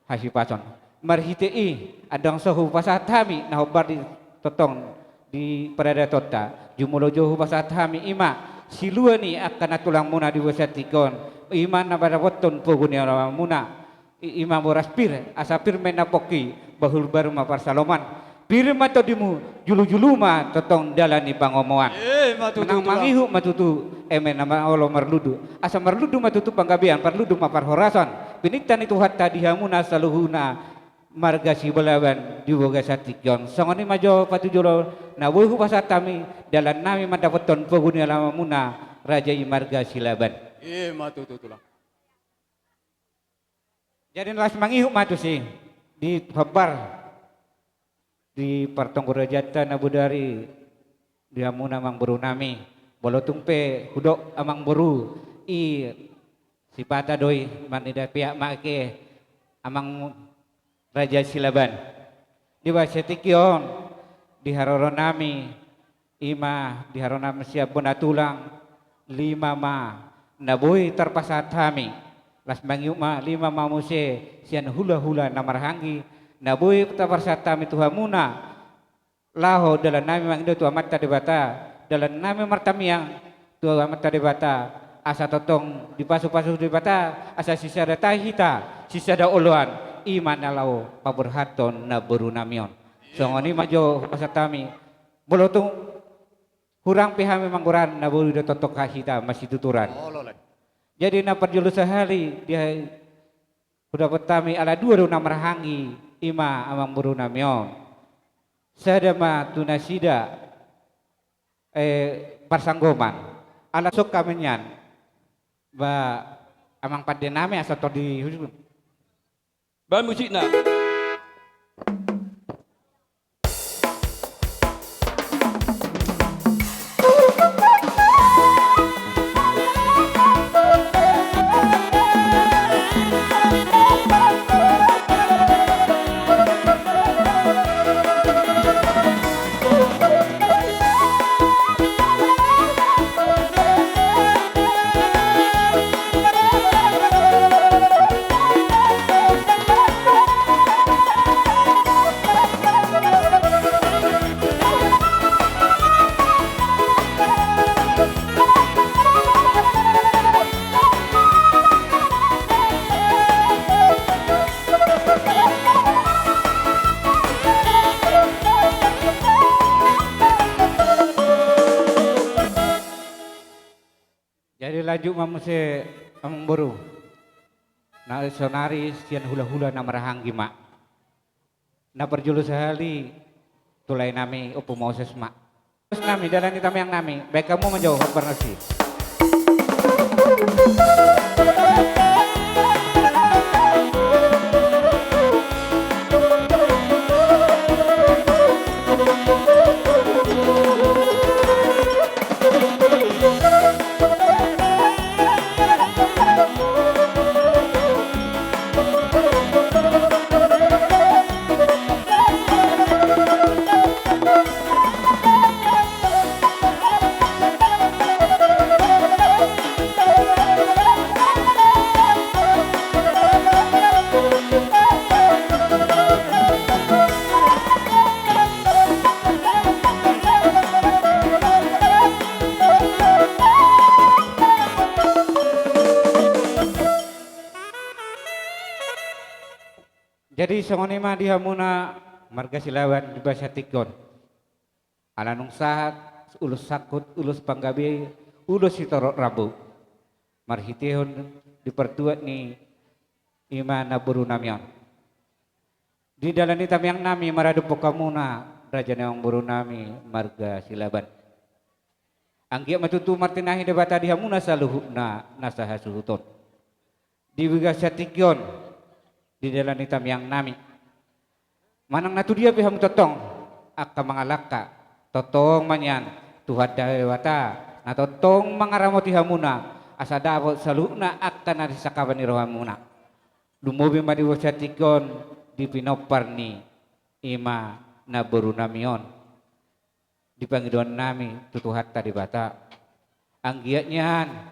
hasipason. Marhite i, andorang so hupasahat hami na hombar di tongtong di paradatonta, jumolo jo hupasahat hami i ma silua ni angka nantulangmuna di bagasan tingki on, i ma na mandapothon pogu ni olamuna. I, i ma boras pir, asa pir ma na pongki, bahul baru ma parsaloman. Pir ma tondimu, julu-julu ma tongtong dalan ni pangomoan. Eh, ma tutu, Tulang. Manang mangihut ma tutu, eme na ma olo marlundu. Asa marlundu ma tutu panggabean, parlundu ma parhorasan. Pinangido ni Tuhanta di hamuna saluhutna marga Silaban di bagasan tingki on. Songon i ma jo patujolo na boi hupasahat hami, dalan nami mandapothon pogu ni olamuna raja i marga Silaban. Eh, ma tutu, Tulang. Jadi na las mangihut ma tusi di hombar di partonggor rajanta na bodari di hamuna amangboru nami. Molo tung pe hudok amangboru i sipata do i, marnida pihak ma ke amang Raja Silaban. Di bagasan tingki on, di haroro nami, i ma di haroro nami sian bona tulang, lima ma na boi tarpasahat hami. Las mangihut ma lima ma muse sian hula-hula na marhahaanggi, na boi tarpasahat hami tu hamuna. Laho dalan nami mangido tu Amanta Debata, dalan nami martamiang tu Amanta Debata, asa tongtong dipasu-pasu Debata, asa sisada tahi hita, sisada oloan, i ma na laho paborhathon namboru nami on. Songon i ma jo hupasahat hami, molo tung hurang pe hami manggoran na boi do tongtong hita masituturan. Olo, le. Jadi na parjolo sahali di ha-, hudapot hami ala dua do na marhahaanggi, i ma amangboru nami on. Sada ma tu nasida, eh, parsanggoman. Ala songkap ma nian. Ba amang pande nami asa tor di Baen musikna. Jadi lanjut ma muse amangboru. Na sonari sian hula-hula na marhahaanggi ma. Na parjolo sahali tu lae nami Ompu Moses ma. Bos nami, dalan ni tamiang nami, baen hamu ma jo hombar nasi. Jadi songon i ma di hamuna marga Silaban di bagasan tingki on. Ala nunga sahat ulos sangkut, ulos panggabean, ulos sitorop rambu. Marhitehon di partuat ni i ma namboru nami on. Di dalan ni tamiang nami maradophon hamuna raja ni amangboru nami marga Silaban. Anggiat ma tutu martinahi Debata di hamuna saluhutna na sahasuhuton. Di bagasan tingki on, di dalan ni tamiang nami. Manang na tudia pe hamu tongtong, angka mangalangka, tongtong ma nian Tuhanta Debata na tongtong mangaramoti hamuna, asa dapot saluhutna angka na sinsakapan ni rohamuna. Lumobi ma di bagasan tingki on di pinompar ni i ma namboru nami on. Di pangidoan nami tu Tuhanta Debata. Anggiat nian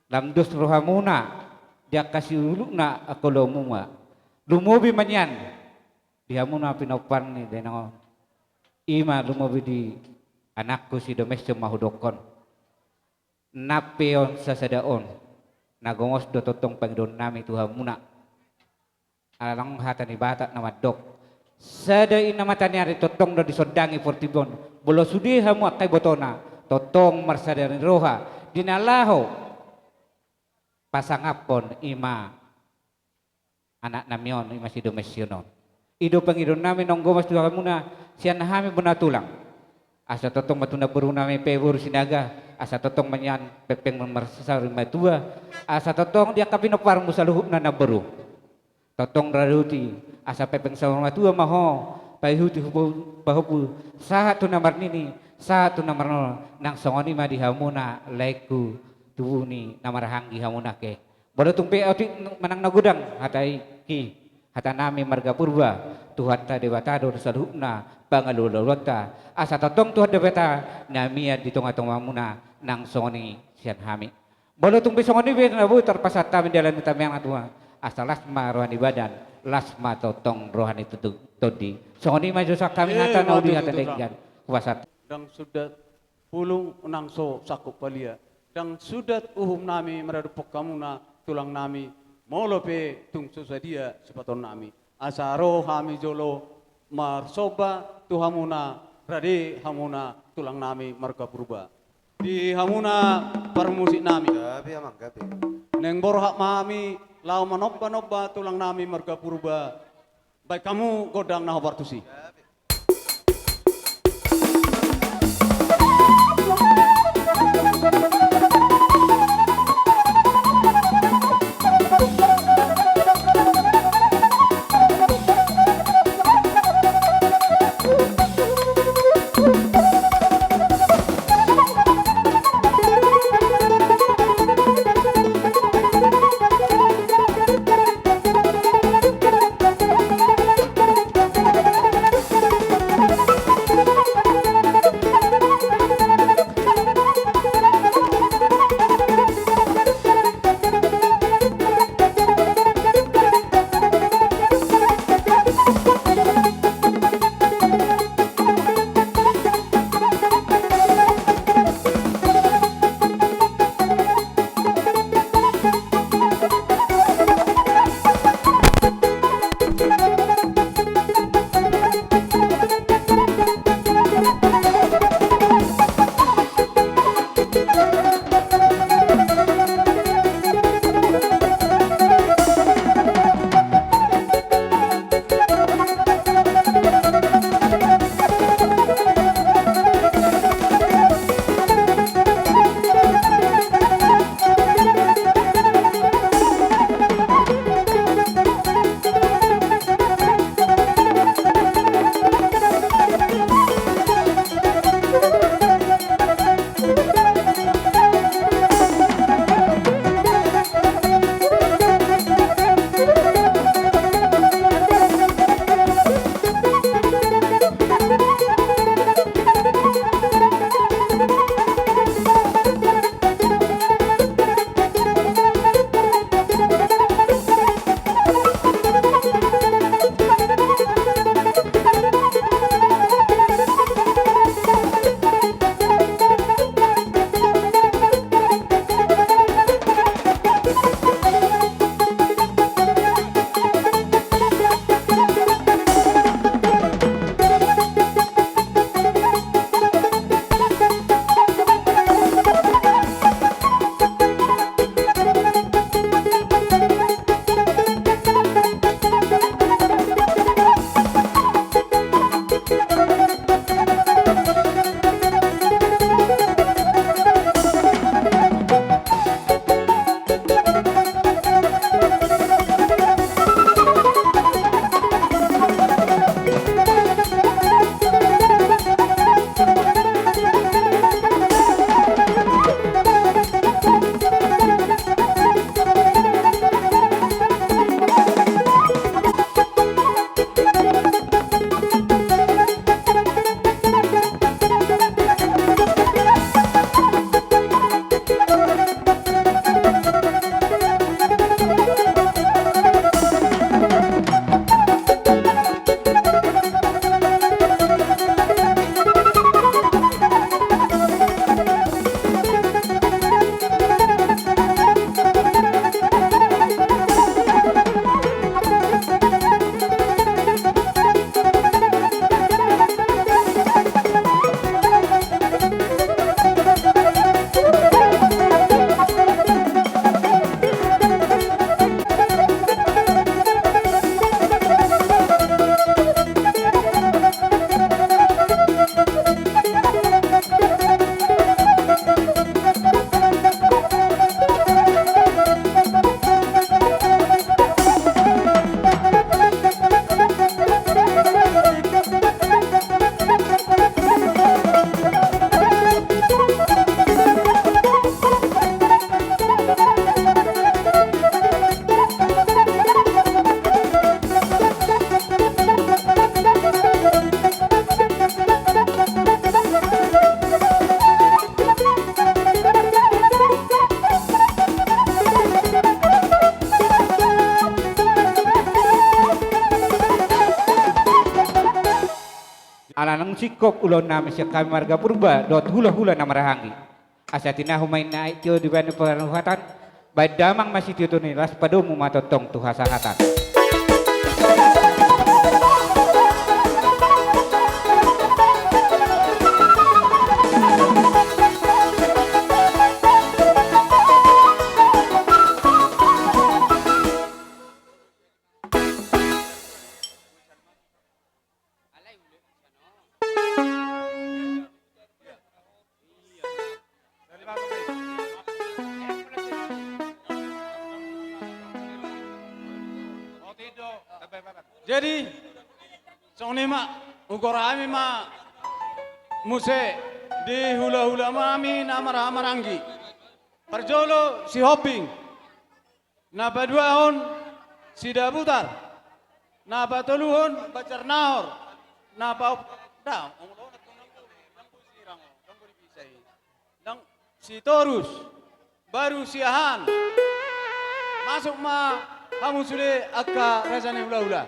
lam dos rohamuna di angka siulukna angka ulaonmuna. Lumobi ma nian di hamuna pinompar ni dainang on. I ma lumobi di anakku si Domes on ma hudokkon. Nang pe on sasada on, na gomos do tongtong pangidoan nami tu hamuna. Alai hata ni Batak na mandok, sada i na mata ni ari tongtong do disondangi portibi on. Molo sude hamu angka ibotona, tongtong marsada ni roha di na laho pasangaphon i ma anak nami on, i ma si Domes on. I do pangidoan nami naung gomos tu hamuna sian hami bona tulang. Asa tongtong ma tu namboru nami pe boru Sinaga, asa tongtong ma nian pengpeng marsaur matua, asa tongtong di angka pinomparmu saluhutna namboru. Tongtong rade uti, asa pengpeng saur matua ma ho, paihuti hubu pahompu, sahat tu na marnini, sahat tu na marnono, nang songon i ma di hamuna laengku, tubu ni na marhahaanggi hamuna ke. Molo tung pe otik manang na godang hata i, hata nami marga Purba, Tuhanta Debata do saluhutna pangalualuanta, asa tongtong Tuhan Debata na mian di tongatongamuna nang songon i sian hami. Molo tung pe songon i be na boi tarpasahat hami dalan ni tamiang na tua, asa las ma roha ni badan, las ma tongtong roha ni tutu tondi. Songon i ma jo sian hami hata na uli hata denggan. Hupasahat. Ndang sudat pulung nang so sangkup palia. Ndang sudat uhum nami maradophon hamuna tulang nami, molo pe tung so sadia sipaton nami. Asa ro hami jolo marsomba tu hamuna, rade hamuna tulang nami marga Purba. Di hamuna parmusik nami. Gabe, amang, gabe. Naeng borhat ma hami laho manombanomba tulang nami marga Purba. Baen hamu gondang na hombar tusi. singkop ulaon nami sian hami marga Purba dohot hulahula na marhahaanggi. Asa tinahu ma inna aek tio di bani panuhatan, baen damang ma sitio-tio ni las, padomu ma tongtong tu hasahatan. Jadi, songon i ma, hugor hami ma muse di hulahula nami na marhahamaranggi. Parjolo Sihombing, na paduahon Sidabutar, na patoluhon Banjarnahor, na pa-, da, ndang, Sitorus, baru Siahaan. Masuk ma hamu sude angka raja ni hulahula.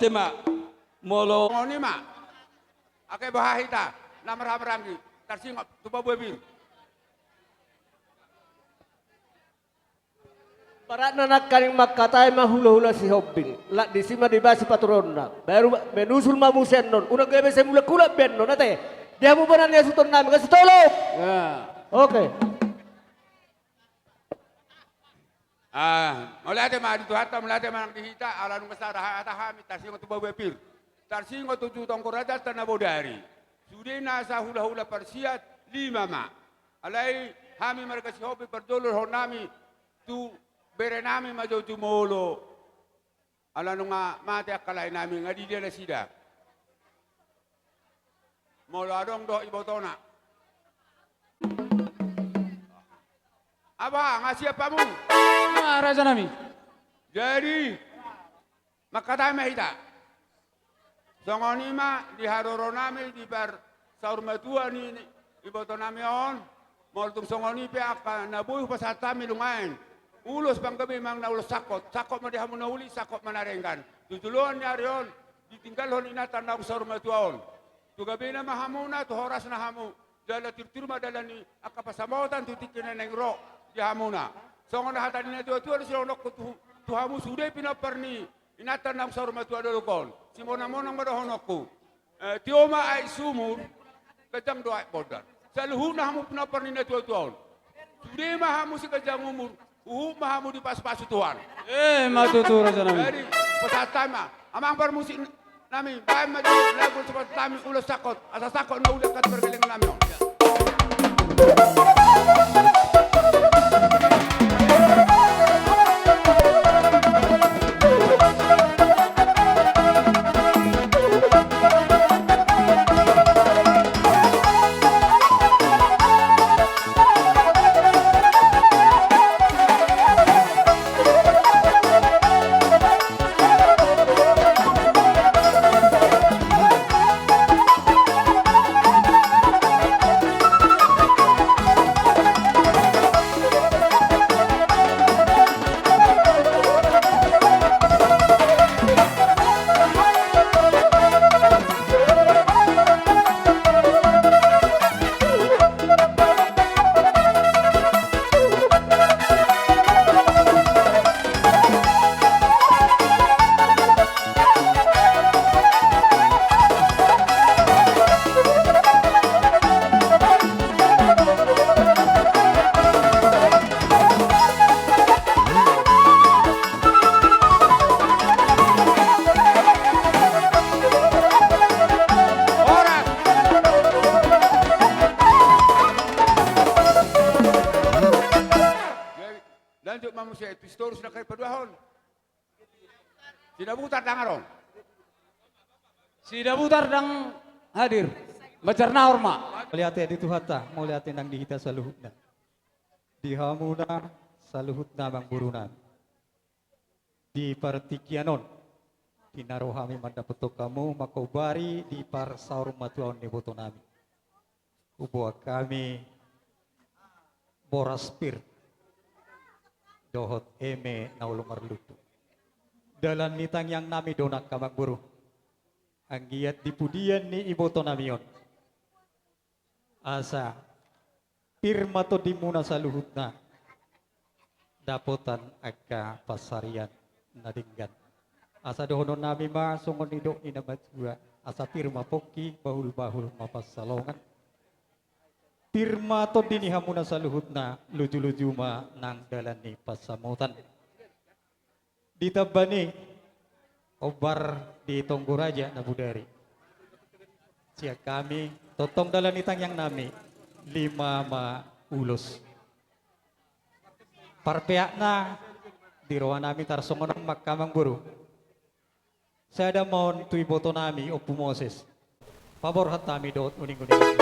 Ima, molo. Songon i ma. Ake boha hita na marhahamaranggi, tarsingot tu pabue pir. Paratna nangkaning mangkatai ma hulahula Sihombing, lak disi ma dibahen sipaturonna, baru menusul ma muse annon, unang gabe sai mulak-ulak be annon ate. Di hamu bona ni hasuhuton nami, kasih tolong. Oke. Ah, mauliate ma di Tuhanta, mauliate ma nang di hita, ala nunga sada hata hami tarsingot tu pabue pir, tarsingot tu tonggo rajanta na bodari. Sudena asa hulahula parsiat lima ma. Alai hami marga Sihombing parjolo dohonon nami tu bere nami ma jo jumolo. Ala nunga mate angka lae nami, nga didia nasida. Molo adong dohot ibotona. Aha, nga siap hamu? Ima, raja nami. Jadi, mangkatai ma hita. Songon i ma di haroro nami di parsaur matua ni iboto nami on. Molo tung songon i pe angka na boi hupasahat hami lungaen, ulos panggabean manang na ulos sangkot, sangkot ma di hamu na uli, sangkot ma na denggan. Tu joloan ni ari on, ditinggalhon inanta naung saur matua on. Tu gabena ma hamuna, tu horasna hamu, jala tirtir ma dalan ni angka pansamotan tu tingki na naeng ro di hamuna. Songon na hata ni na tuatua do sidohononku tu, tu hamu sude pinompar ni inanta naung saur matua dolok on. Simonangmonang ma dohononku. Eh, tio ma aek sumur, ganjang do aek bondan. Saluhutna hamu pinompar ni na tuatua on, sude ma hamu siganjang umur, huhut ma hamu dipasupasu Tuhan. Eh, ima tutu, raja nami. Jadi, pasahat hami ma. Amang parmusik nami, baen ma jo lagu sipasahat hami ulos sangkot, asa sangkot na uli angka tu pargellengan nami on. Lanjut ma muse tu Sitorus na kali paduahon. Sidabutar ndang adong. Sidabutar ndang hadir. Banjar Nahor ma. Mauliate di Tuhanta, mauliate nang di hita saluhutna. Di hamuna saluhutna amangboru nami. Di partingkian on, di na ro hami mandapothon hamu, mangkaubari di parsaur matuaon ni iboto nami. Huboan hami boras pir dohot eme na olo marlumbu. Dalan ni tangiang nami do nangkin amangboru. Anggiat di pudian ni iboto nami on, asa pir ma tondimuna saluhutna dapotan angka pansarian na denggan. Asa dohonon nami ma songon nidok ni na matua, asa pir ma pongki, bahulbahul ma pansalongan. Pir ma tondi ni hamuna saluhutna, lujuluju ma nang dalan ni pansamotan. Ditamba ni hombar di tonggo raja na bodari. Sian hami, tongtong dalan ni tangiang nami, lima ma ulos. Parpeakna di roha nami tarsongon on ma amangboru. Sada ma on tu iboto nami Ompu Moses. Paborhat hami dohot uninguning.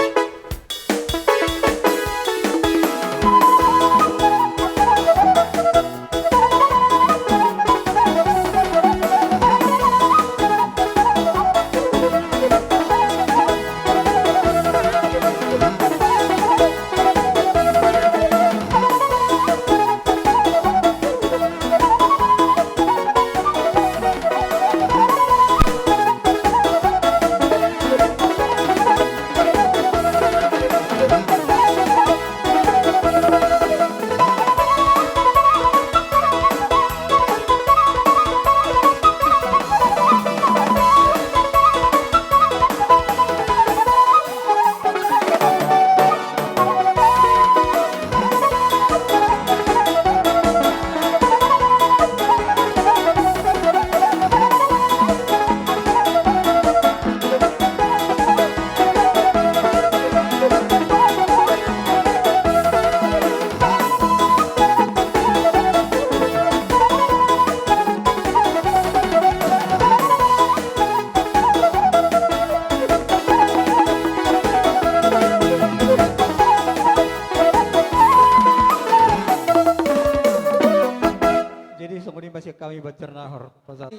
Hami Banjar Nahor, pasahat.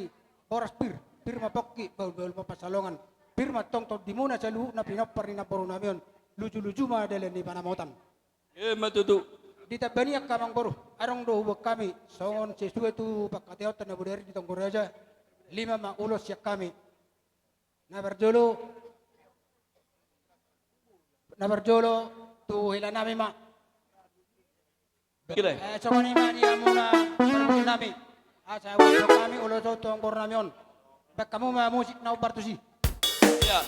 Horas pir, pir ma pongki, bahul-bahul ma pansalongan. Pir ma tongtong di muna saluhutna pinompar ni namboru nami on, luju-luju ma dalan ni panamotan. Ima tutu. Ditambani angka amangboru, adong do huboan hami, songon sesuai tu pangkataion na bodari di Tonggo Raja, lima ma ulos sian hami. Na parjolo, na parjolo tu hela nami ma. Gila. Eh, songon i ma di hamuna parboru nami. Asa huboan hami ulos on tu amangboru nami on. Baen hamu ma musik na umpartusi. Iya.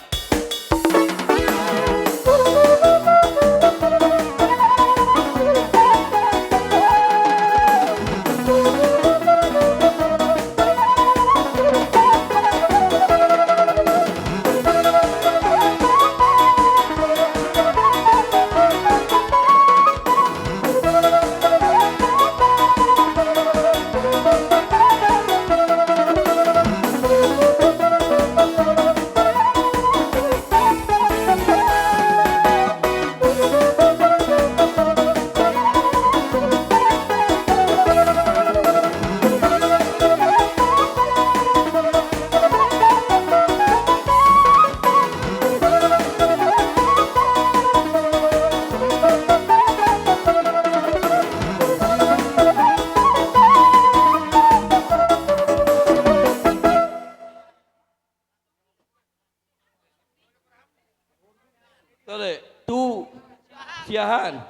Tole, tu siahaan.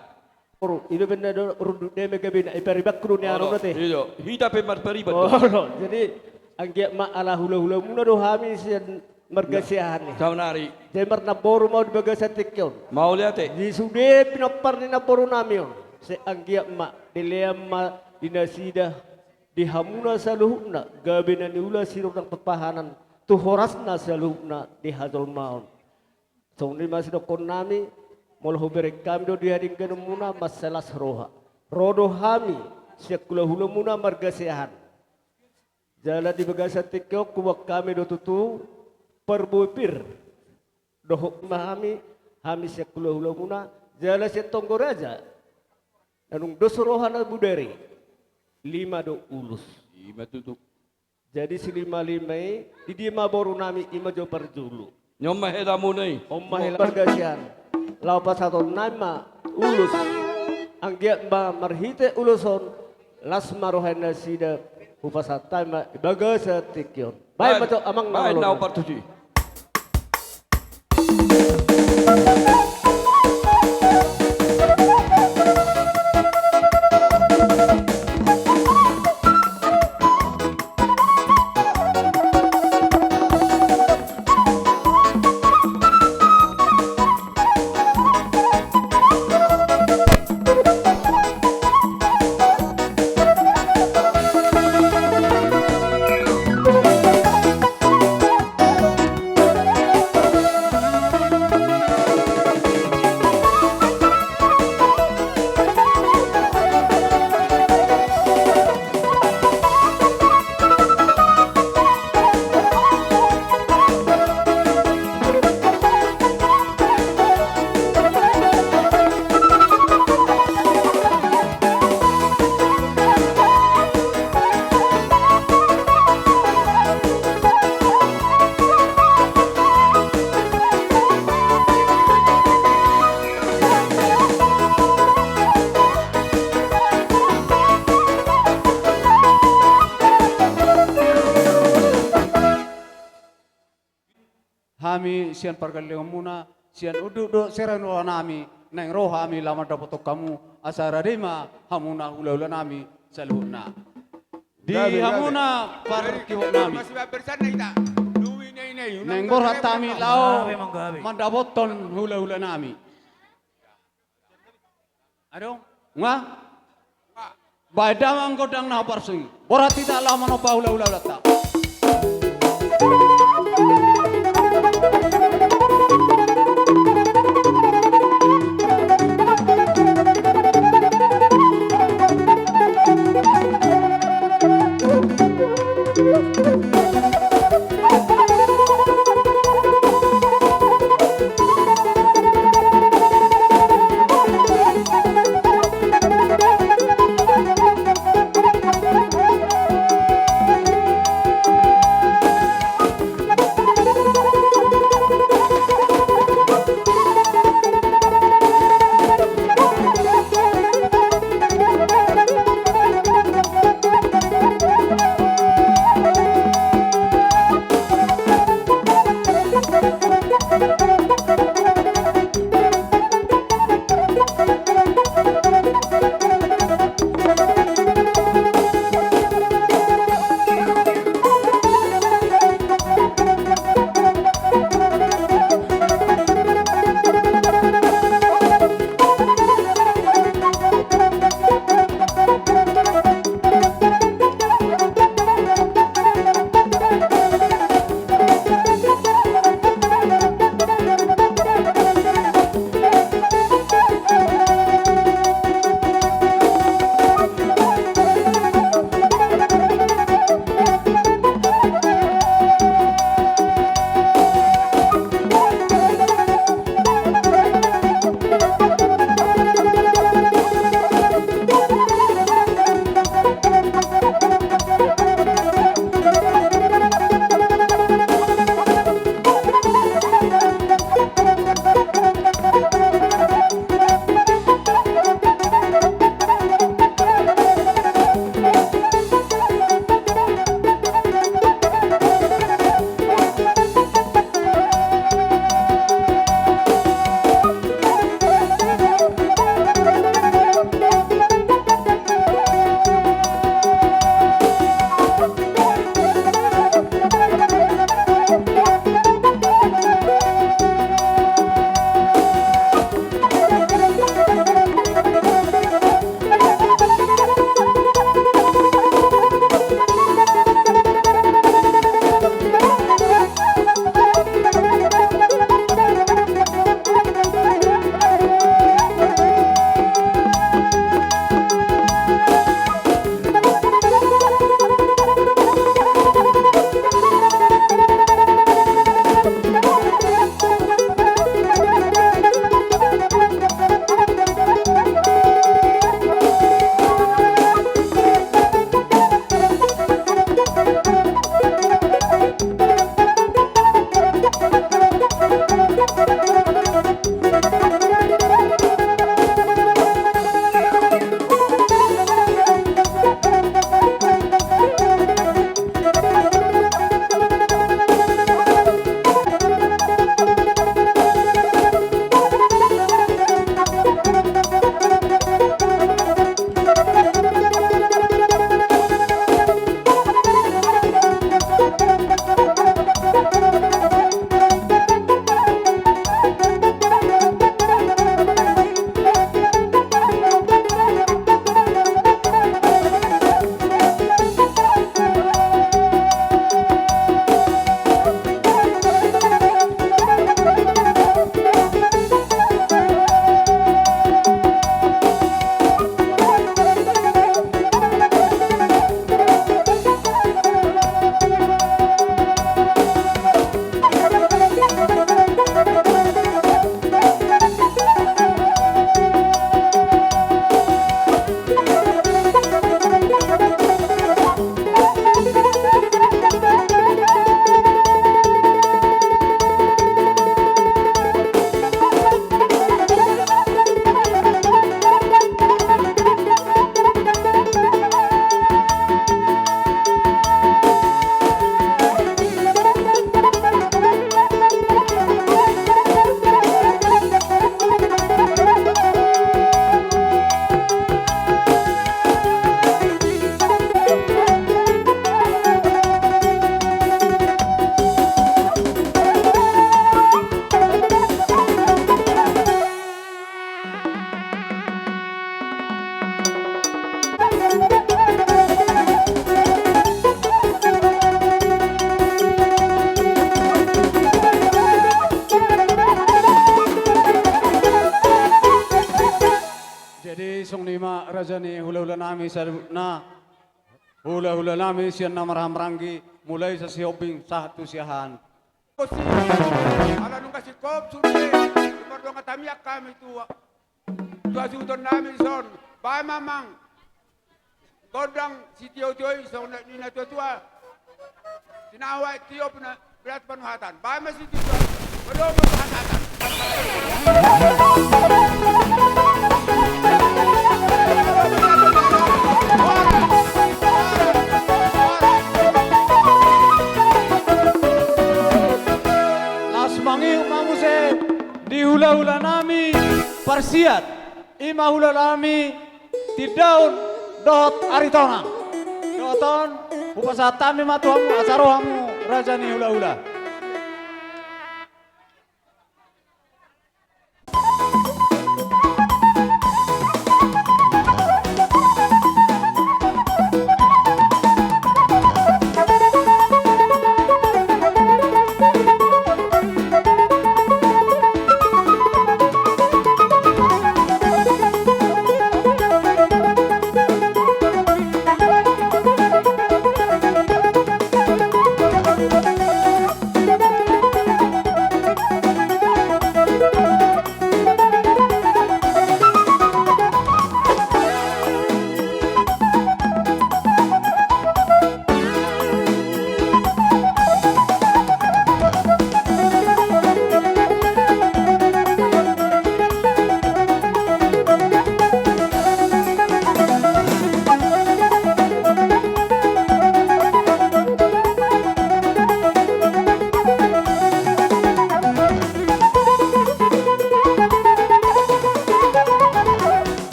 Oro, ido benda do runduk deme gabena, i paribanku do ni anu. Olo, na te. Ido, hita pe marpariban do. Olo, jadi anggiat ma ala hula-hulamuna do hami sian marga siahaan i. Saonari. Jadi marnamboru ma di bagasan tingki on. Mauliate. Di sude pinompar ni namboru nami on. Sai anggiat ma, dilean ma di nasida, di hamuna saluhutna, gabe na niula sian dongan parpahanan, tu horasna saluhutna di hajolmaon. Songon i ma sidohonon nami, molo hubereng hami do di hadengganonmuna mansai las roha. Ro do hami, sian hula-hulamuna marga siahaan. Jala di bagasan tingki on huboan hami do tutu, parbue pir. Dohot ma hami, hami sian hula-hulamuna, jala sian Tonggo Raja. Na dung dos roha na bodari. Lima do ulos. Ima tutu. Jadi silima-lima i, di dia ma boru nami, ima jo parjolo. On ma helamuna i. On ma hela marga siahaan. Laho pasahaton nami ma ulos. Anggiat ma marhite ulos on, las ma roha ni nasida, hupasahat hami ma di bagasan tingki on. Baen ma jo amang, baen na umpartusi. Hami sian pargellengmuna, sian unduk dohot sera ni roha nami, naeng ro hami laho mandapothon hamu, asa rade ma hamuna hula-hula nami saluhutna. Di hamuna parkihut nami. Naeng borhat hami laho mandapothon hula-hula nami. Adong? Nga? Baen damang gondang na parsing. Borhat hita laho manomba hula-hula, hulahulanta. Raja ni hulahulanami saluhutna, hulahulanami sian na marhahamaranggi, mulai sian Sihombing sahat tu Siahaan. Ala nunga singkop sude, mardongan tangiang hami tu, tu hasuhutonnami dison. Bahen ma amang gondang sitiotio i songon na ni natuatua. Sinawa tiop na berat panuhatan. Bahen ma sitiotio. Mardongan panuhatan. Laos mangihut ma muse di hulahulanami parsiat, i ma hulahulanami Tindaon dohot Aritonang. Dohot on, hupasahat hami ma tu hamu, asa ro hamu raja ni hulahula.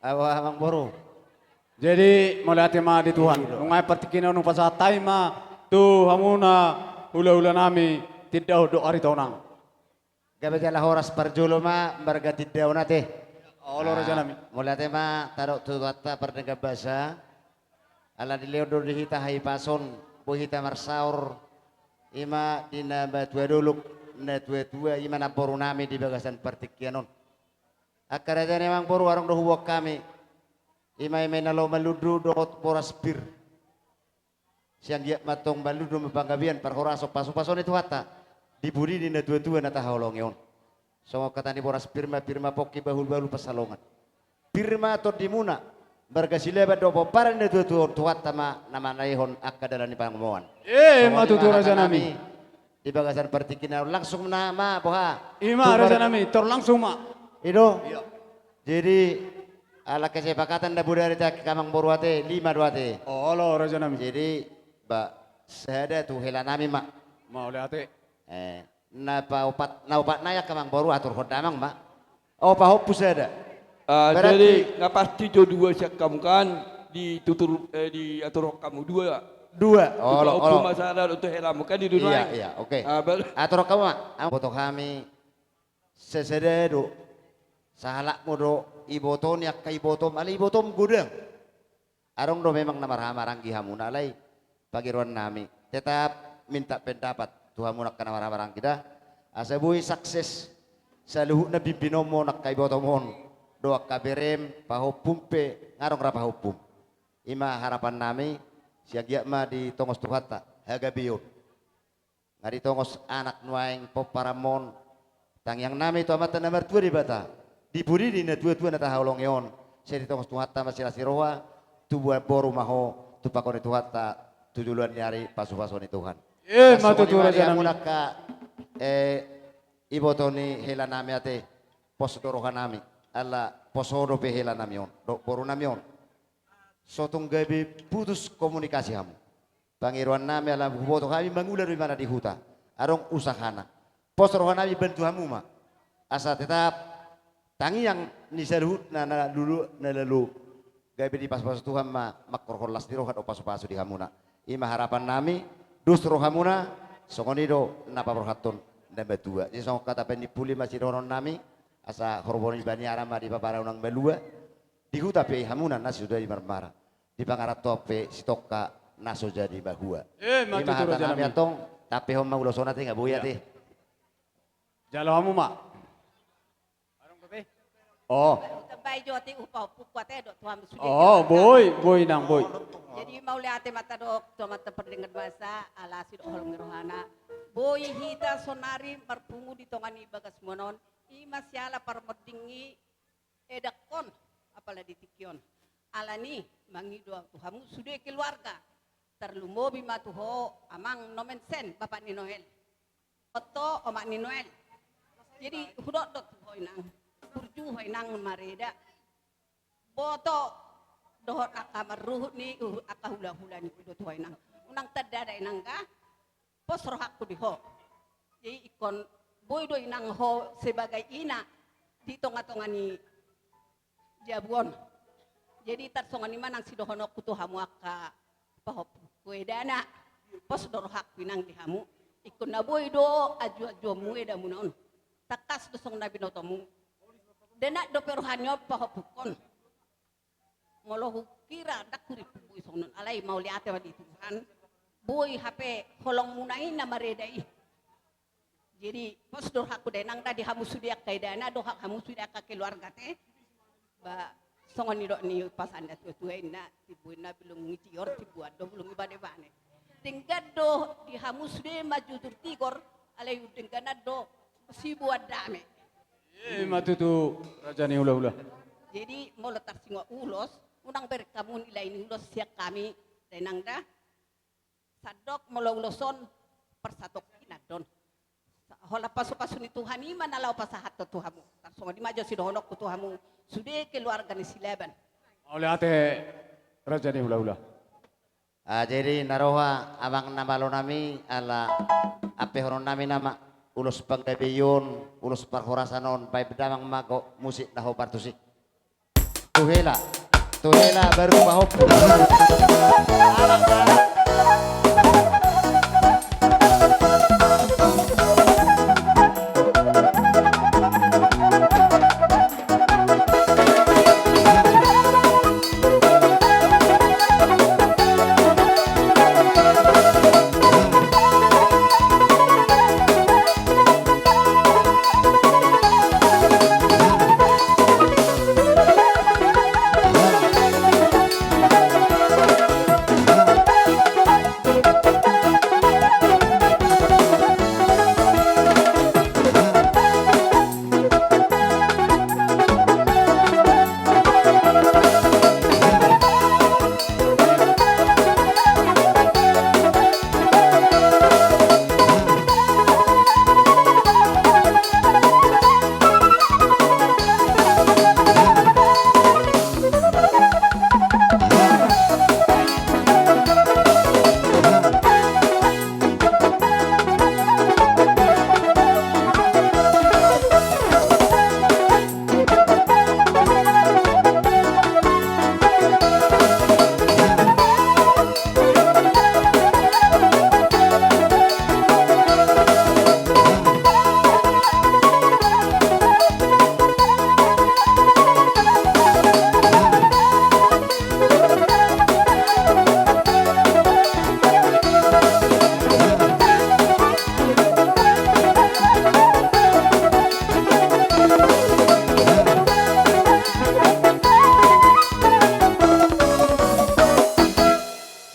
Abo amang boru. Jadi mauliate ma di Tuhan. Nunga partingkian on hupasahat hami ma tu hamuna hulahula nami Tindaon dohot Aritonang. Gabe jala horas parjolo ma marga Tindaon ate. Olo raja nami. Mauliate ma tadok tu Tuhanta pardenggan basa. Ala dilehon do di hita hahipason, boi hita marsaor, ima di na matua dolok, na tuatua, ima namboru nami di bagasan partingkian on. Angka raja ni amang boru, adong do huboan hami. Ima, ima na laho manlundu dohot boras pir. Sian giat ma antong manlundu ma panggabean parhorason pasupasu ni Tuhanta. Di pudi ni na tuatua na tahaholongi on. Songon hata ni boras pir ma, pir ma pongki, bahulbahul pansalongan. Pir ma tondimuna, marga Silaban dohot pomparan ni na tuatua on, Tuhanta ma na mangalehon angka dalan ni pangomoan. Ima tutu raja nami. Di bagasan partingkian on langsung na ma boha. Ima raja nami, tor langsung ma. I do. Jadi ala kesepakatan na bodari ate amang boru ate, lima do ate. Olo raja nami. Jadi ba sada tu hela nami ma. Mauliate. Eh, na paopat, na opat nai angka amang boru aturhon damang ma. O, pahompu sada. Ah, berarti jadi na pasti jo dua sian hamu kan, ditutur, eh, diaturhon hamu dua. Dua. Olo, olo. Pahompu ma sada dohot tu helamu kan di dua nai. Iya, oke. Aturhon hamu ma. Amang boru, hami sasada do. Sahalakmu do, iboto ni angka ibotom, ala ibotom godang. Adong do memang na marhahamaranggi hamuna, alai pangidoan nami tetap minta pendapat tu hamuna angka na marhahamaranggi da, asa boi sukses saluhutna bimbinonmu on, angka ibotom on dohot angka berem, pahompum pe nga adong ra pahompum. Ima harapan nami, sian giat ma ditongos Tuhanta hagabeon. Nga ditongos anak nuaeng pomparanmon. Tangiang nami tu Amanta na martua Debata, di pudi ni na tuatua na tahaholongi on, sai ditongos Tuhanta ma silas ni roha, tubu boru ma ho, tumpahon ni Tuhanta tu joloan ni ari pasupasu ni Tuhan. Ima tutu raja nami. Angka, eh, iboto ni hela nami ate, pos do roha nami, ala pos ho dope hela nami on dohot boru nami on. So tung gabe putus komunikasi hamu. Pangidoan nami ala huboto hami mangula do imana di huta. Adong usahana. Pos roha nami bantu hamu ma. Asa tetap tangiang ni saluhutna na lolo, na lolo. Gabe dipasupasu Tuhan ma, manghorhon las ni roha dohot pasupasu di hamuna. Ima harapan nami, dos rohamuna, songon i do na paborhathon na matua. Jadi songon hata panimpuli ma sidohonon nami, asa horbo ni baniara ma dipapara unang malua. Di huta pe hamuna na so jadi marmara, di pangarantoan pe sitongka na so jadi mahua. Ima tutu raja nami. Antong tampehon ma ulos on ate, nga boi ate. Jalo hamu ma. O. Tambai jo ate, upa ompungku ate, dok tu hamu sude. O, boi, boi nang boi. Jadi mauliate ma tadok tu Amanta pardenggan basa, ala sidok holong ni rohana. Boi hita sonari marpungu di tonga ni bagasmuna on, ima siala parmonding ni edangkon, apala di tingki on. Alani mangido au tu hamu sude keluarga, tarlumobi ma tu ho amang Nomen Sen, bapa ni Noel. Oto omak ni Noel. Jadi hudok do tu ho inang, burju ho inang mareda. Boto dohot angka marruhut ni, uh, angka hulahula ni, hudok tu ho inang. Unang tanda da inang ga. Pos rohangku di ho. Jadi ingkon boi do inang ho sebagai ina di tonga-tonga ni jabu on. Jadi tarsongon i ma nang sidohononku tu hamu angka pahompu, edana. Pos do rohangku inang di hamu. Ingkon na boi do anju-anjuonmu edamuna on. Tangkas do songon na binotomu. Denat dope roha ni on pahompungkon. Molo hukira ndang hurip boi songon on, alai mauliate ma di Tuhan. Boi hape holongmuna i na mareda i. Jadi pos do rohangku da inang da di hamu sude angka edana dohot hamu sude angka keluarga te. Ba songon nidok ni pasahat ni natuatua inna, timbo inna bulung ni Tigor, timbo an do bulung ni Banebane. Denggan do di hamu sude manjujur tigor, alai dengganan do siboan dame. Ima tutu raja ni hulahula. Jadi molo tarsingot ulos, unang bereng hamu nilai ni ulos sian hami da inang da. Sandok molo ulos on parsatongkinan do on. Holan pasupasu ni Tuhan i ma na laho pasahathon tu hamu. Tarsongon i ma jo sidohononku tu hamu sude keluarga ni Silaban. Mauliate raja ni hulahula. Ah, jadi na roha amang na malo nami, ala ampehonon nami nama ulos panggabeion, ulos parhorasan on, baen damang ma go musik na hombar tusi. Tu hela, tu hela baru pahompu.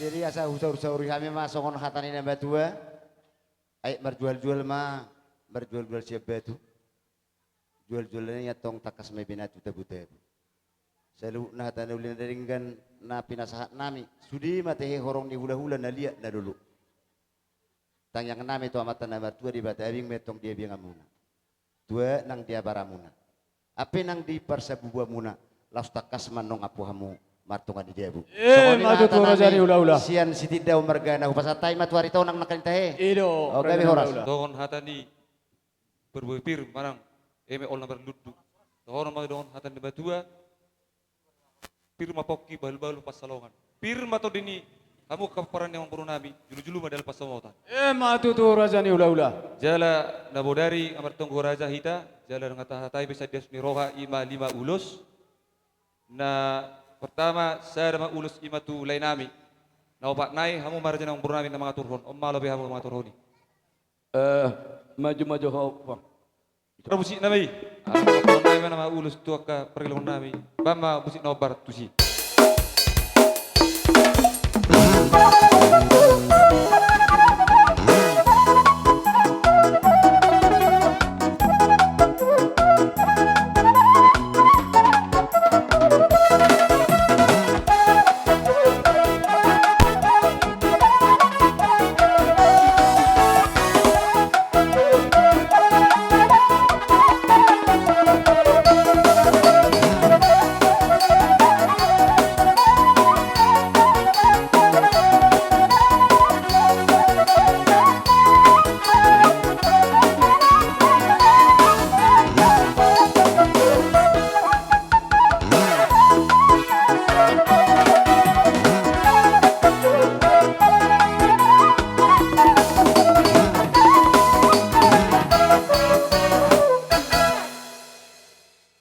Jadi asa husaur-sauri hami ma songon hata ni na matua. Ai marjual-jual ma, marjual-jual sian batu. Jual-jual i antong tangkas ma i be na tu tabu-tabu. Saluhutna hata na uli na denggan na pinasahat nami, sude ma tahe horong ni hula-hula na liat na lolo. Tangiang nami tu Amanta na martua Debata, abing ma i antong di abianganmuna. Tua nang di abaramuna. Ampe nang di parsabubuamuna, laos tangkas ma antong ampu hamu martonga ni jabu. Eh, songon i ma tutu, hata nami, raja ni hula-hula. Sian Sitindaon margana, hupasahat hami ma tu Aritonang nangkin tahe. I do, o, gabe raja ni horas. Hula-hula. Songon hata ni parbue pir manang eme olo na marlundu. Songon ma dohonon hata ni na matua, pir ma pongki, bahul-bahul pansalongan. Pir ma tondi ni hamu angka pomparan ni amangboru nami, julu-julu ma dalan pansamotan. Eh, ma tutu, raja ni hula-hula. Jala na bodari nga martonggo raja hita, jala nga tahatai be sandias ni roha, i ma lima ulos. Na pertama, sada ma ulos i ma tu lae nami. Na opat nai hamu ma raja ni amangboru nami na mangaturhon, on ma lobi hamu mangaturhon i. Eh, maju, maju ho, Bang. Ro musik nami. Ah, nami ma na ma ulos tu angka pargellengon nami. Baen ma musik na hombar tusi.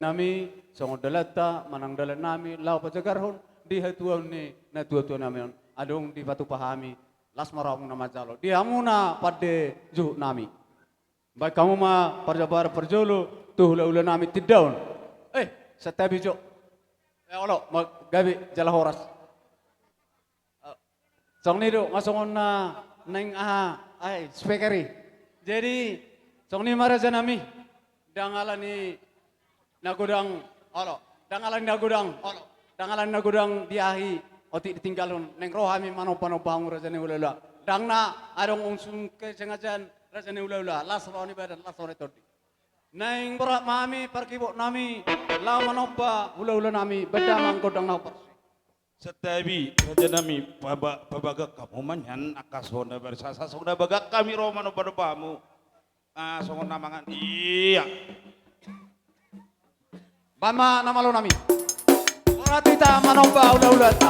Nami, songon dalanta manang dalan nami laho pajagarhon di hatuaon ni natua-tua nami on, adong dipatupa hami, las ma rohamuna manjalo di hamuna pande juhut nami. Baen hamu ma parjabaran parjolo tu hula-hula nami Tindaon. Eh, santabi jo. Eh, olo, ma gabe jala horas. Eh, songon i do, nga songon na naeng aha, ai, speaker i. Jadi, songon i ma raja nami, ndang ala ni na godang, olo. Ndang ala ni na godang, olo. Ndang ala ni na godang di ahi, otik ditinggalhon, naeng ro hami manomba-nomba hamu raja ni hula-hula. Ndang na adong ung sungke sengajan raja ni hula-hula, las roha ni badan, las roha ni tondi. Naeng borhat ma hami parkibot nami, laho manomba hula-hula nami, baen damang gondang na hombar. Santabi, raja nami, paba-, pabagak hamu ma nian, angka songon na bar-, sa-, sa-, songon na bagak hami ro manomba-nomba hamu. Ah, songon na mangan. Ia. Baen ma na malo nami. Hita manomba hulahulanta.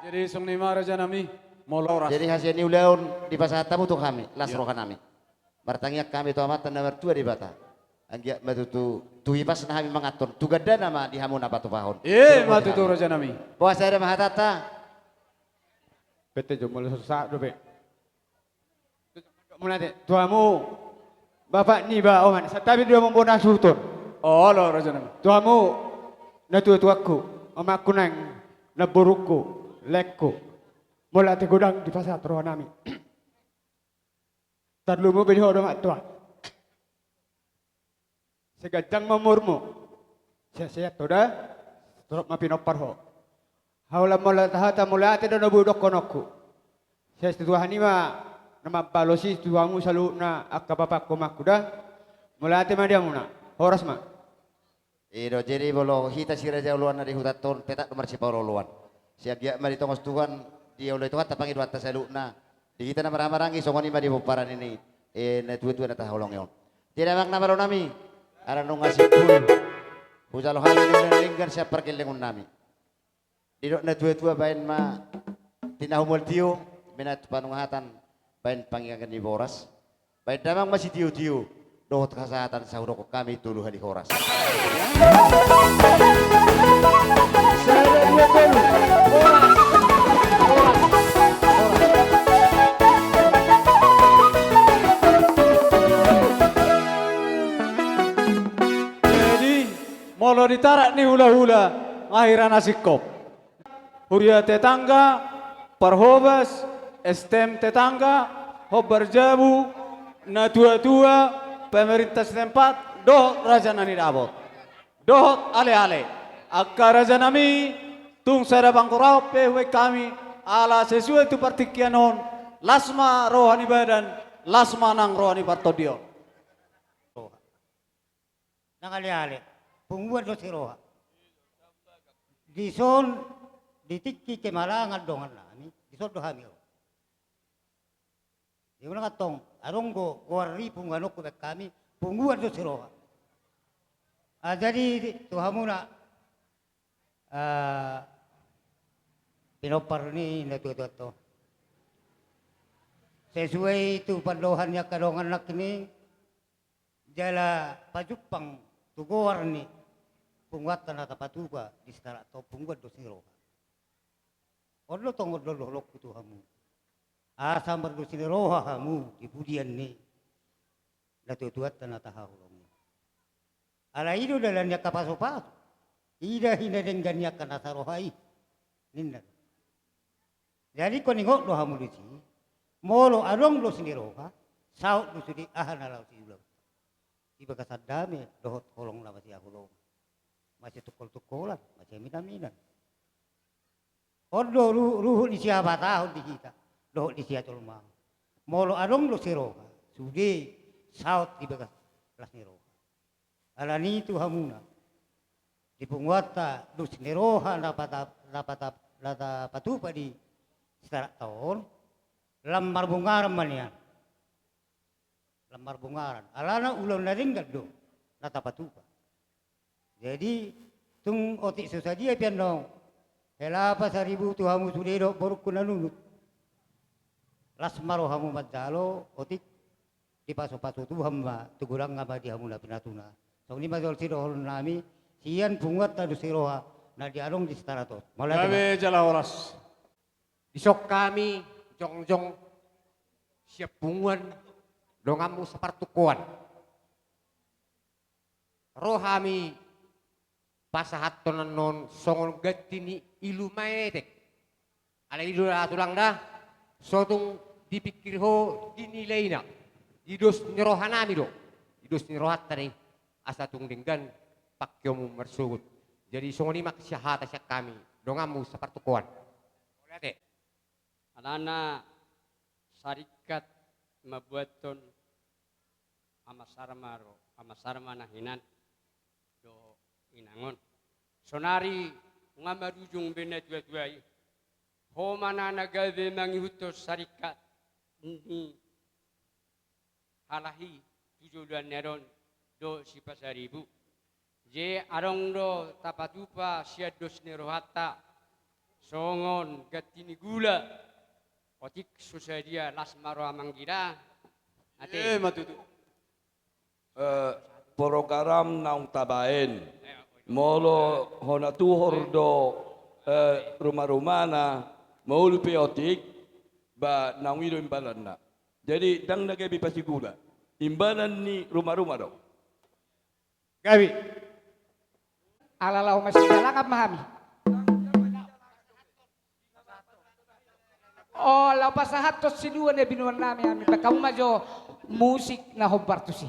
Jadi songon i ma raja nami, molo horas. Jadi hasian ni ulaon dipasahat hamu tu hami, las roha nami. Martangiang hami tu Amanta na martua Debata. Anggiat ma tutu tu hipasna hami manganhon, tu gandana ma di hamu na patupahon. Ima tutu raja nami. Boasa eda ma hatanta. Pete jo molo so sahat dope. Muna te, tu hamu bapak ni ba oman, santabi do hamu bona suhut on. Olo raja nami. Tu hamu natuatuangku, omakku nang namborungku, laengku, mauliate godang dipasahat rohanami. Tarlumobi di ho dongan tua. Sai ganjang ma umurmu. Sehat-sehat ho da. Torop ma pinompar ho. Holan mauliate hata, mauliate do na boi dohononku. Sai situtu aha ni ma na mambalosi tu hamu saluhutna angka bapa angka omakku da. Mauliate ma di hamuna. Horas ma. I do, jadi molo hita si raja oloan na di hutanta on, petak do marsipaolo-oloan. Sai anggiat ma ditongos Tuhan, dioloi Tuhanta pangidoanta saluhutna. Di hita na marhahamaranggi, songon i ma di pomparan ni, eh, natuatua na tahaholongi on. Jadi amang na malo nami, ala nunga simpul hujalo hami na denggan sian pargellengon nami. Didok natuatua, baen ma tinahu mual tio, mena tu panungahatan baen pangiangan ni boras. Baen damang ma sitiotio dohot hasahatan, sai hudokhon hami tolu hali horas. Sada, dua, tolu. Horas. Horas. Horas. Jadi, molo ditarak ni hulahula, nga hira na singkop. Huria tetangga, parhobas, S T M tetangga, hombar jabu, natuatua, pemerintah setempat, dohot raja na nidapot. Dohot aleale. Angka rajanami, tung sada pangkorahon pe hubaen hami, ala sesuai tu partingkian on, las ma roha ni badan, las ma nang roha ni partondion. Nang aleale, punguan do Siroha. Dison, di tingki kemalangan dongannami, dison do hami ro. Di unang antong, adong do goar ni punguan on hubaen hami, punguan do Siroha. Ah, jadi tu hamuna, ah, pinompar ni natuatuanta on. Sesuai tu pandohan ni angka dongan nangkin i, jala pajumpang tu goar ni punguanta na tapatupa di Sitarak on, punguan dos ni roha. On do tong on do dohononku tu hamu. Asa mardos ni roha hamu di pudian ni natuatuanta na tahaholongi. Alai i do dalan ni angka pasupasu. I do hina denggan ni angka na saroha i, ninna. Jadi ingkon ingot do hamu disi, molo adong dos ni roha, saut do sude aha na laho siulaon. Di bagasan dame dohot holong na masihaholongan, masitungkoltungkolan, masiaminaminan. On do ruhut, ruhut ni sihabatahon di hita dohot di sijolma. Molo adong dos ni roha, sude saut di bagas las ni roha. Alani i tu hamuna, di punguanta dos ni roha na pata-, na pata-, na tapatupa di Sitaranta on, lam marbungaran ma nian. Lam marbungaran. Alana ulaon na denggan do na tapatupa. Jadi, tung otik so sadia pe annon, hela Pasaribu tu hamu sude dohot borungku na nunut. Las ma rohamu manjalo, otik dipasupasu Tuhan ma, tu godangna ma di hamu na pinatuna. Songon i ma jolo sidohononnami sian punguanta dos ni roha na adong di Sitaranta on. Mauliate ma. Gabe jala horas. Dison hami jongjong sian punguan donganmu sapartungkoan. Ro hami pasahathon annon songon ganti ni ilu maetek. Alai i do da tulang da, so tung dipingkiri ho dinilaina. Di dos ni rohanami do. Di dos ni rohanta do i. Asa tung denggan pangkeonmu marsogot. Jadi songon i ma sian hata sian hami donganmu sapartungkoan. Mauliate. Alana saringkat mambuathon Ama Sarma ro, Ama Sarma na hinan dohot inang on. Sonari nga marujung be natuatua i. Ho ma na gabe mangihuthon saringkat ni halahi tu joloan ni ari on dohot si Pasaribu. Jadi adong do tapatupa sian dos ni rohanta songon ganti ni gula. Otik so sadia, las ma roha manghira. Ate. Eh, ma tutu. Eh, program naung tabaen. Molo hona tuhor do, eh, rumarumana, molo pe otik, ba naung i do imbalanna. Jadi ndang na gabe pasigula. Imbalan ni rumaruma do. Gabe. Ala laho masidalangan ma hami. O, laho pasahathon silua ni binoan nami hami, bahen hamu ma jo musik na hombar tusi.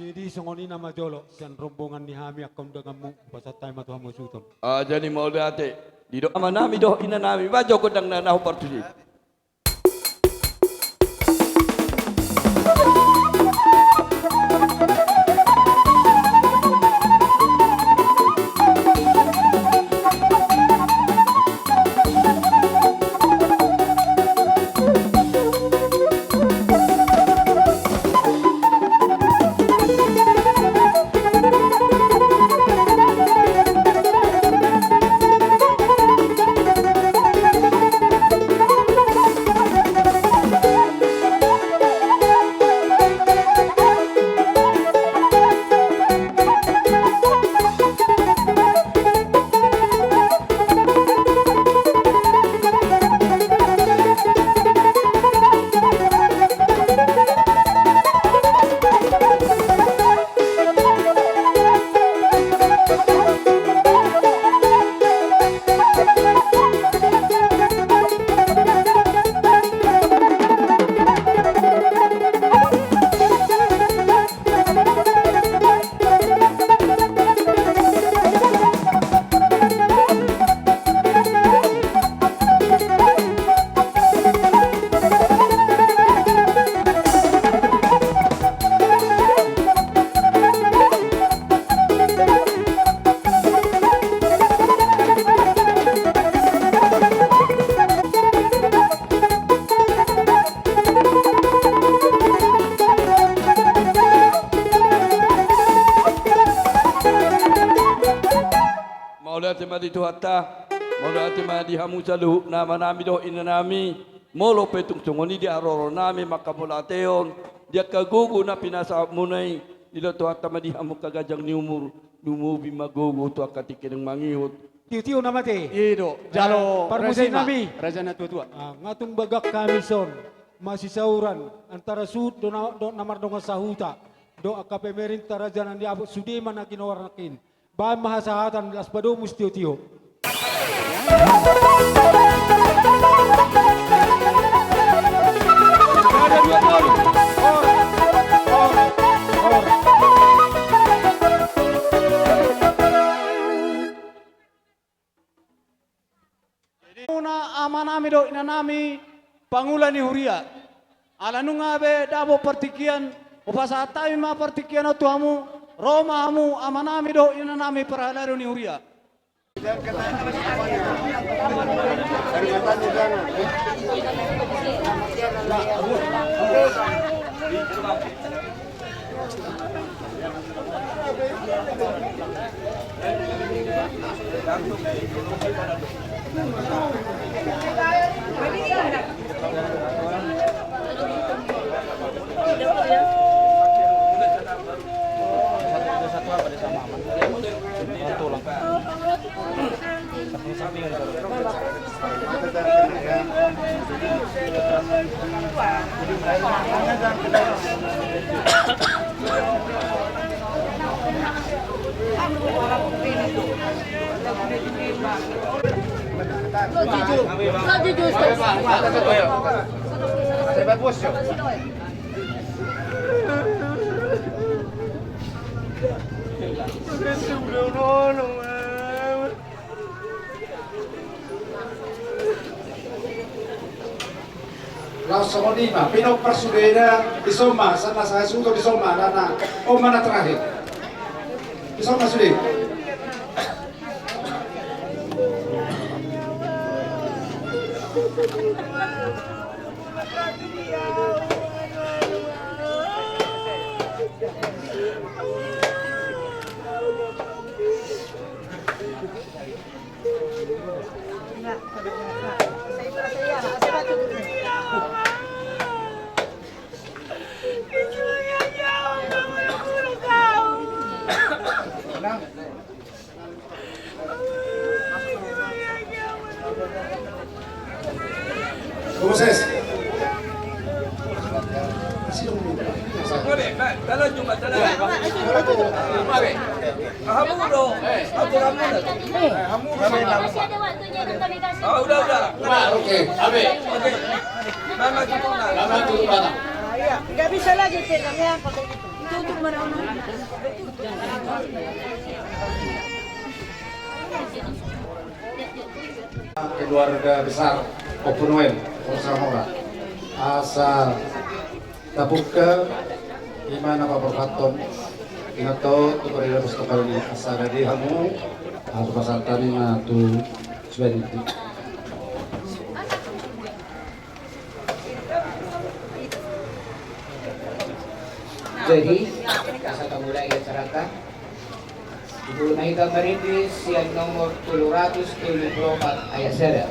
Jadi songon i nama jolo sian rombongan ni hami angka undanganmu, hupasahat hami ma tu hamu suhut on. Ah, jadi mauliate. Didok amanami dohot inanami, bahen jo gondang na, na hombar tusi. Mauliate ma di Tuhanta, mauliate ma di hamu saluhutna amanami dohot inanami. Molo pe tung songon i di haroro nami mangkamauliateon di angka gogo na pinasahatmuna i, dilehon Tuhanta ma di hamu angka ganjang ni umur, lumobi ma gogo tu angka tingki na mangihut. Tio-tio na mate. I do. Jalo, parmusik nami. Raja na tua-tua. Ah, nga tung bagak hami son masisauran antara suhut dohot na, dohot na mardongan sahuta dohot angka pemerintah raja na niapot, sude ma na ginoar nangkin. Baen ma hasahatan, las padomus tio-tio. Jadi, muna amanami dohot inanami, pangula ni huria. Ala nunga be dapot partingkian, hupasahat hami ma partingkian on tu hamu, ro ma hamu amanami dohot inanami parhalado ni huria. Laos songon i ma, pinompar sudena, dison ma, sana saya suto dison ma, nana, on ma na terakhir. Dison ma sude. Proses. Masih ada waktunya, nanti kami kasih. Ah, udah, udah. Udah, oke. Abe. Oke. Mama tutup mata. Mama tutup mata. Iya, nggak bisa lagi pegang ya, pakai itu. Tutup mana? Keluarga besar Ompu Noel, Polsek Mora. Asa tabuka, ima na paborhathon, ima tu, tu parida pos tu kali, asa na di hamu, asa pasahat hami ma tu suan itu. Jadi, asa tamulai acaranta. Di jolo na hita marende sian nomor tolu ratus tolu pulu opat ayat sada.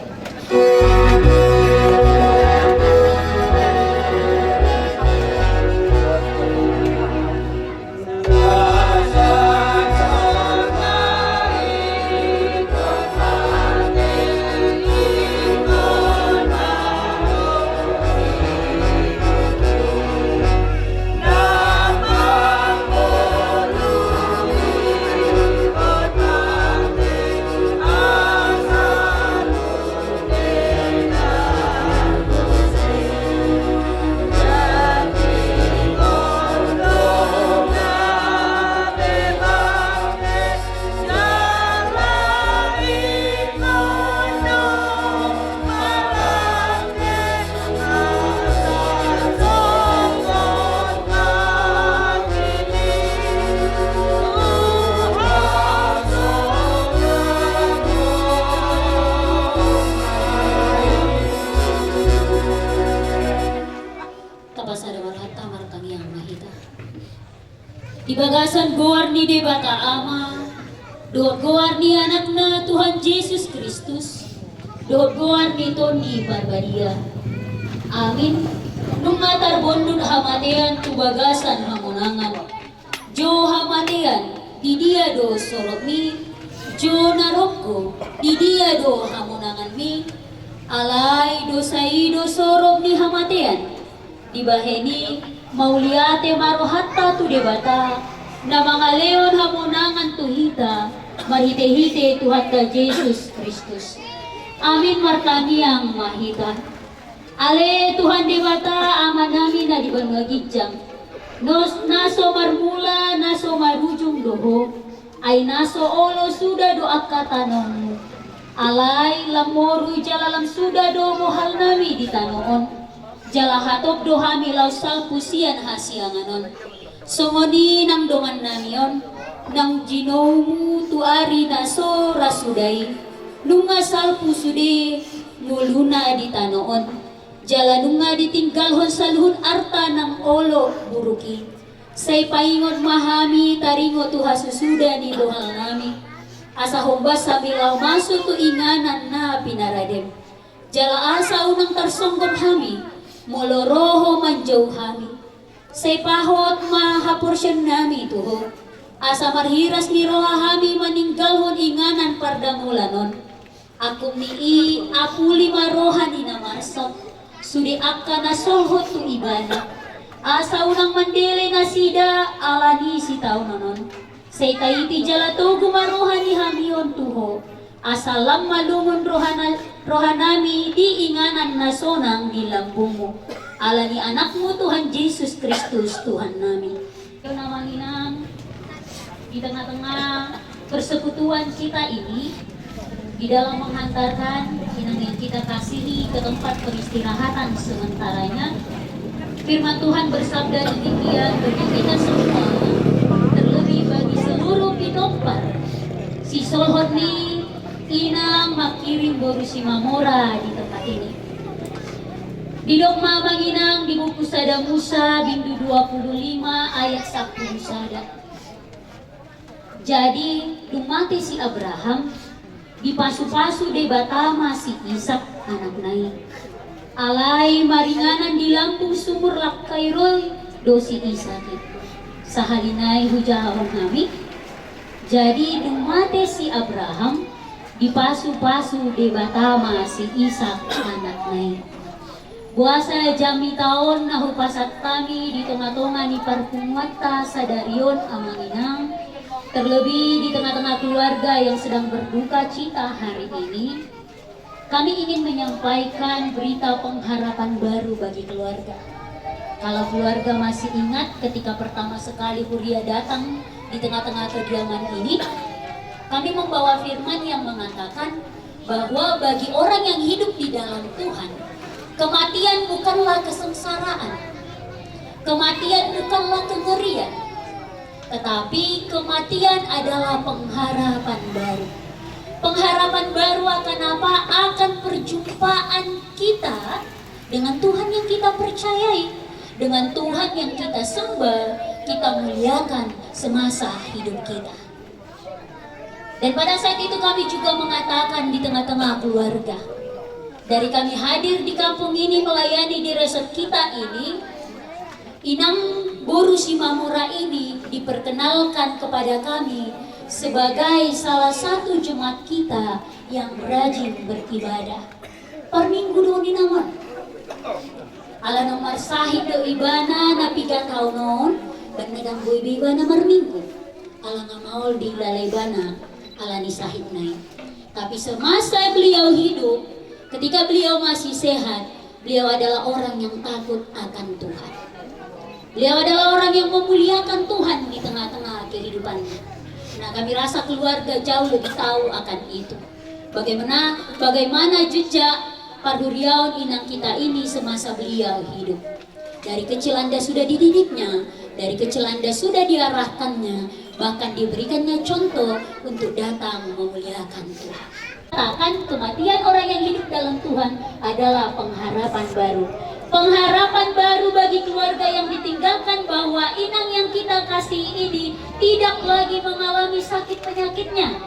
Tapasada ma rohanta, martangiang ma hita. Di bagasan goar ni Debata Ama, dohot goar ni Anakna Tuhan Jesus Kristus, dohot goar ni Tondi Parbadia. Amin. Nunga tarbondut hamatean tu bagasan hamonangan. Jo hamatean, di dia do soropmi? Jo narokko, di dia do hamonanganmi? Alai dosa i do sorop ni hamatean. Dibahen i, mauliate ma rohanta tu Debata, na mangalehon hamonangan tu hita, marhitehite Tuhanta Jesus Kristus. Amin, martangiang ma hita. Ale Tuhan Debata, Amanami na di banua ginjang, na so marmula, na so marujung do Ho. Ai na so olo suda do angka tanomu. Alai lam moru jala lam suda do bohalnami di tano on. Jala hatop do hami laos salpu sian hasiangan on. Songon i nang dongannami on, naung jinoumu tu ari na so ra suda i, nunga salpu sude ngoluna di tano on. Jala nunga ditinggalhon saluhut arta nang olo buruk i. Sai paingot ma hami taringot tu hasusuda ni bohalnami, asa hombas hami laho masuk tu inganan na pinaradem. Jala asa unang tarsonggot hami, molo ro Ho manjou hami. Sai pahot ma haporseaonnami tu Ho, asa marhiras ni roha hami maninggalhon inganan pardamolan on. Angkup ni i, apuli ma roha ni na marsok, sude angka na solhot tu Ibana, asa unang mandele nasida ala ni sitaonon on. Sai taiti jala togu ma roha ni hami on tu Ho, asa lam ma lungun rohana-, rohanami di inganan na sonang di lambungmu. Ala ni Anakmu Tuhan Jesus Kristus, Tuhannami. Yo, Amang Inang, di tengah-tengah persekutuan kita ini, di dalam menghantarkan Yang kita kasihi, ke tempat peristirahatan sementaranya. Firman Tuhan bersabda demikian bagi kita semua, terlebih bagi seluruh pinompar. Sisolhot ni inang mangkirim boru Simamora di tempat ini. Didok ma amang inang di buku Sada Musa bindu dua pulu lima ayat sampulu sada. Jadi, dung mate si Abraham, dipasupasu Debata ma si Isak anakna i. Alai maringanan di lambung sumur Lakkai Roy do si Isak i. Sahali nai hujahahon hami. Jadi, dung mate si Abraham, dipasupasu Debata ma si Isak anakna i. Boasa jamita on na hupasahat hami di tongatonga ni parpunguanta sadari on amang inang, terlebih di tengah-tengah keluarga yang sedang berduka cita hari ini, kami ingin menyampaikan berita pengharapan baru bagi keluarga. Kalau keluarga masih ingat ketika pertama sekali Huria datang di tengah-tengah kediaman ini, kami membawa firman yang mengatakan, bahwa bagi orang yang hidup di dalam Tuhan, kematian bukanlah kesengsaraan, kematian bukanlah kengerian, tetapi kematian adalah pengharapan baru. Pengharapan baru akan apa? Akan perjumpaan kita dengan Tuhan yang kita percayai, dengan Tuhan yang kita sembah, kita muliakan semasa hidup kita. Dan pada saat itu kami juga mengatakan di tengah-tengah keluarga, dari kami hadir di kampung ini melayani di resort kita ini, Inang boru Simamora ini diperkenalkan kepada kami sebagai salah satu jemaat kita yang rajin beribadah. Parminggu do on inang on. Ala na marsahit do ibana na piga taon on, baen na dang boi be ibana marminggu. Ala nga maol dilala ibana ala ni sahitna i. Tapi semasa beliau hidup, ketika beliau masih sehat, beliau adalah orang yang takut akan Tuhan. Beliau adalah orang yang memuliakan Tuhan di tengah-tengah kehidupannya. Nah, kami rasa keluarga jauh lebih tahu akan itu. Bagaimana, bagaimana jejak parhuriaon inang kita ini semasa beliau hidup. Dari kecil Anda sudah dididiknya, dari kecil Anda sudah diarahkannya, bahkan diberikannya contoh untuk datang memuliakan Tuhan. Katakan, kematian orang yang hidup dalam Tuhan adalah pengharapan baru. Pengharapan baru bagi keluarga yang ditinggalkan, bahwa inang yang kita kasihi ini tidak lagi mengalami sakit penyakitnya.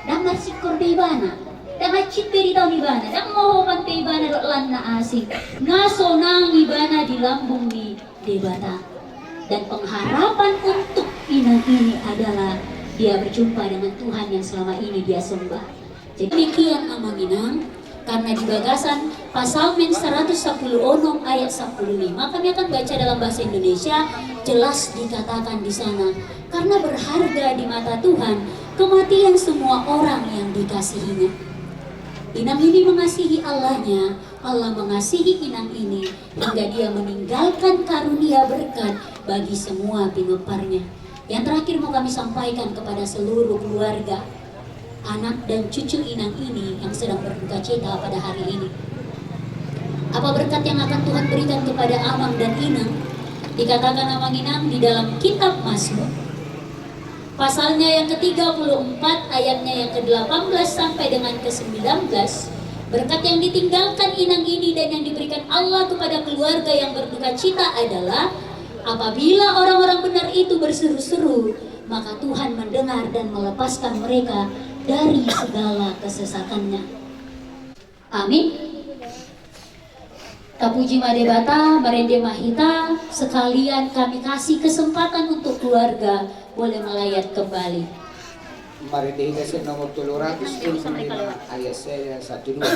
Dang marsingkor be ibana, dang hansit be ditaon ibana, dang mohopan be ibana dohot lan na asing. Nga sonang ibana di lambung ni Debata. Dan pengharapan untuk inang ini adalah dia berjumpa dengan Tuhan yang selama ini dia sembah. Jadi demikian amang inang, karena di bagasan Psalmen seratus sapuluh onom ayat sapuluh lima, kami akan baca dalam bahasa Indonesia, jelas dikatakan di sana, karena berharga di mata Tuhan kematian semua orang yang dikasihinya. Inang ini mengasihi Allahnya, Allah mengasihi inang ini, hingga dia meninggalkan karunia berkat bagi semua pinomparnya. Yang terakhir mau kami sampaikan kepada seluruh keluarga, anak dan cucu inang ini yang sedang berduka cita pada hari ini. Apa berkat yang akan Tuhan berikan kepada amang dan inang? Dikatakan amang inang di dalam kitab Mazmur, pasalnya yang ketiga puluh empat, ayatnya yang kedelapan belas sampai dengan kesembilan belas, berkat yang ditinggalkan inang ini dan yang diberikan Allah kepada keluarga yang berduka cita adalah, apabila orang-orang benar itu berseru-seru, maka Tuhan mendengar dan melepaskan mereka dari segala kesesakannya. Amin. Tapuji ma Debata, marende ma hita, sekalian kami kasih kesempatan untuk keluarga boleh melayat kembali. Marende hita sian nomor tolu ratus dua puluh lima ayat sada satu dua.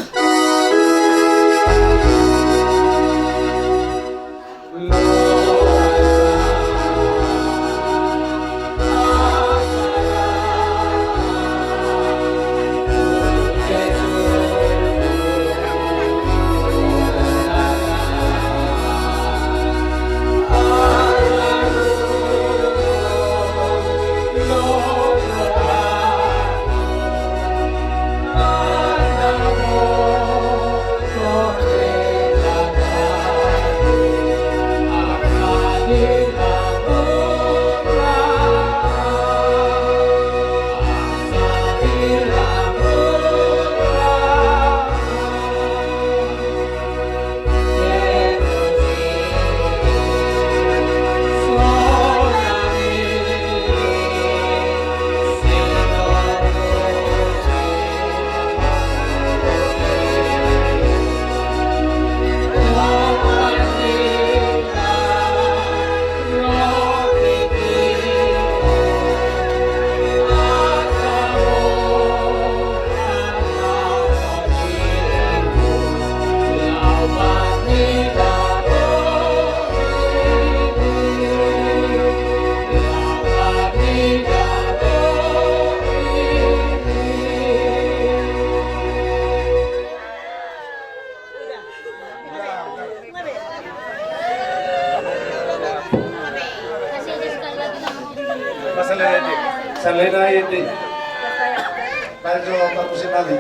Beda ini. Baik, kalau tak pusing balik.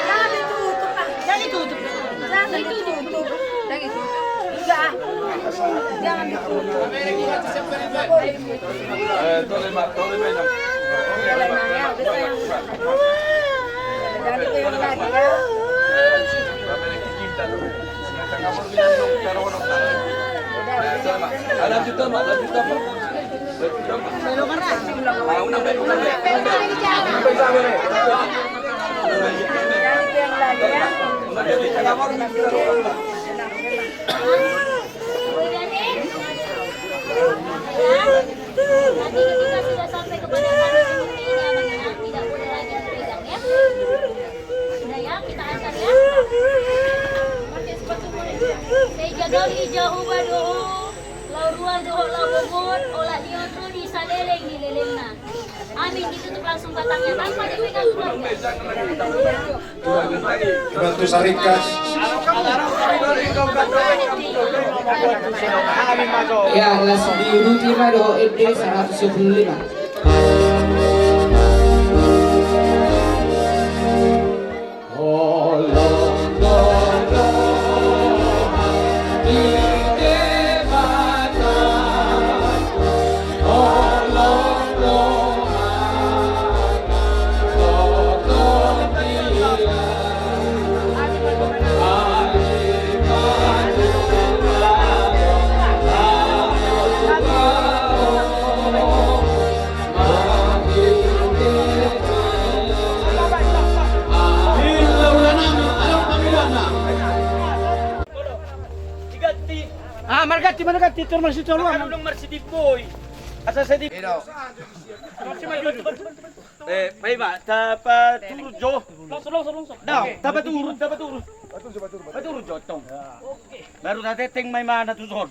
Jangan ditutup, ah. Jangan ditutup. Jangan ditutup. Udah, ah. Jangan ditutup. Eh, tole ma, tole ma, Inang. Tole ma, ya, udah, sayang. Jangan ditutup lagi, ya. Udah, udah, udah. Eh, tole ma. Ah, lanjut, tole ma, lanjut, tole ma. Nanti ketika sudah sampai kepada tanah suci ini, anak-anak tidak boleh lagi dipegang, ya. Sudah, ya, kita antar, ya. Pakai sepatu boleh. Sai jadari Jahowa do ho, laho ruar do ho laho bongot, olat ni on do di saleleng ni lelengna. Amin, ditutup langsung batangnya tanpa dipegang keluarga. Dibantu Sarikka. Ya, las diuduti ma do ho ende saratus dua puluh lima. Ah, marganti, marganti, tor marsitolu. Marsidip boi. Asa sedip. Eh, paima, tapaturut jo. Langsung, langsung, langsung. Nah, tapaturut, tapaturut. Paturut jo, tong. Baru tateteng ma imana tu son.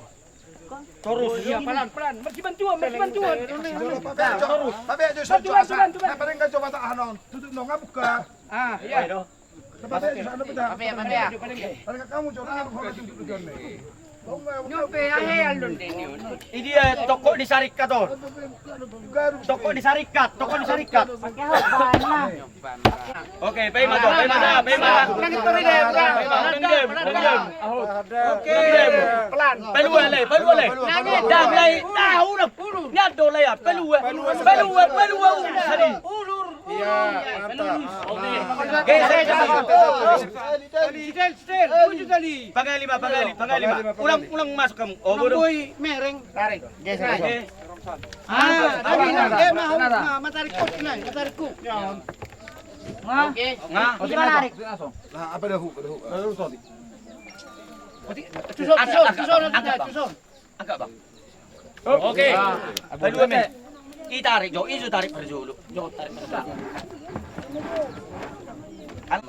Torus. Iya, pelan, pelan. Marsibantuan, marsibantuan. Torus. Bantu, bantu, bantu, bantu. Nah, paling nggak coba tak anon. Tutup dong, buka. Ah, iya. Ayo, dong. Oke. Paling nggak kamu coba, aku mau tutup dong. Nyope ahe alun deni. Idia toko di Sarikka, tor. Toko di Sarikka, toko di Sarikka. Pakai apa? Oke, paima jo, paima jo, paima. Paima, dendam, dendam. Oke. Pelan. Palua, Lae, palua, Lae. Dam, Lae, tahu, dam. Nyado, Lae, ya. Palua. Palua, palua, palua. Sadi. Iya, mantap. Oke. Geser, geser. Tali, tali, tali. Pagali ma, pagali, pagali ma. Ulang, ulang masuk kamu. Oh, bodoh. Boi mereng. Tarik. Geser. Oke. Ah, tadi, nah, dia mau, nah, matarik kok, nah, matarik kok. Nga. Oke. Nga. Oke, tarik. Nah, apa dah, hu, dah, hu. Lalu, sorry. Tuson, tuson, tuson, tuson. Angkat, Bang. Oke. Palua, men. Itarik jo, ijo tarik parjolo. Jo, tarik parjolo. Al-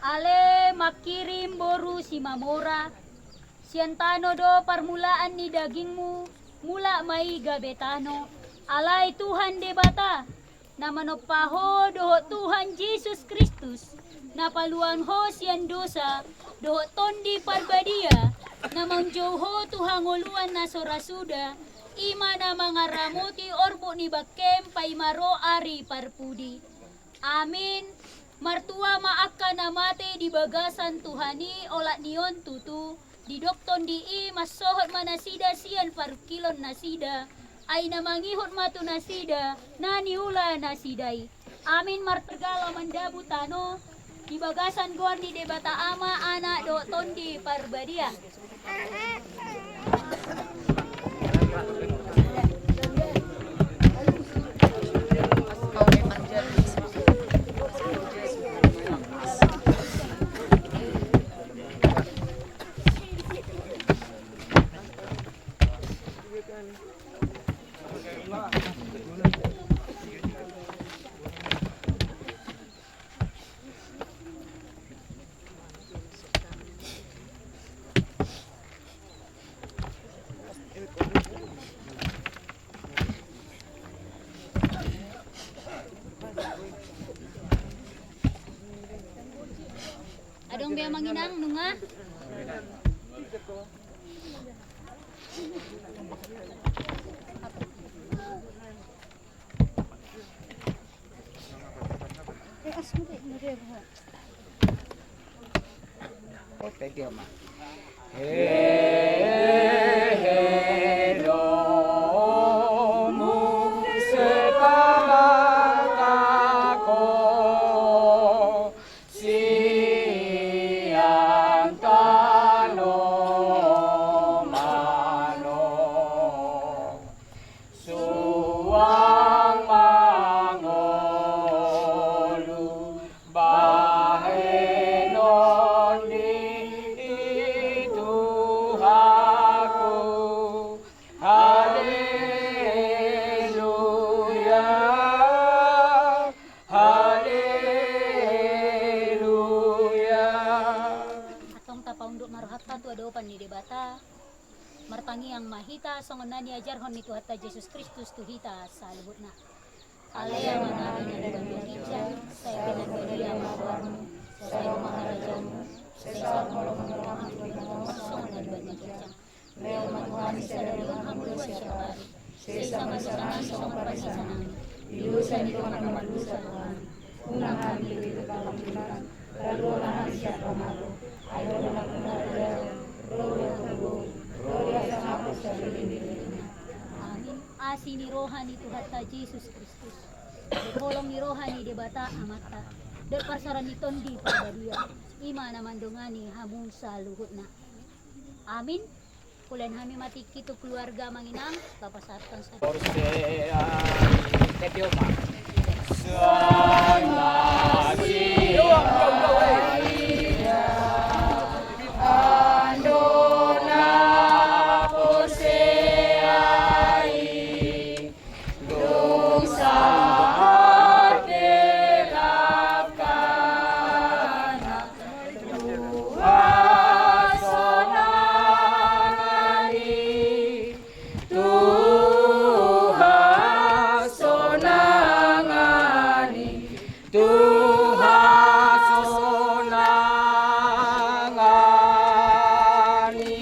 Ale mangkirim boru Simamora, sian tano do parmulaan ni dagingmu, mulak ma i gabe tano. Alai Tuhan Debata, na manompa ho dohot Tuhan Jesus Kristus, na paluahon ho sian dosa, dohot Tondi Parbadia, na manjou ho tu hangoluan na so ra suda, i ma na mangaramoti orbuk ni bangkem paima ro ari parpudi. Amin. Martua ma angka na mate di bagasan Tuhan i olat ni on tutu, didok Tondi i mansohot ma nasida sian parungkilon nasida, ai na mangihut ma tu nasida na niula nasida i. Amin. Martonggo mandabu tano di bagasan goar ni Debata Ama, Anak dohot Tondi Parbadia. Adong be amang inang nunga? Oke, dia mah. Hehe domu sepamatako sian tano mano. Suang mangolu bahenon ni Tuhanku. Haleluya, haleluya. Antong tapaunduk ma rohanta tu adopan ni Debata. Martangiang ma hita songon na niajarhon ni Tuhanta Jesus Kristus tu hita saluhutna. Ale Amanami na di banua ginjang, sai pinangido ma goarmu, sai ro ma harajaonmu, sai saut ma lomo ni roham di banua on songon na di banua ginjang. Lehon ma Tuhan i sadari on hangoluan siapari. Sesa ma dosanami songon panesanami di dosa ni dongan na mardosa tu hami. Unang hami togihon tu pangunjunan, jalo ma hami sian pangago. Ai Ho do nampuna harajaon, ro dohot hagogoon, ro di hasangapon sahali ni lelengna. Amin. Asi ni roha ni Tuhanta Jesus Kristus, dohot holong ni roha ni Debata Amanta, dohot parsaoran ni Tondi Parbadia, i ma na mandongani hamu saluhutna. Amin. Hulehon hami ma tingki tu keluarga amang inang, pasahathon sada. Porsea, Tetioma. Ando na porsea i, dung sahat pe rap hanan. Tu hasonangan i, tu hasonangan i, tu hasonangan i.